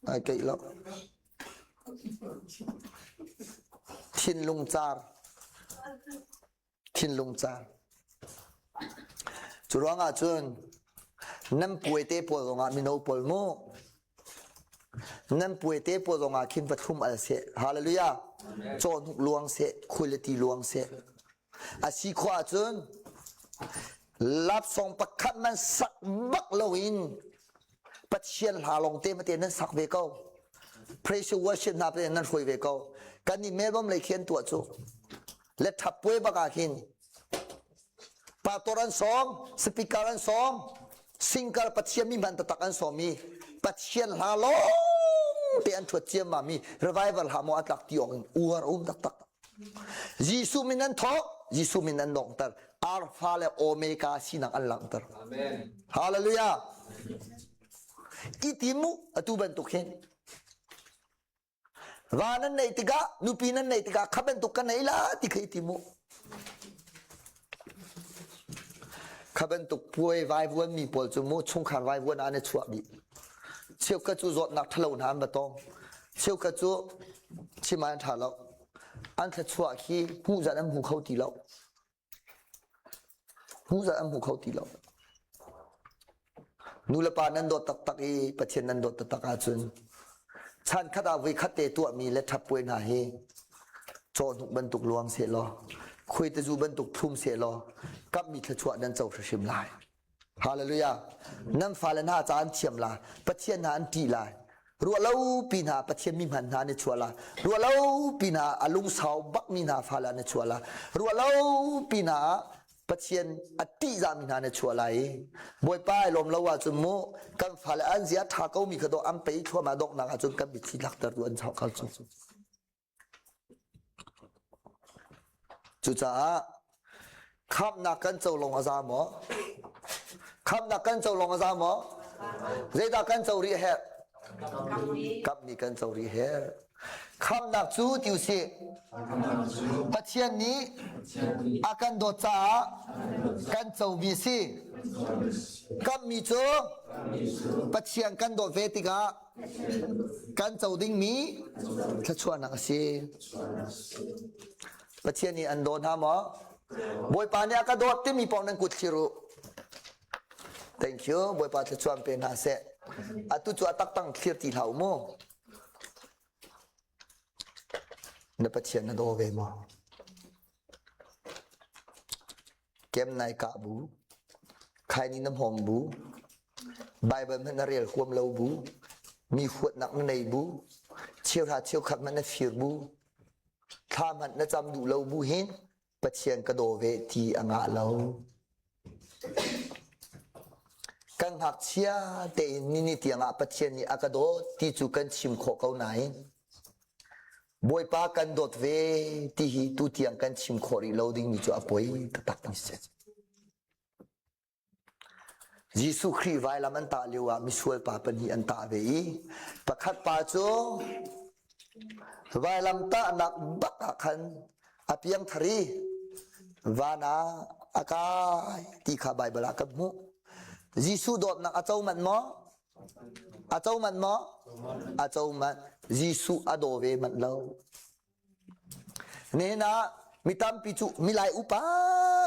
ai keih lo. Thinlung car. Thinlung car. Cu ruangah cun nan puai te pawl zongah mino pawl mu nan puai te pawl zongah khin va thlum al seh. Hallelujah. Cawhnuk luang seh, khualiti luang seh. A si khawh ahcun lapsong pakhat man sak bak loin Pathian hla lawng te mate nan sak ve ko. Praise worship hna pe nan hruai ve ko. Kan i Melbourne lei khi an tuah cu. Le thap puai bak ah khin pastor an sawm, speaker an sawm, singer Pathian mi hman taktak an sawm i Pathian hla lawng te an thuat ciammam i revival hla maw a tlak ti awk in uar um taktak. Jesuh min an thawk, Jesuh min an donghter. Alpha le Omega sinak an langhter. Amen. Hallelujah. I tim mu atu bantuk hin. Va nan neih tikah, nupi nan neih tikah kha bantuk ka nei la ti kha i tim mu. Kha bantuk puai vaivuan mi pawl cu mu chungkhar vaivuan ah an i chuah dih. Cheukhat cu zawtnak ṭhalo hna an va tong. Cheukhat cu chim ah an ṭha lo. An thluachuah khi hmuh zat an hmu kho ti lo. Hmuh zat an hmu kho ti lo. Nu le pa nan dawt taktak i Pathian nan dawt taktak ahcun chan khat ah voi khat te tuahmi le ṭhappuai hna hi cawhnuk bantuk luang sehlaw khuaitazu bantuk thlum sehlaw kamhmi thluachuah nan co hrimhrim lai. Hallelujah. Nan fale hna ca an thiam la. Pathian hna an ṭih lai. Ruahlo pi hna Pathian mi hman hna an i chuah la. Ruahlo pi hna a lungsau bakmi hna fale an i chuah la. Ruahlo pi hna Pathian a ṭihzahmi hna an i chuah lai i Bawipa ai lawm lo ahcun mu kan fale an zia ṭha ko mi kha dawh an pei thluahmah donghnak ahcun kan mitthli lakter tu an chau kho cu. Cucaah khamhnak kan co lawng a za maw? Khamhnak kan co lawng a za maw? Zeidah kan co rih a herh? Kamhmi kan co rih a herh. Khamnak cu ti usih. Pathian nih a kan dawt caah kan comi a si. Kamhmi cu Pathian kan dawt ve tikah kan co dingmi thluachuahnak a si. Pathian nih an daw hna maw? Bawipa nih a ka dawt timi paoh nan kut thlir u. Thank you. Bawipa thluachuah pe hna seh. Atu cu a taktang thlir ti hlah u mu. Na Pathian na daw ve maw? Kem nai kah bu, khaini na hmawm bu, Bible hmanh na rel huam lo bu, mi huatnak na nei bu, cheuhra cheukhat hmanh na fir bu, thla hmanh na cam duh lo bu hin Pathian ka daw ve ti a ngah lo. Kan ngakchia tein nini tiangah Pathian nih a ka dawt ti cu kan chim khawh ko nain Bawipa kan dawt ve ti hi tu tiang kan chim khawh rih lo dingmi cu a poi taktak mi si. Jesuh Khrih vailam an tah lio ah misual pa pahnih an tah ve i pakhat pa cu vailam tahnak bak ah khan a piangthar i van ah a kai ti kha Baibal ah kan hmuh. Jesuh dawtnak a co manh maw? A co manh maw? A co manh. Jesuh a daw ve manh lo. Nihin ah mi tampi cu milai upa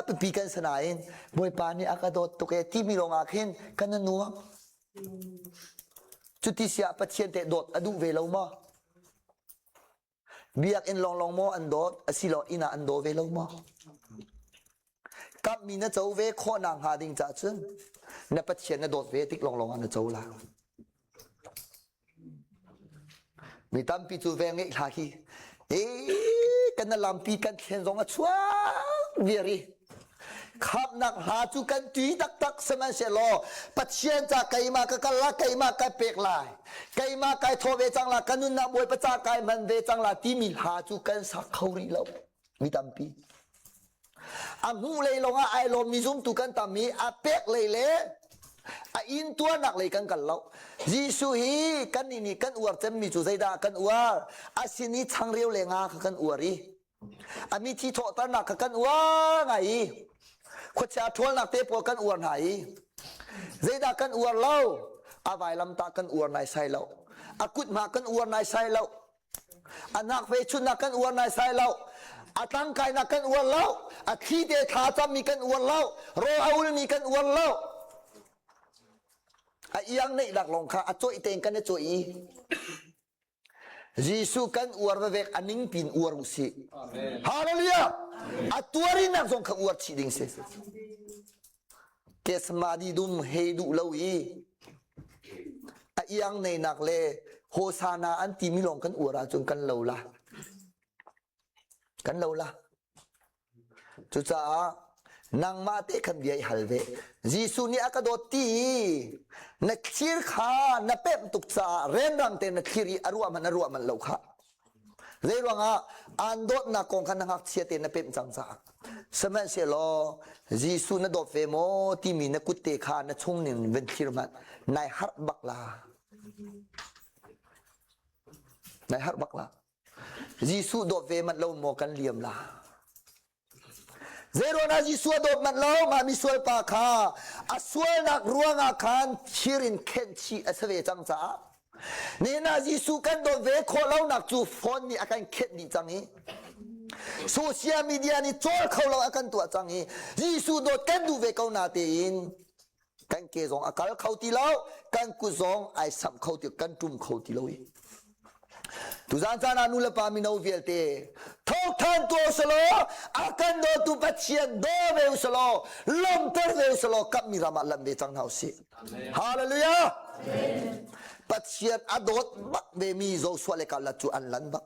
pipi kan si nain Bawipa nih a ka dawt tuk ee timi lawngah khin kan i nuam. Cuti siah Pathian teh dawt a duh ve lo maw? Biakinn lawnglawng maw an dawt asilo inn ah an daw ve lo maw? Kamhmi na co ve khawhnak hnga ding cah cun na Pathian na dawt ve tik lawnglawng ah na co lai. Mi tampi cu veng ngeih hla hi e kan na lampi kan thlen zong a chuak viar i khamnak hla cu kan tui taktak sihmanhsehlaw Pathian ca keimah ka kal la keimah kai pek lai keimah kai thaw ve cang la ka nunnak Bawipa ca kai hman ve cang la timi hla cu kan sak kho rih lo mi tampi A hmuh lei lawngah ai lawmmi zumtu kan tam i a pek lei le a intuarnak lei kan kal lo. Jesuh hi kannih nih kan uar cemmi cu zeidah kan uar? A sin i changreu le nga kha kan uar i a mithi thawhternak kha kan uar ngai i khuachia ṭhawlnak te pawl kan uar hna i zeidah kan uar lo? A vailamtah kan uar naisai lo. A kuthma kan uar naisai lo. A nak hmelchunhnak kan uar naisai lo. A tangkainak kan uar lo. A thli te thla cammi kan uar lo. Rawl a ulmi kan uar lo. A iang neihnak lawng kha a cawih tein kan i cawih i Jesuh kan uar vevek a ning pin uar u sih. Hallelujah! A tuarinak zong kha uar chih ding si. Kesmadi dum hei duh lo i a iang neinak le hosana an timi lawng kan uar ahcun kan lo la. Kan lo la. Cucaah nangmah te khan bia i hal ve. Jesuh nih a ka dawt ti na thlir kha na pemh tuk caah renrang te na thlir i a ruah man a ruah man lo kha. Zeiruangah aan dawtnak kong kha na ngakchia te na pemh cang caah. Sihmanhsehlaw Jesuh na dawt ve maw timi na kut te kha na chung ning van thlir hmanh nai harh bak la. Nai harh bak la. Jesuh dawt ve manh lo maw kan liam la. Zeiruangah Jesuh a dawt manh lo mah misual pa kha a sualnak ruangah khan thir in khenh chih a si ve cang caah nihin ah Jesuh kan dawt ve khawh lonak cu phone nih a kan khenh dih cang i social media nih cawl kho lo a kan tuah cang i Jesuh dawt kan duh ve ko na tein kan ke zong a kal kho ti lo kan kut zong ai samh kho ti kan tum kho ti lo i tuzan caan ah nu le pa mino vialte thawkthan tuah usalaw a kan dawtu Pathian daw ve usalaw lawmter ve usalaw kammi ram ah lam ve cang hna usih hallelujah Pathian a dawt bak ve mi Joshua le Caleb cu an lan bak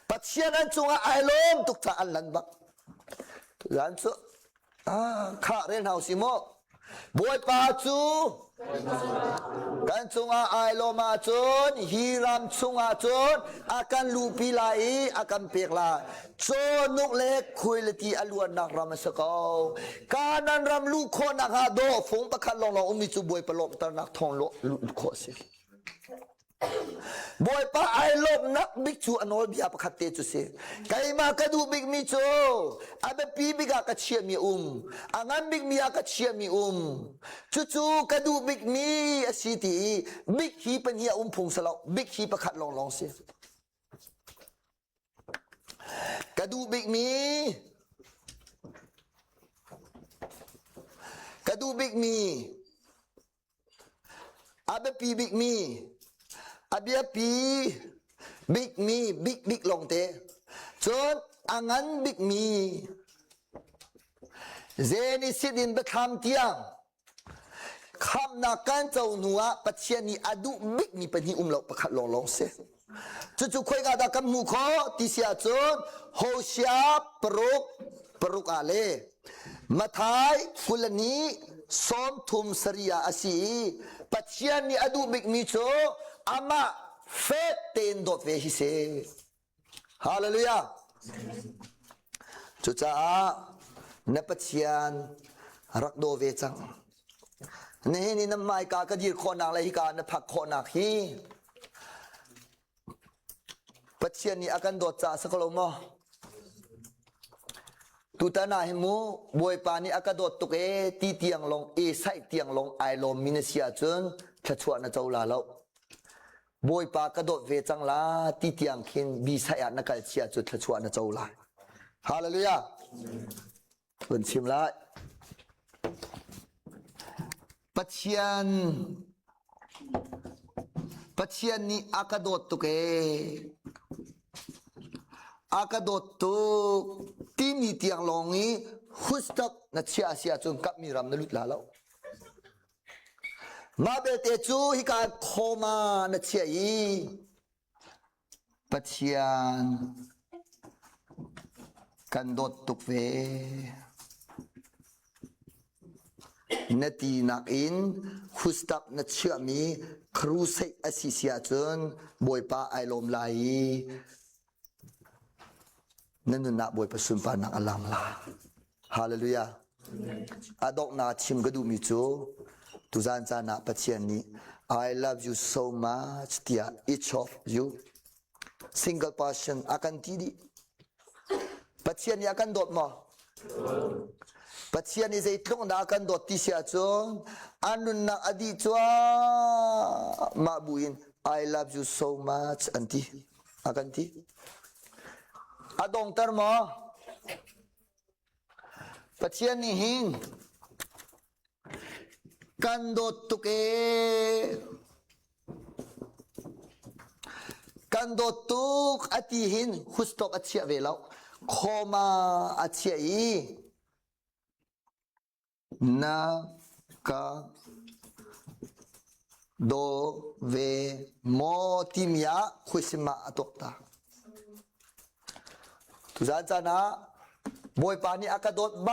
Pathian an cungah ai lawm tuk caah an lan bak tuzan cu Ah, khah rel hna usih mu. Bawipa cu kan cungah ai lawm ahcun hi ram chungah cun a kan luhpi lai i a kan pek lai. Cawhnuk le khuailati a luannak ram a si ko. Kanaan ram luh khawhnak ah dawh fung pakhat lawnglawng ummi cu Bawipa lawmhternak thawng luh khawh a si. Bawipa ai lawmhnak bik cu a nawlbia pakhat te cu si. Keimah ka duh bikmi cu a biapi bik ah ka chiahmi um, a ngan bikmi ah ka chiahmi um. Cucu ka duh bikmi a si ti i bik hi pahnih a um phung si lo, bik hi pakhat lawnglawng si. Ka duh bikmi ka duh bikmi A biapi bikmi, a biapi bikmi bikbik lawngte. Cun a ngan bikmi Genesis in biathlam tiang khamhnak kan co hnu ah Pathian nih a duh bikmi pahnih um lo pakhat lawnglawng si. Cucu khoika dah kan hmuh khawh ti si ahcun Hosea paruk paruk ah le Mathai 22 33 ah a si i Pathian nih a duh bikmi cu amah fek tein dawt ve hi si. Hallelujah. Cucaah na Pathian rak daw ve cang. Nihin i na hmaika ka dir khawhnak le hika na phak khawhnak hi Pathian nih a kan dawt caah si ko lo maw? Tutan ah hin mu Bawipa nih a ka dawt tuk ee ti tiang lawng e saih tiang lawng ai lawm mi na si ahcun thluachuah na co la lo. Bawipa ka dawt ve cang la ti tiang khin bi saih ah na kal chia cu thluachuah na co lai. Hallelujah. Vun chim lai. Pathian Pathian nih a ka dawt tuk ee. A ka dawt tuk timi tiang lawng i hustak na chia si ahcun kapmi ram na lut la lo. Mah belte cu hika khawma na chia i Pathian kan dawt tuk ve. Na tinak in hustak na chiahmi crusade a si si ahcun Bawipa ai lawm lai i na nunah Bawipa sunparnak a lang lai. Hallelujah. A donghnak chim ka duhmi cu tuzan caan ah Pathian nih I love you so much tiah each of you single person a kan ti dih. Pathian nih a kan dawt maw? Pathian nih zeitluk dah a kan dawt ti si ahcun a nunnak a dih cuahmah buin I love you so much an ti. A kan ti. A dongter maw? Pathian nih hin kan dawt tuk ee. Kan dawt tuk a ti hin hustop a chiah ve lo. Khawma a chiah i Na ka daw ve maw timi ah khuaisim ah a tuak ta. Tuzaan caan ah Bawipa nih a ka dawt bak.